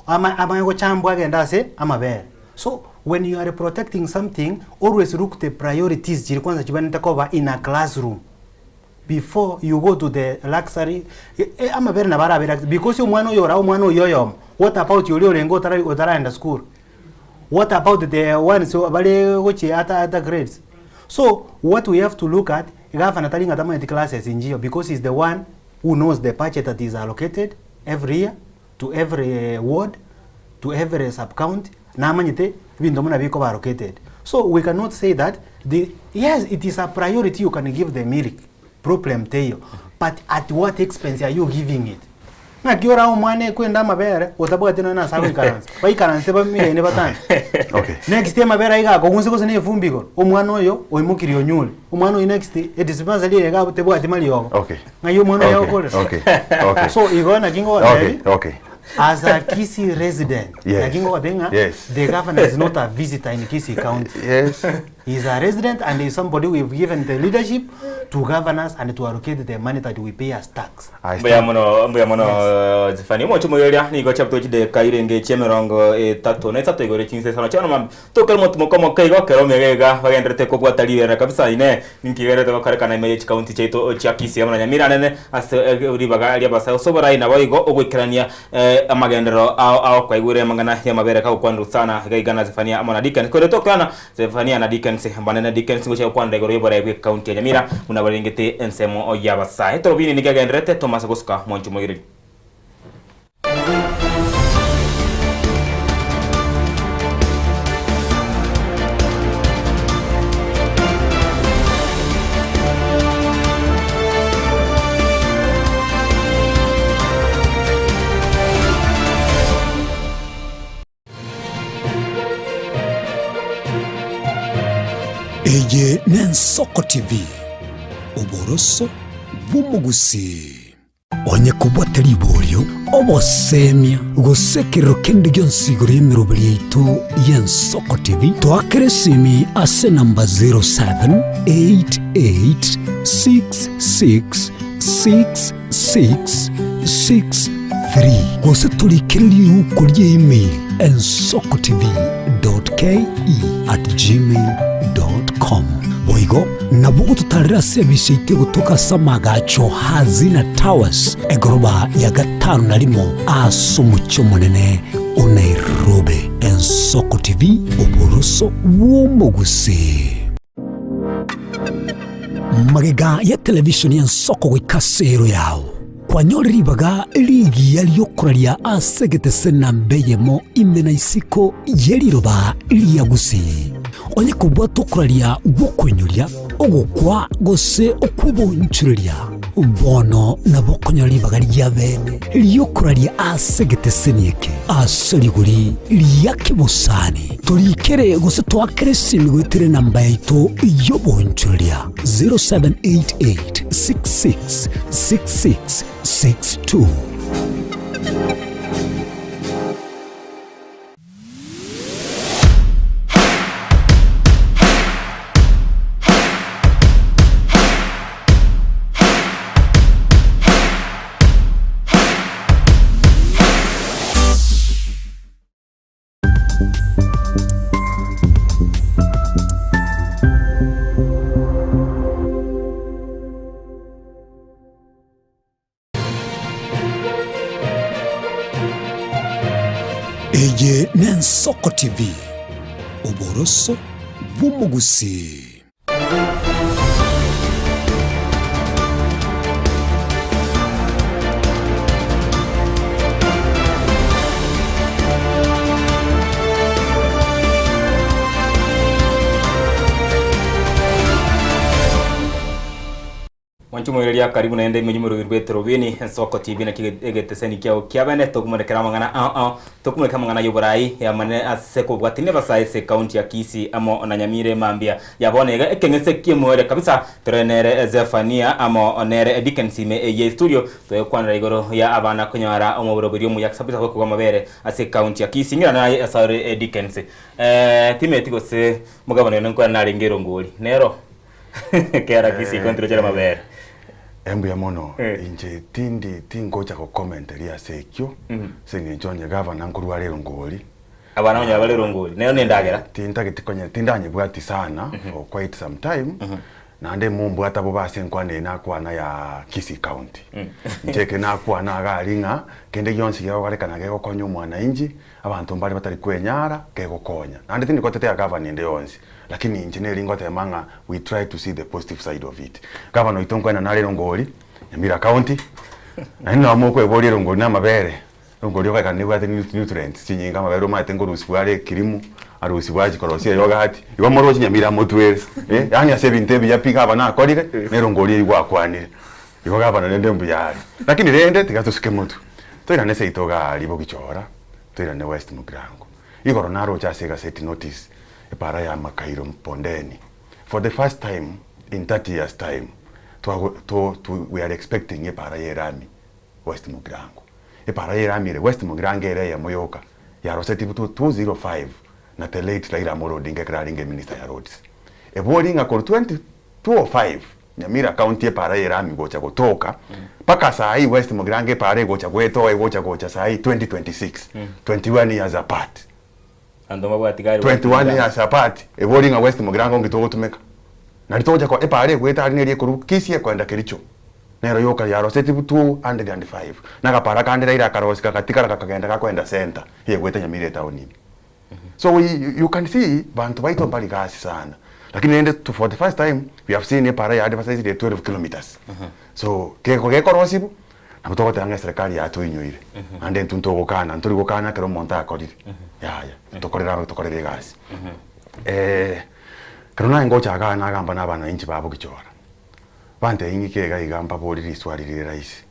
ama amanye gochambwa agende ase amabere. So when you are protecting something, always look the priorities chiri kwanza chibanete koba in a classroom before you go to the luxury eh, eh, amabere nabarabera because omwana oyo ora omwana oyo oyomo what about yori orenge otara otaraenda school what about the ones who bari gochi ata ata grades so what we have to look at gavana tari ng'a tamanyeti classes injiyo because he's the one who knows the budget that is allocated every year to every ward to every sub county namanyete ebinto buna bikoba allocated so we cannot say that the yes it is a priority you can give the milk problem teiyo but at what expense are you giving it ng'aki ora omwana ekwenda amabere otabwati nonya nase agoikaransa baikaranse bamigaine batano Okay. next amabere aiga akogunse gose na efumbi igoro omwana oyo oimokirie onyure omwana oyo next edispensary ere iga tebwati mariogo Okay. ng'ai omwana oyo Okay, agokorera okay, okay. so igo naki ngogotebi Okay, okay. As a Kisii resident, Yes. naki ngogotebia ng'a Yes. the governor is not a visitor in Kisii County. Yes. He is a resident and he is somebody we have given the leadership to govern us and to allocate the money that we pay as tax. Mbuya mono, mbuya mono Zephania. Omochie omoiroria nigo chiabutwe chideka irenge chi'emerongo etato na isato igoro chinsa isano chiano mambia. Tokere omotimoko omoke igo kero omega iga bagenderete kobwata riberera kabisa inee ninki kigenderete gokorekana ime ye chikaunti chiaito chia Kisii amo na Nyamira anene ase ribaga ri'abasae ase oborai naboigo ogoikerania amagenderero ao ao kwaigure amang'ana y'amabere kagokwanirwe sana iga iga na Zephania amo na Dickens. Korende tokwana Zephania na Dickens mbanene Dickens ngochia gokwanera igoro y'oborai bw'ekaunti ya Nyamira buna barengete ensemo y'abasae. Etorobini nigo egendererete tomase gosuka mwanche omoigereri. Eye n'Ensoko TV, oboroso bw'omogusii. Onye kobwate riborio, obosemia, gose ekerero kende gionsi igoro y'emeroberi yaito y'Ensoko TV, toakere esimi ase enamba 0788666663 gose torikere riuko ria email ensokotv.ke@gmail.com. Boigo nabo ogototarera ase ebise yaito egotoka ase amagacho Hazina Towers, egoroba ya gatano na rimo ase omochie omonene o Nairobi. Ensoko TV, oboroso bw'omogusii. Magega ya televishoni y'ensoko goika ase ero yao, kwanyore ribaga rigiya ri'okoraria ase egetese namba eyemo ime na isiko ye riroba ria Gusii. Onye kobwata okoraria gw'okoinyoria, ogokwa gose okw'obonchoreria, bono nabo okonyora ribaga ria bene ri'okoraria ase egeteseni eke ase rigori ria kebosani. Torikere gose toakere esimi goetera enamba yaito y'obonchoreria 0788 66 66 62. Eye n'Ensoko TV, oboroso bw'omogusii. Mwanche omoireria karibu naende ime y'omorweri bw'eterobini, Ensoko TV naki egeteseni kiao kia bene tokomorekera amang'ana ao ao tokomoreka amang'ana y'oborai amanene ase kobwatia nebasae ase ekaunti ya Kisii amo na Nyamira emambia ya bono iga ekeng'ese ki'emoerio kabisa tore nere Zephania amo nere Dickens ime eye studio toyekwanera igoro ya abana konyora omoborobori omuya kabisa bw'okogwa amabere ase ekaunti ya Kisii ng'ina naye asare Dickens eh timeti gose mogabane one nkwana narenge erongori nero Kera Kisii kontire chire amabere. Embuya mono inche tindi tingocha go comment ria ase ekio ase eng'encho onye gavana nkorwara erongori Abana onye bare erongori nero nendagera. Tintageti konya tindanyebwati sana for quite some time naende mombwate bobe ase enkwana eye nakwana ya Kisii county. Inche eke nakwana iga aria ng'a kende gionsi gegokorekana gegokonya omwananchi abanto mbare batari kwenyara kegokonya. Naende tindi gotetea gavana ende yonsi. Lakini inche neri ngotema ng'a we try to see the positive side of it. Gavana oito nkoenana are erongori, Nyamira county, naende nabo mokweboria erongori na amabere, erongori ogoekana nebwate nutrients chinyinge amabere omanyete nkorusiwa are ekirimu, arusiwa achia korosia eyogati, igo moroche Nyamira motwere eh, yaani ase ebinto ebiya pi gavana akorire, na erongori eywo gwakwanire. Igo gavana rende mbuya are. Lakini rende tiga tosuke motwe, toirane seito igaa aria bogichora, toirane West Mugirango. Igoro naroche ase egaseti notice Epara ya Makairo Mpondeni For the first time in 30 years time twago to to we are expecting epara ye erami West Mugirango. Epara yeramire West Mugirango ere eyemo yoka yaroseti 205 na the late Raila Amolo Odinga ekero arenge eminister ya roads. Ebori ng'a korwa 2005 Nyamira county epara yerami gocha gotoka mpaka saii West Mugirango epara egocha goetoa egocha gocha saii 2026 21 years apart. Abanto mbabwati gari 21 years apart ebori ng'a West Mugirango nki togotumeka? Nari togocha ko epara egoeta aria neri ekorwa Kisii ekoenda Kericho nero yoka yaroseti 205 na agapara kande Raila akarosia gagatigara gakagenda gakoenda center eyegoeta Nyamira etown ime. So we you can see banto baito mbari gasi sana lakini rende to for the first time we have seen epara ya advertised ya 12 kilometers so keko gekorosibu nabo togoteba ng'a eserekari yatoinyoire naende intwe ntogokana ntori gokana ekero omonto akorire yaya tokorere aba tokorere egasi ekero naye ngocha igaa nagamba na abananchi ba bogichora bantebia ng'ike iga iga mbabori riswali rire rahisi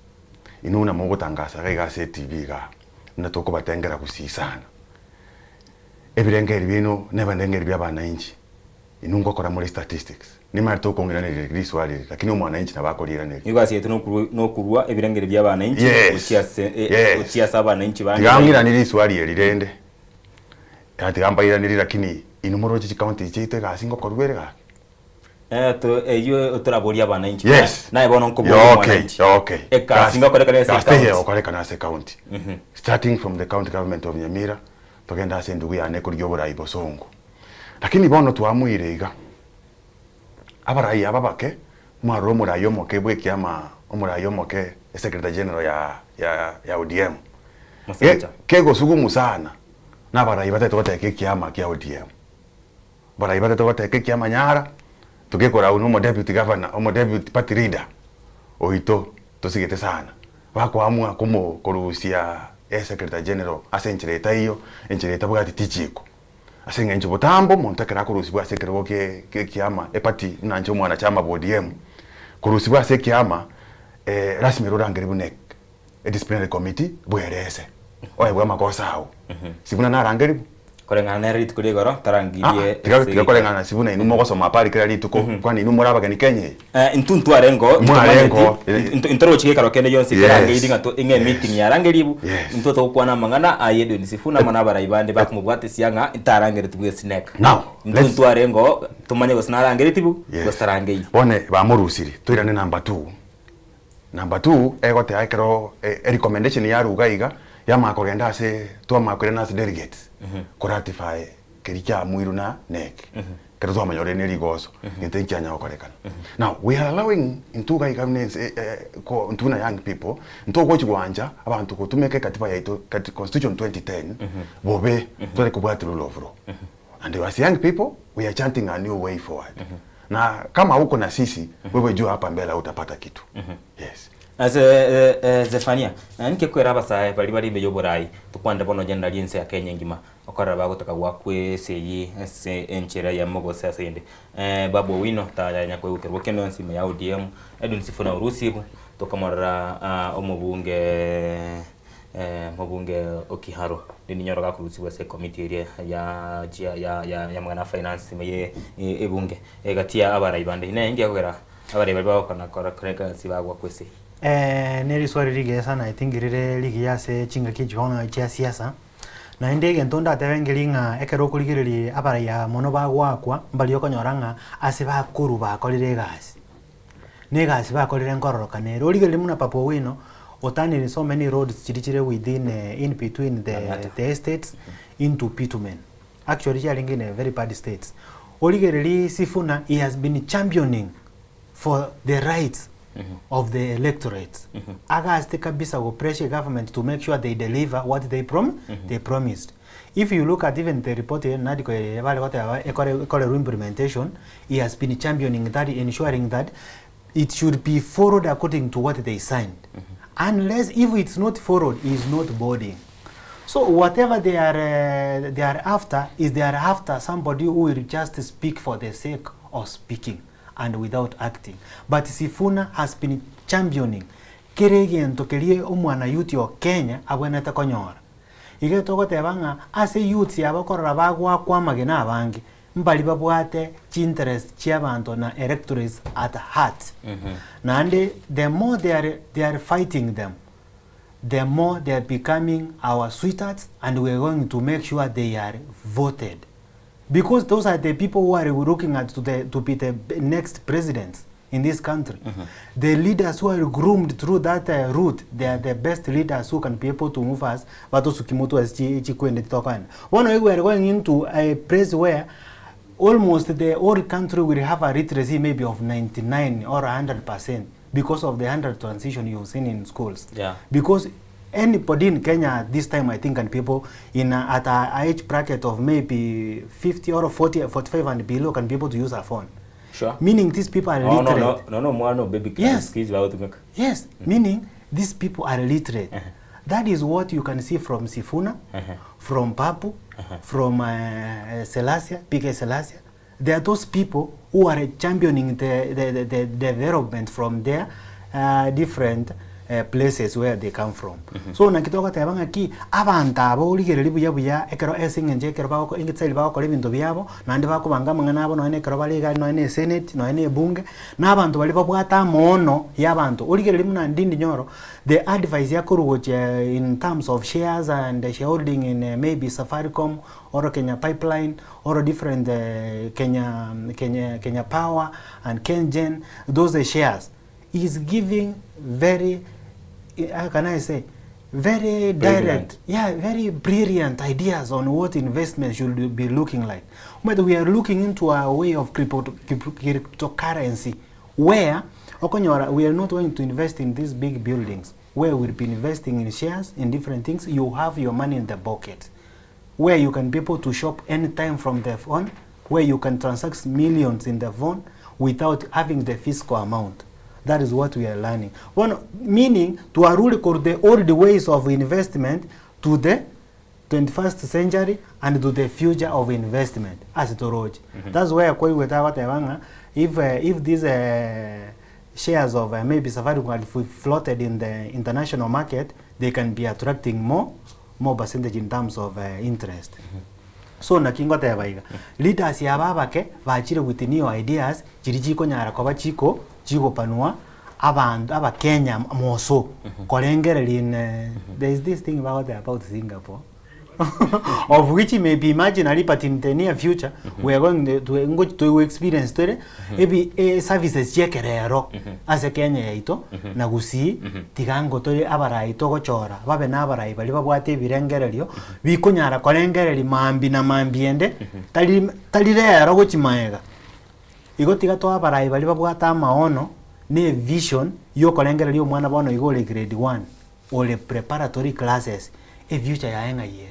inwe buna mogotangasa iga iga ase etv igaa buna tokobatengera gusii sana. Ebirengererio biaino nebirengererio bia abananchi, inwe ngokora more statistics. Nimanye tokong'iraneria riswali eri, lakini omwananchi nabo akoriiraneria. Nigo ase yaito nokorua ebirengererio bia abananchi Yes, gochia ase yes. gochia ase abananchi bande. Tiga ng'iranie riswali eri rende, tiga mbairanerie lakini inwe moroche chicounty echi chiaito egasi ngokorwa ere gaki? Eyio toraborie abananchi. Yes. Naye bono nkoboria Yeah, okay, omwananchi. okay. Egasi ngokorekana ase Gasi teiyo ecounty. egokorekana ase ecounty. Starting from the county government of Nyamira, togende ase endugu yane ekorigia oborai bosongo. Lakini bono twamoire iga, abarai aba abake, mwarora omorai omoke bwa ekiama, omorai omoke esecretary general ya ya ya ODM. Mosacha. Kegosugumu sana, na abarai batagete goteka ekiama kia ODM. Barai batato goteka ekiamanyara, togekorau na omodeputy governor, omodeputy party leader oito tosigete sana. Bakoamua komo korusia esecretary general ase enchera etaiyo, enchera etabwati tichiko. Ase eng'encho botambe omonto ekero akorusibwa ase ekerogo kie kie ekiama eparty buna inche omwanachama bwa ODM, korusibwa ase ekiama lasima ere orangere buna edisciplinary committee bwerese oebwe amakosa ao. Si buna narangerigwe? Koreng'ana nere rituko ria igoro tarangirie Ah, tiga tiga koreng'ana si buna inwe mogosoma habari kera rituko, kwani inwe more abageni Kenya eye? Eh, intwe ntwarengo Mwarengo, ntorochi gekaro kende gionsi Yes. kerangeiri ng'a to ing'e meeting yarangerigwe Yes. intwe togokwana amang'ana aye Edwin Sifuna amo na abarai bande bakomobwatesia ng'a ntarangeretigwe esineka Now, intwe let's- ntwarengo tomanye gose narangeretigwe Yes. gose tarangeiri Bono bamorusiri, toirane number two. Number two, egoteba ekero erecommendation yarugwa iga, yamanya kogenda ase twamanya koirana ase delegates, koratify keria kiamuirwe na NEC, ekero twamanyorire ne rigoso, gento eki kianya gokorekana. Now, we are allowing intwe iga iga buna ense ko intwe buna young people, ntogochi goancha abanto gotumeka ekatiba yaito kati constitution 2010, bobe, tore kobwati rule of law. And as young people, we are chanting a new way forward. Na kama hauko na sisi, wewe jua hapa mbele hautapata kitu. Yes. Ase Zephania, ninki ekwera abasae baria bare ime y'oborai tokwande bono onye nari ense ya Kenya engima okorora bagotaka goakwa esegi ase enchera eyemo gose ase eyende. Babu Owino tayanya koegokerwa kende onsi ime ya ODM, Edwin Sifuna orusiigwe tokamorora omobunge Omobunge o Kiharu Ndindi Nyoro gakorusigwa ase ekomiti eria ya chia ya ya y'amang'ana a finance ime ye ebunge egati ya abarai bande. Inee inki gekogera abarai baria bagokana kora kora egasi bagwakwa ase? Ne riswali rigiya sana I think rire rigiya ase chingaki echi bono chia siasa, naende egento ndatebe nkeri ng'a ekero okorigereria abarai aba mono bagoakwa mbari okonyora ng'a ase bakorwa bakorire egasi. Na egasi bakorire nkororokana ere. Origererie buna Papa Owino otanire so many roads chiria chire within in between the the estates into bitumen. Actually chiarenge in a very bad states. Origererie Sifuna he has been championing for the rights of the electorates. Agasete kabisa go pressure government to make sure they deliver what they prom they promised. If you look at even the report eye NADCO eye bare goteba ekore ekorerwe implementation, he has been championing that ensuring that it should be followed according to what they signed. Unless if it's not followed, he is not boarding. So whatever they are, they are after is they are after somebody who will just speak for the sake of speaking and without acting. But Sifuna has been championing kera egento keria omwana youth o Kenya abwenerete konyora. Iga togoteba ng'a ase youths aba okorora bagoakwa amagena abange, mbari babwate chinterest chiabanto na electorates at heart. Naende the more they are, they are fighting them, the more they are becoming our sweethearts and we are going to make sure they are voted because those are the people who are looking at to, the, to be the next presidents in this country. The leaders who are groomed through that route, they are the best leaders who can be able to move us. Batosuki as chikwende tokana. One we are going into a place where almost the whole country will have a literacy maybe of 99 or 100% because of the 100 transition you've seen in schools. Because anybody in Kenya at this time, I think, and people in a, at a age bracket of maybe 50 or 40, 45 and below can be able to use a phone. Meaning these people are Oh, no, literate. no, no, no, mwana baby siku hizi bagotumeka. Yes, meaning these people are literate. That is what you can see from Sifuna, from Papu, from Selassie, PK Selassie. They are those people who are championing the development from their different places where they come from. So nakitoka teba ng'aki abanto abo origereri buya buya ekero ase eng'encho ekero bagoko eng'etsairi bagokora ebinto biabo naende bakobanga amang'ana abo nonye na ekero bare iga nonye na esenate nonye na ebunge na abanto baria babwate amaono ya abanto origereri buna Ndindi Nyoro the advice yakorwa gochia in terms of shares and shareholding in maybe Safaricom or Kenya Pipeline or different Kenya, Kenya, Kenya Power and KenGen, those shares is giving very, how can I say, very direct, Brilliant. yeah, very brilliant ideas on what investment should be looking like. But we are looking into a way of cryptocurrency where okonyora, we are not going to invest in these big buildings, where we'll be investing in shares, in different things. You have your money in the pocket, where you can be able to shop anytime from the phone, where you can transact millions in the phone without having the fiscal amount. That is what we are learning. One, meaning to arule the old ways of investment to the 21st century and to the future of investment as it road. That's where koi if these shares of maybe Safaricom are floated in the international market, they can be attracting more percentage in terms of interest. So nakingo teba iga leaders ya babake bachire with new ideas chiri chikonyara koba chiko chigopanua abantu abakenya moso korengereri in there is this thing about Singapore of which may be imaginary, but in the near future we are going to to experience tere ebi services chekerero ase Kenya yaito na Gusii tigango tore abarai togochora babe na abarai bari babwate ebirengererio bikonyara korengereri mambi na mambi ende tari tari rero gochimaega igo tiga to abarai bari babwate amaono ne vision yokorengereria omwana bono igo ore grade 1 ore preparatory classes e future yaye ng'ayere.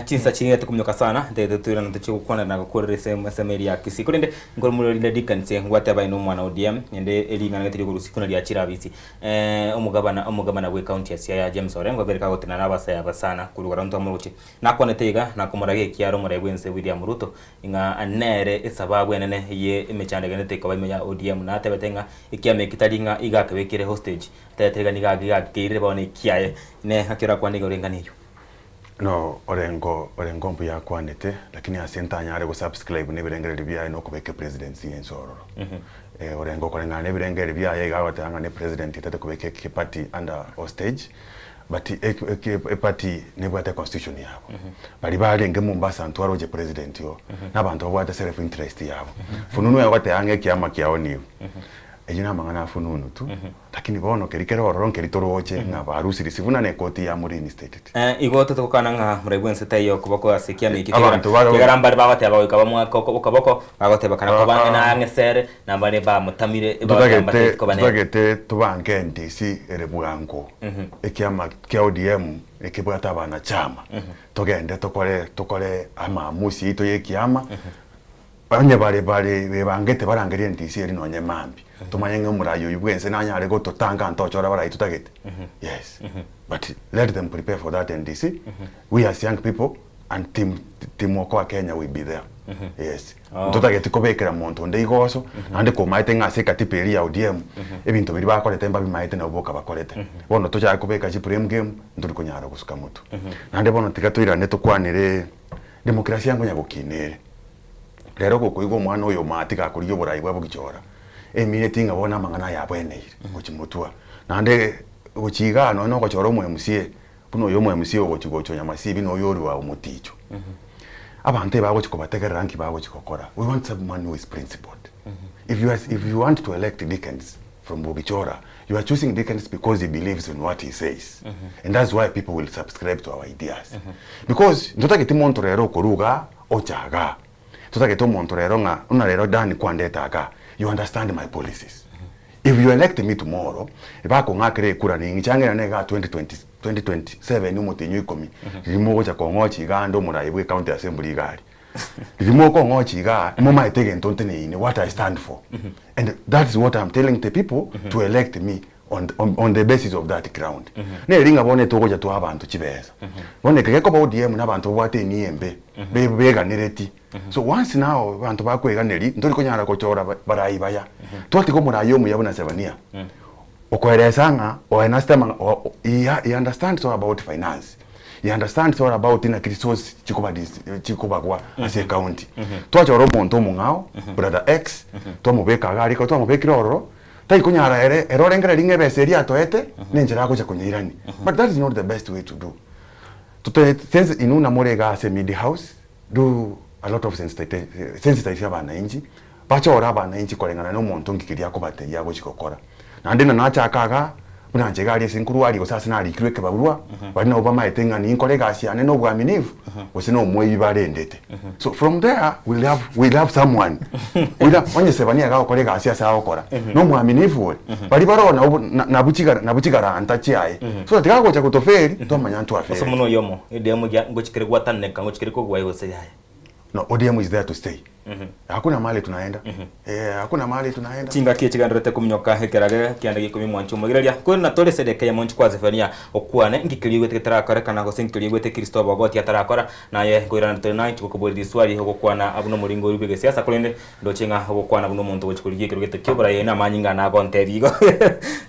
Chinsa chingete kumnyoka sana ndete twirana tuchigukwana na gukorera sehemu ya Kisii kurinde ngorumurinde Dickens ngwate abaye n'omwana ODM ende eringana getiri gurusikuna lya chirabisi omugabana omugabana we county ya Siaya James Orengo bereka gotina n'abasaya basana kurugara ntu amuruchi nakwanete iga nakomorage kiaro murebwense William Ruto inga anere esababu enene ye emechando genete koba ya ODM natebete nga ikiame kitaringa igakebekire hostage tetega niga gigakire bone kiaye ne hakira kwaniga urenganiyo. No, Orengo, Orengo mbuya kwanete, lakini asenta anyare go subscribe ne birengere byaye no kubeke presidency ensororo. Orengo korengana ne birengere byaye gawate anga ne president tete kubeke ke party under hostage. But e party ne bwate constitution yabo. Bali barenge Mombasa ntwaroje president yo. N'abantu babwate self interest yabo. Fununu yawate ange kiama kiao niyo. Eyo namangana fununu tu. Lakini bono kerikero ororo nkeritoroche ngaba arusiri sivuna ne koti ya muri stated. Igo tutokana nga murebwense tayo kuboko asikia miki Abantu baro- kigaramba bagate bagoika bamwe koboko bagote bakana kobange na ngesere nambare ba mutamire tutagete tutagete tubange NDC ere bwango ekiama kia ODM ekibwata abana chama tugende tukore tukore amamusi ito yekiama banye bare bare bebangete barangerie NDC eri nonye mambi tumanye ng'omurayo uyu bwense nanyare gototanga ntochora barayi tutagete. Yes, but let them prepare for that NDC. We as young people and team Okoa Kenya will be there. Yes. Tutagete kobekera muntu nde igoso ande komaite ng'ase katipa eri ya ODM ebintu biri bakorete mbabimaete nabo boka bakorete bono tochaka kobeka chiprem game nturi kunyara gusuka mutu nande bono tiga twirane tukwanire demokrasia yangu nyagokinere rero gokoigwa omwana oyo mati gakoria oborai bwa bogichora emine tinga bona amang'ana yabo eneire gochimutua nande Gochia igaa nonya na ogochora omo MCA, buna oyo omo MCA ogochia gocha Onyamasibi na oyo orua Omoticho. Abanto ebagochia kobategerera nki bagochia gokora. We want someone who is principled. If you are, if you want to elect Dickens from Bogichora, you are choosing Dickens because he believes in what he says. And that's why people will subscribe to our ideas. Because ntotageti monto rero okorwa igaa ocha igaa. Totagete omonto rero ng'a buna rero Dan kwandete igaa, you understand my policies. If you elect me tomorrow, bakong'akera ekura ning'iche ang'e nane igaa 2020 2027 omotienyi o ikomi, riria mogocha kong'ochia igaa ande omoraia bwe county assembly iga aria. Riria mokong'ochia igaa, momaete egento nteneine, what I stand for. And that is what I'm telling the people to elect me on, on, on the basis of that ground. Neri ng'a bono etogocha toa abanto chibesa. Bono eke gekoba ODM na abanto babwate enia embe, be- beganereti. So once now abanto bakweganeria, ntori konyara kochora ba- barai baya. Twatiga omorai omuya buna Zephania, okoeresa ng'a oye nasete amang'a o- o- he he understands all about finance, he understands all about naki resource chikoba dis chikobagwa ase ecounty. Twachora omonto omong'ao, brother X, twamobeka iga aria, ekero twamobekire ororo, tari konyara ere ere orengereria ng'a ebesa eria atoete, nenchera agocha konyeirania. But that is not the best way to do. Tote since inwe namore iga ase media house, Do a lot of sensitize abanainchi, bachore abanainchi koreng'ana na omonto nki keria akobatebia agochi gokora. Naende na nachaka igaa, buna inche iga aria ase nkorwa aria gose ase narikirwe ekebarua, baria nabo bamaete ng'a ninkore egasi yane na obwaminifu, gose na omoibi barendete. So from there, we'll have, we'll have someone, we'll have, onye Sebania iga agokora egasi ase agokora, na omwaminifu ore, baria baroo nabo nabwo chiga nabwo chigaranta chiaye, so that gagocha gotoferi, twamanya Ase ntwaferi. omonwa oyomo, ODM egia ngochikere gwatananeka, ngochikere kogwa gose yaya. No, ODM is there to stay. Hakuna mahali tunaenda. Eh, hakuna mahali tunaenda. Chingaki chigendererete kominyoka ekerage kianda gia ikomi mwanche omoigereria, korende natore Sedekia monchi kwa Zefania okwane, Inki keria oigwete getarakorekana, gose inki keria oigwete Kristo obogoti atarakora? Naye nkoirana tore naye nchigokoboria riswari ogokwana buna omoringo oria bw'egesiasa, korende ndoche ng'a ogokwana buna omonto ogochia korigia ekero gete ki'oboraai namanyinga nagontebia igo.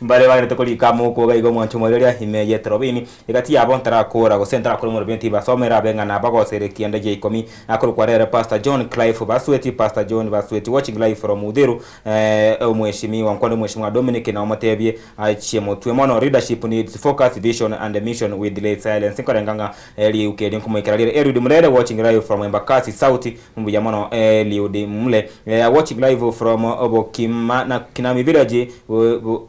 Mbare bagenderete korika amauko iga igo mwanche omoigereria ime y'etorobini, Egati yabo ntarakora gose ntarakora omorobio tibasomera abe ng'a nabagosere ekianda gia ikomi. Akorokwa rere Pastor John Clive Basweti, Pastor John Basweti watching live from Uthiru. Eh, omweshimiwa nkwane omweshimiwa Dominic na omotebie achie motwe mono. Leadership needs focus, vision and mission with late silence. Nkorenga ng'a riuka eri nkomoikera rire. Eliud Murere watching live from Embakasi South. Mbuya mono Eliud Mule. Eh, watching live from Obokima na Kinami Village. Bu,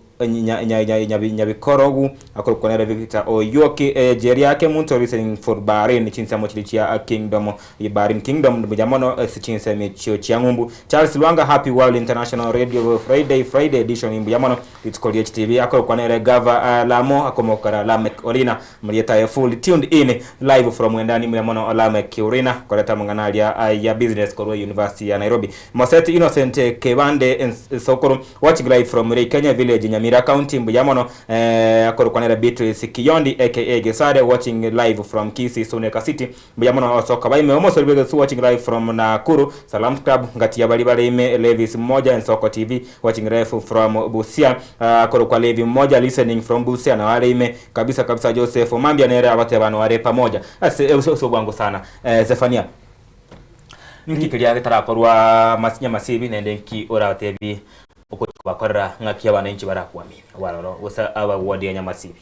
Nyabikorogu akorokwa nere Victor Oyuoki Ejeria Kemunto listening for Bahrain chinsemo chiria chia Kingdom Bahrain Kingdom mbuya mono ase chinsemo echio chia ng'umbu Charles Lwanga Happy World International Radio Friday Friday edition mbuya mono rituko rie chitibi akorokwa nere Gava Lamo akomokora Lamek Orina Morieta aye full tuned in live from Wendani mbuya mono Lamek Orina koreta amang'ana aria ya business korwa University ya Nairobi Moseti Innocent Kebande Sokoro Watching live from Reikenya village Nyamira county mbuya mono eh, akorokwa nere Beatrice Kiyondi aka Gesare watching live from Kisii Suneka city mbuya mono osoka baime omosori bwegesu watching live from Nakuru Salams Club ngati ya bari bare ime Levis Mmoja Ensoko TV watching live from Busia akorokwa Levi Mmoja listening from Busia na are ime kabisa kabisa Joseph Omambia nere agoteba no are pamoja ase ase obwango sana eh, Zephania Nki keria getarakorwa nyamasibi, naende nki oratebi ogochia kobakorera ng'aki abananchi barakwamini abaroro gose abawodi ya nyamasibi?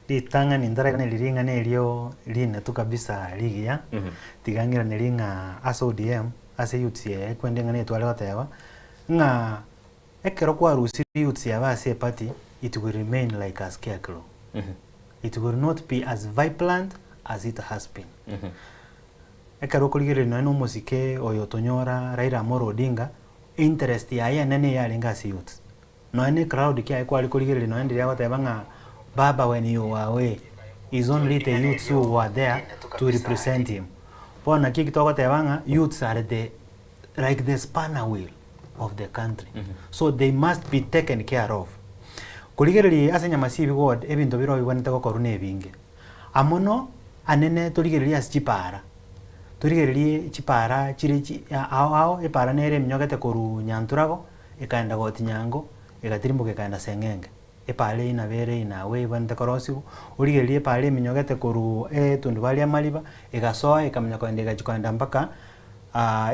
Ritang'ani ntarairaneria ring'ana erio rinetu kabisa rigiya, tiga ng'iranerie ng'a ase ODM, ase youths eye ekwende ng'a netware goteba, ng'a ekero kwarusirie youths yabo ase eparty, it will remain like a scarecrow. It will not be as vibrant as it has been. Ekero okorigereria nonya na omosike oyo otonyora Raila Amolo Odinga, interest yaye enene eyarenge ase youths. Nonya na ecrowd kiaye kware korigereria nonya ndiria agoteba ng'a baba when you were away is only the youths who were there to represent him. Bono naki eki togoteba ng'a youths are the like the spanner wheel of the country. So they must be taken care of. Korigereria ase Nyamasibi ward ebinto bire obibwenerete gokorwa na ebinge. Amo no anene torigererie ase chipaara, torigererie chipaara chire chi ao ao, epaara nere eminyogete korwa Nyanturago, ekaenda Gotinyango, egatirimboka ekaenda Seng'enge. Epaara eyio nabo ere in a way ebwenerete korosigwa, origererie epaara eminyogete korwa etundubari ya Mariba, egasoa ekamanya koenda egachia koenda mpaka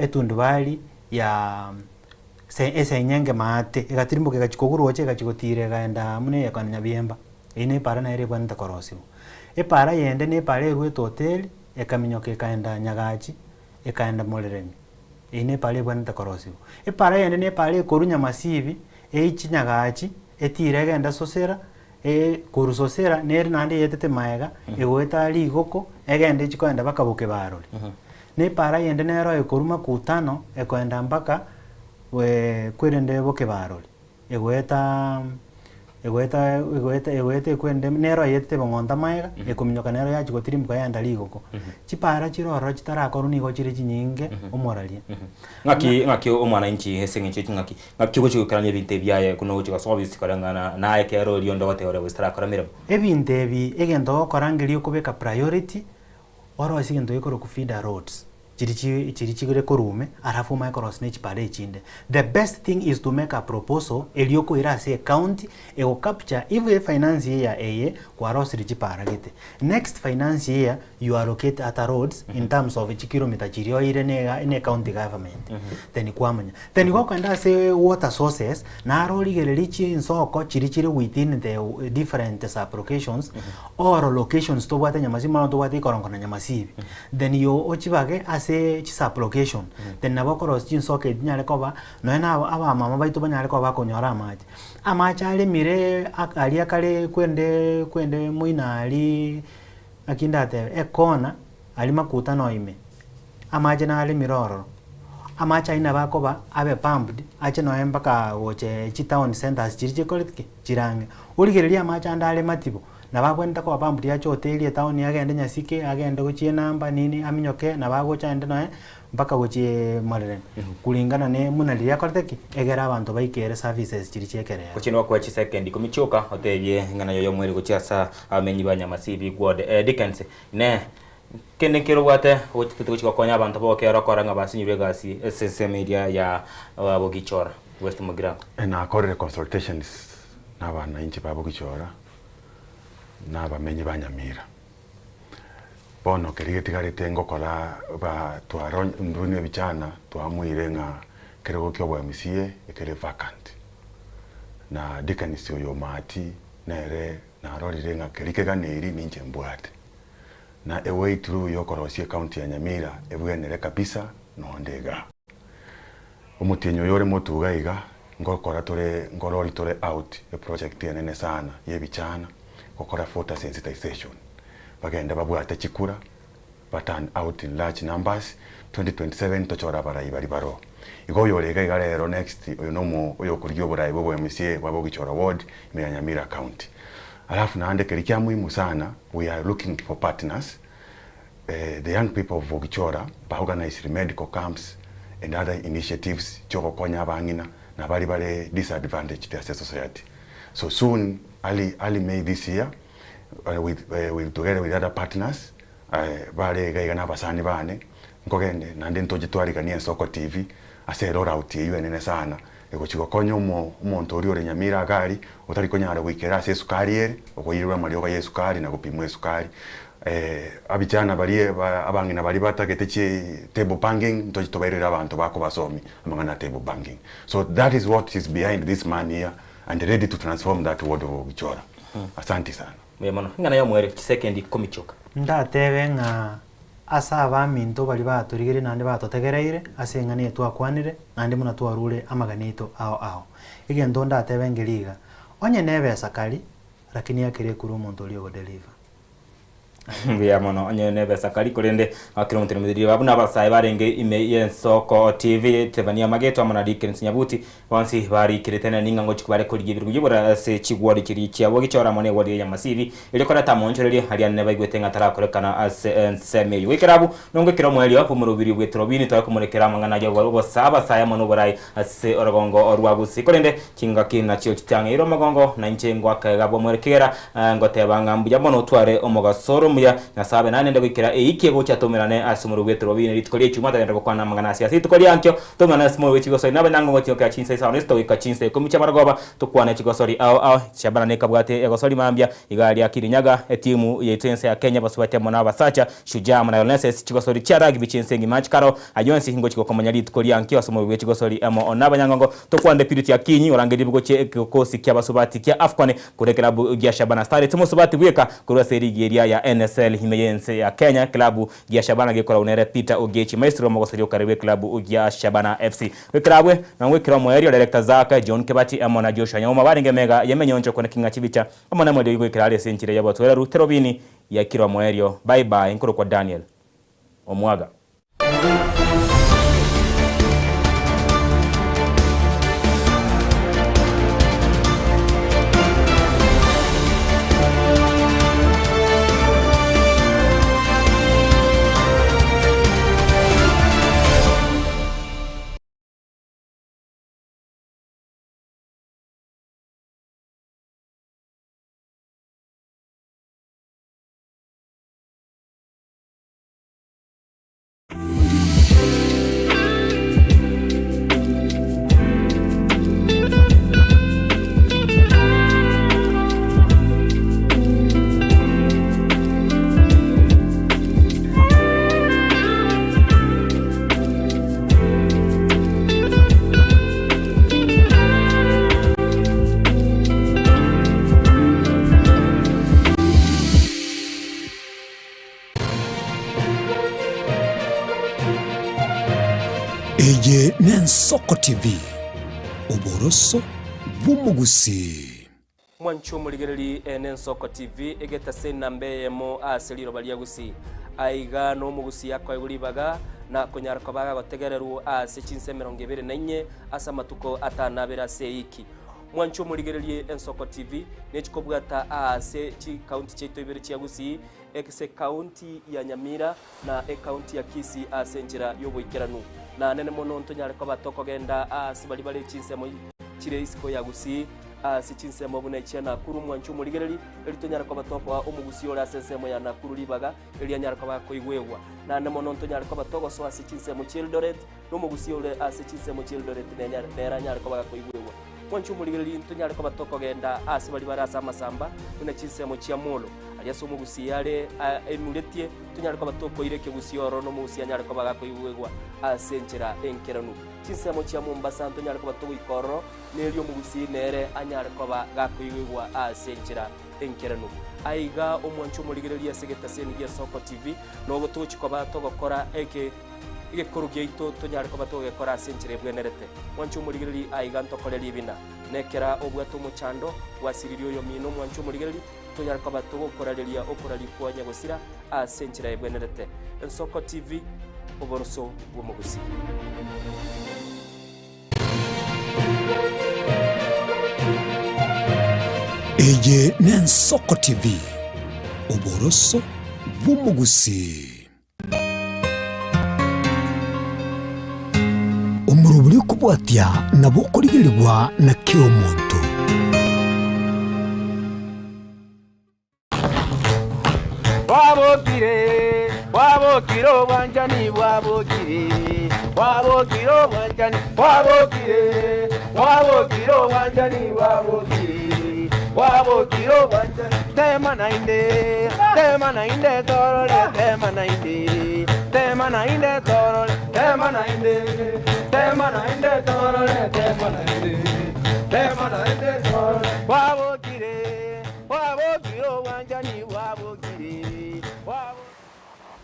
etundubari ya se Esenyenge maate, egatirimboka egachia kogwa roche egachia gotira ekaenda buna eye ekoenda Nyabiemba. Eyio na epara nere ebwenerete korosiwa. Epara yende na epara erwete hoteli, ekaminyoka ekaenda Nyagachi, ekaenda Moreremi. Eyio na epara ebwenerete korosiwa. Epara yende na epara ekorwa Nyamasibi, eiche Nyagachi, etire egende Sosera, korwa Sosera nere naende eyetete maega, egoeta Rigoko, egende echi koenda mpaka Bokebarore. Na epara yende nero ekorwa Makutano, ekoenda mpaka kwerende Bokebarore. Egoeta egoeta egoeta egoeta ekwende nero eyetete bong'onto amaega, ekominyoka nero yachia gotirimboka yaenda rigoko. Chipara chire ororo chitarakorwa nigo chire chinyinge omoraria. Ng'aki ng'aki omwananchi ase eng'encho ye ching'aki, ng'aki ogochia goikerania ebinto ebi aye buna ogochia gosoa obisi koreng'ana naye ekero oria onde ogoteba oria gose tarakora emeremo? Ebinto ebi egento ogokora ngeria okobeka priority, orosie egento gekorokwa feeder roads. Chiri chi chiri chire korwa ime alafu omanye korosia ne chipara echinde. The best thing is to make a proposal erio okoira ase ecounty ego capture if e finance year eye kwarosirie chipara gete. Next finance year you allocate other roads in terms of chikilometer chiria oire ne ne county government then kwamanya. Then gokoenda ase water sources naro origererie chinsoko chiria chire within the different sub locations or locations tobwate Nyamasibi mono tobwate Ikorongo na Nyamasibi. Then you ochibage ase chisublocation, then nabo okorosia chinsoke chinyare koba, nonya na abamama baito banyare koba bakonyora amache. Amache aremire aria kare kwende kwende moino aria naki ndatebe, ekona aria makutano ime, amache naremire ororo, amache aywo nabo akoba abe pumped ache nonya mpaka gocha chitown centers chiria chikoreti ki? Chire ang'e. Origereria amache ande are matibo. Nabo abwenerete koba pumped ache hoteli etown agende nyasike, agende gochia enamba nini aminyoke, nabo agocha aende noe mpaka gochia moreremi kulingana ne buna riria akorete ki? Egere abanto baikere services chiria chia ekerero. Gochia nogokwa chisekendi ikomi chioka otebie ing'ana yoyo omweri gochia asa abamenyi ba Nyamasibi Ward. Dickens, Inee, kende nkere obwate ogochitete gochia gokonya abanto bogokera okora ng'a basinyirwe egasi ase ensemo eria ya Bogichora, West Mugirango? Nakorire consultations na abananchi ba Bogichora na abamenyi ba Nyamira. Bono keria getigarete ngokora ba twaro intwe ebichana twamoire ng'a ekerogo kia obo MCA ekere vacant. Na Dickens oyo Omati nere narorire ng'a keria keganeiri ninche mbwate. Na e way through yokorosia ecounty ya Nyamira ebwenere kabisa nonde igaa. Omotienyi oyo ore motuga iga, ngokora tore ngorori tore out eproject enene sana ye ebichana, gokora voter sensitization. Bagende babwate chikura, ba turn out in large numbers, 2027 tochore abarai baria baroo. Igo oyore iga iga rero next oyo nomo oyokorigia oborai bwa obo MCA bwa Bogichora ward ime ya Nyamira county. Alafu naende keria kia muhimu sana we are looking for partners the young people of Bogichora ba organised medical camps and other initiatives chiogokonya abang'ina na baria bare disadvantaged ase society. So soon early early May this year with with together with other partners bare iga iga na abasani bane nkogende naende ntoche twariganie Ensoko TV ase erollout eywo enene sana egochi gokonya omo omonto oria ore Nyamira iga aria otari konyara goikera ase esukari ere, okoirerwa amariogo ya esukari na gopimwa esukari. Abichana baria ba abang'ina baria batagete chi table banking ntoche tobairere abanto bakobasomia amang'ana a table banking. So that is what is behind this man here and ready to transform that ward of Ogichora. Asanti sana. Mbuya mono. Ing'ana y'omwere, chisekendi ikomi chioka. Ndatebe ng'a ase abaminto baria batorigereire naende batotegereire ase eng'ana eye twakwanire, naende buna twarure amagani aito ao ao. Egento ndatebe nkeria iga, onye nebesa kari, lakini akere ekure omonto oria ogodeliver. Mbuya mono onye nebesa kari korende akere omonto oria buna abasae barenge ime y'ensoko TV, Tevania Mageto amo na Dickens Nyabuti Bonsi barikire na ning'a ngochia bare korigia ebirugu bi'obora ase chigwori chiria chiabo gichora amo negwori ya Nyamasibi, erio koreta amoonchoreria aria nene baigwete ng'a tarakorekana ase ensemo eyio. Goikera abwo, nongoikera omoerio bw'omorobiri bw'etorobini tware komorekera amang'ana aria obosa abasae amo noborai ase orogongo rwa Gusii. Korende chingaki nachio chitang'eire omogongo, na inche ngoaka iga bw'omoerio kegera ngoteba ng'a mbuya mono otware omogaso ore omuya. omuya, Nyasae abe naye naende goikera eiki egocha toumerane ase omorwoti bw'eterwa bine rituko ria Ijumaa togende gokwana amang'ana ase ase rituko ria ankio toumerane ase omorwoti bwe chigosori nabe nang'o gochingokera chinsa isano na isato goika chinsa ikomi chi'amarogoba tokwane chigosori ao ao Shabana nekabwate egosori mambia iga aria Kirinyaga etimu yaito ense ya Kenya basubati amo na abasacha Shujaa amo na Lionesses chigosori chia rugby chi'ense engima chikaro ayio onsi ngochi gokomanya rituko ria ankio ase omorwoti bwe chigosori amo nabanyangongo Tokwane Purity Akinyi orangerie gochia egekosi ki'abasubati kia Afcon korwa ekelabu gia Shabana Starlets. Omosubati bweka korwa ase erigi eria ya NSL ime y'ense ya Kenya. Ekelabu gia Shabana gekoragwa nere Peter Ogechi Maestro omogosori okare bw'ekelabu gia Shabana FC. Goikera abwe na goikera omoerio Director Zack, John Kebati amo na Joshua Nyauma barenge mega y'emenyoncho kone king'a chibicha amo nemoerio goikera are ase enchera y'obotoereru Terobini yakire omoerio. Bye bye nkorokwa Daniel Omwaga. Eye n'Ensoko TV, oboroso bw'omogusii. Mwanche omorigereri eye n'Ensoko TV, egetase enamba eyemo ase riroba ria Gusii. Aiga nomogusii akoegwa ribaga na konyara koba agagotegererwa ase chinsa emerongo ebere na inye ase amatuko atano abere ase eiki. Mwanche omorigererie Ensoko TV nechikobwata aase chikaunti chiaito ibere chia Gusii Ase ekaunti ya Nyamira na ekaunti ya Kisii ase enchera y'oboikeranu. Na nene mono ntonyare koba tokogenda aase baria bare chinsemo chire isiko ya Gusii, ase chinsemo buna echia Nakuru mwanche omorigereri, erio tonyare koba tokoa omogusii ore ase ensemo ya Nakuru ribaga, erio anyare koba akoigwegwa. Naende mono ntonyare koba togosoa ase chinsemo chi'Eldoret, na omogusii ore ase chinsemo chi'Eldoret nere anyare koba gakoigwegwa. Mwanche omorigereri ntonyare koba tokogenda aase baria bare ase amasamba, buna chinsemo chia Molo. Aria ase omogusii are enuretie, tonyare koba tokoira ekegusii ororo na omogusii anyare koba gakoigwegwa ase enchera enkeranu. Chinsemo chia Mombasa ntonyare koba togoika ororo, na erio omogusii nere anyare koba gakoigwegwa ase enchera enkeranu. Aiga omwanche omorigereria ase egetaseni gia Soko TV, nogo togochia koba togokora eke egekoro giaito tonyare koba togegekora ase enchera ebwenerete. Mwanche omorigereria aiga ntokore ribina. Nekera obwate omochando, gwasiririe oyomino omwanche omorigereria, Tonyare koba togokorareria okorarikwa nyagosira ase enchera ebwenerete. Ensoko TV, oboroso bw'omogusii. Eye n'Ensoko TV, oboroso bw'omogusii. Omorobori okobwatia nabo okorigerigwa na kera omonto. Bwabokire, bwabokire obwanchani bwabokire, bwabokire obwanchani bwabokire, bwabokire obwanchani bwabokire, bwabokire obwanchani. Tema naende, tema naende torore, tema naende, tema naende torore, tema naende, tema naende torore, tema naende, tema naende torore. Bwabokire, bwabokire obwanchani bwabokire, bwabokire.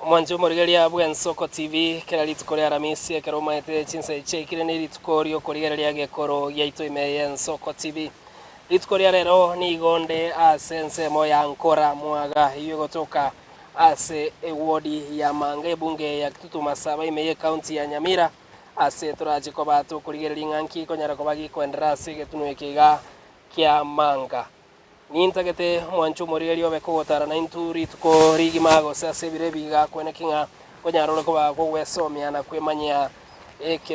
Omwanche omorigereria bw'Ensoko TV kera rituko ria Aramisi ekero omaete chinsa echi chiaikire ne rituko ri'okorigereria egekoro giaito ime y'Ensoko TV. Rituko ria rero nigo nde ase ensemo ya Nkora Mwaga eyio egotoka ase ewodi ya Manga ebunge ya Kitutu Masaba ime y'ecounty ya Nyamira ase torache koba tokorigereria ng'a nki konyara koba gikoenderera ase egetunwa eke iga kia Manga. Nintagete omwanche omorigereria obe kogotara naintwe rituko rigima gose ase ebiro ebi iga kweneki ng'a konyara ore koba kogwesomia na kwemanyia eke.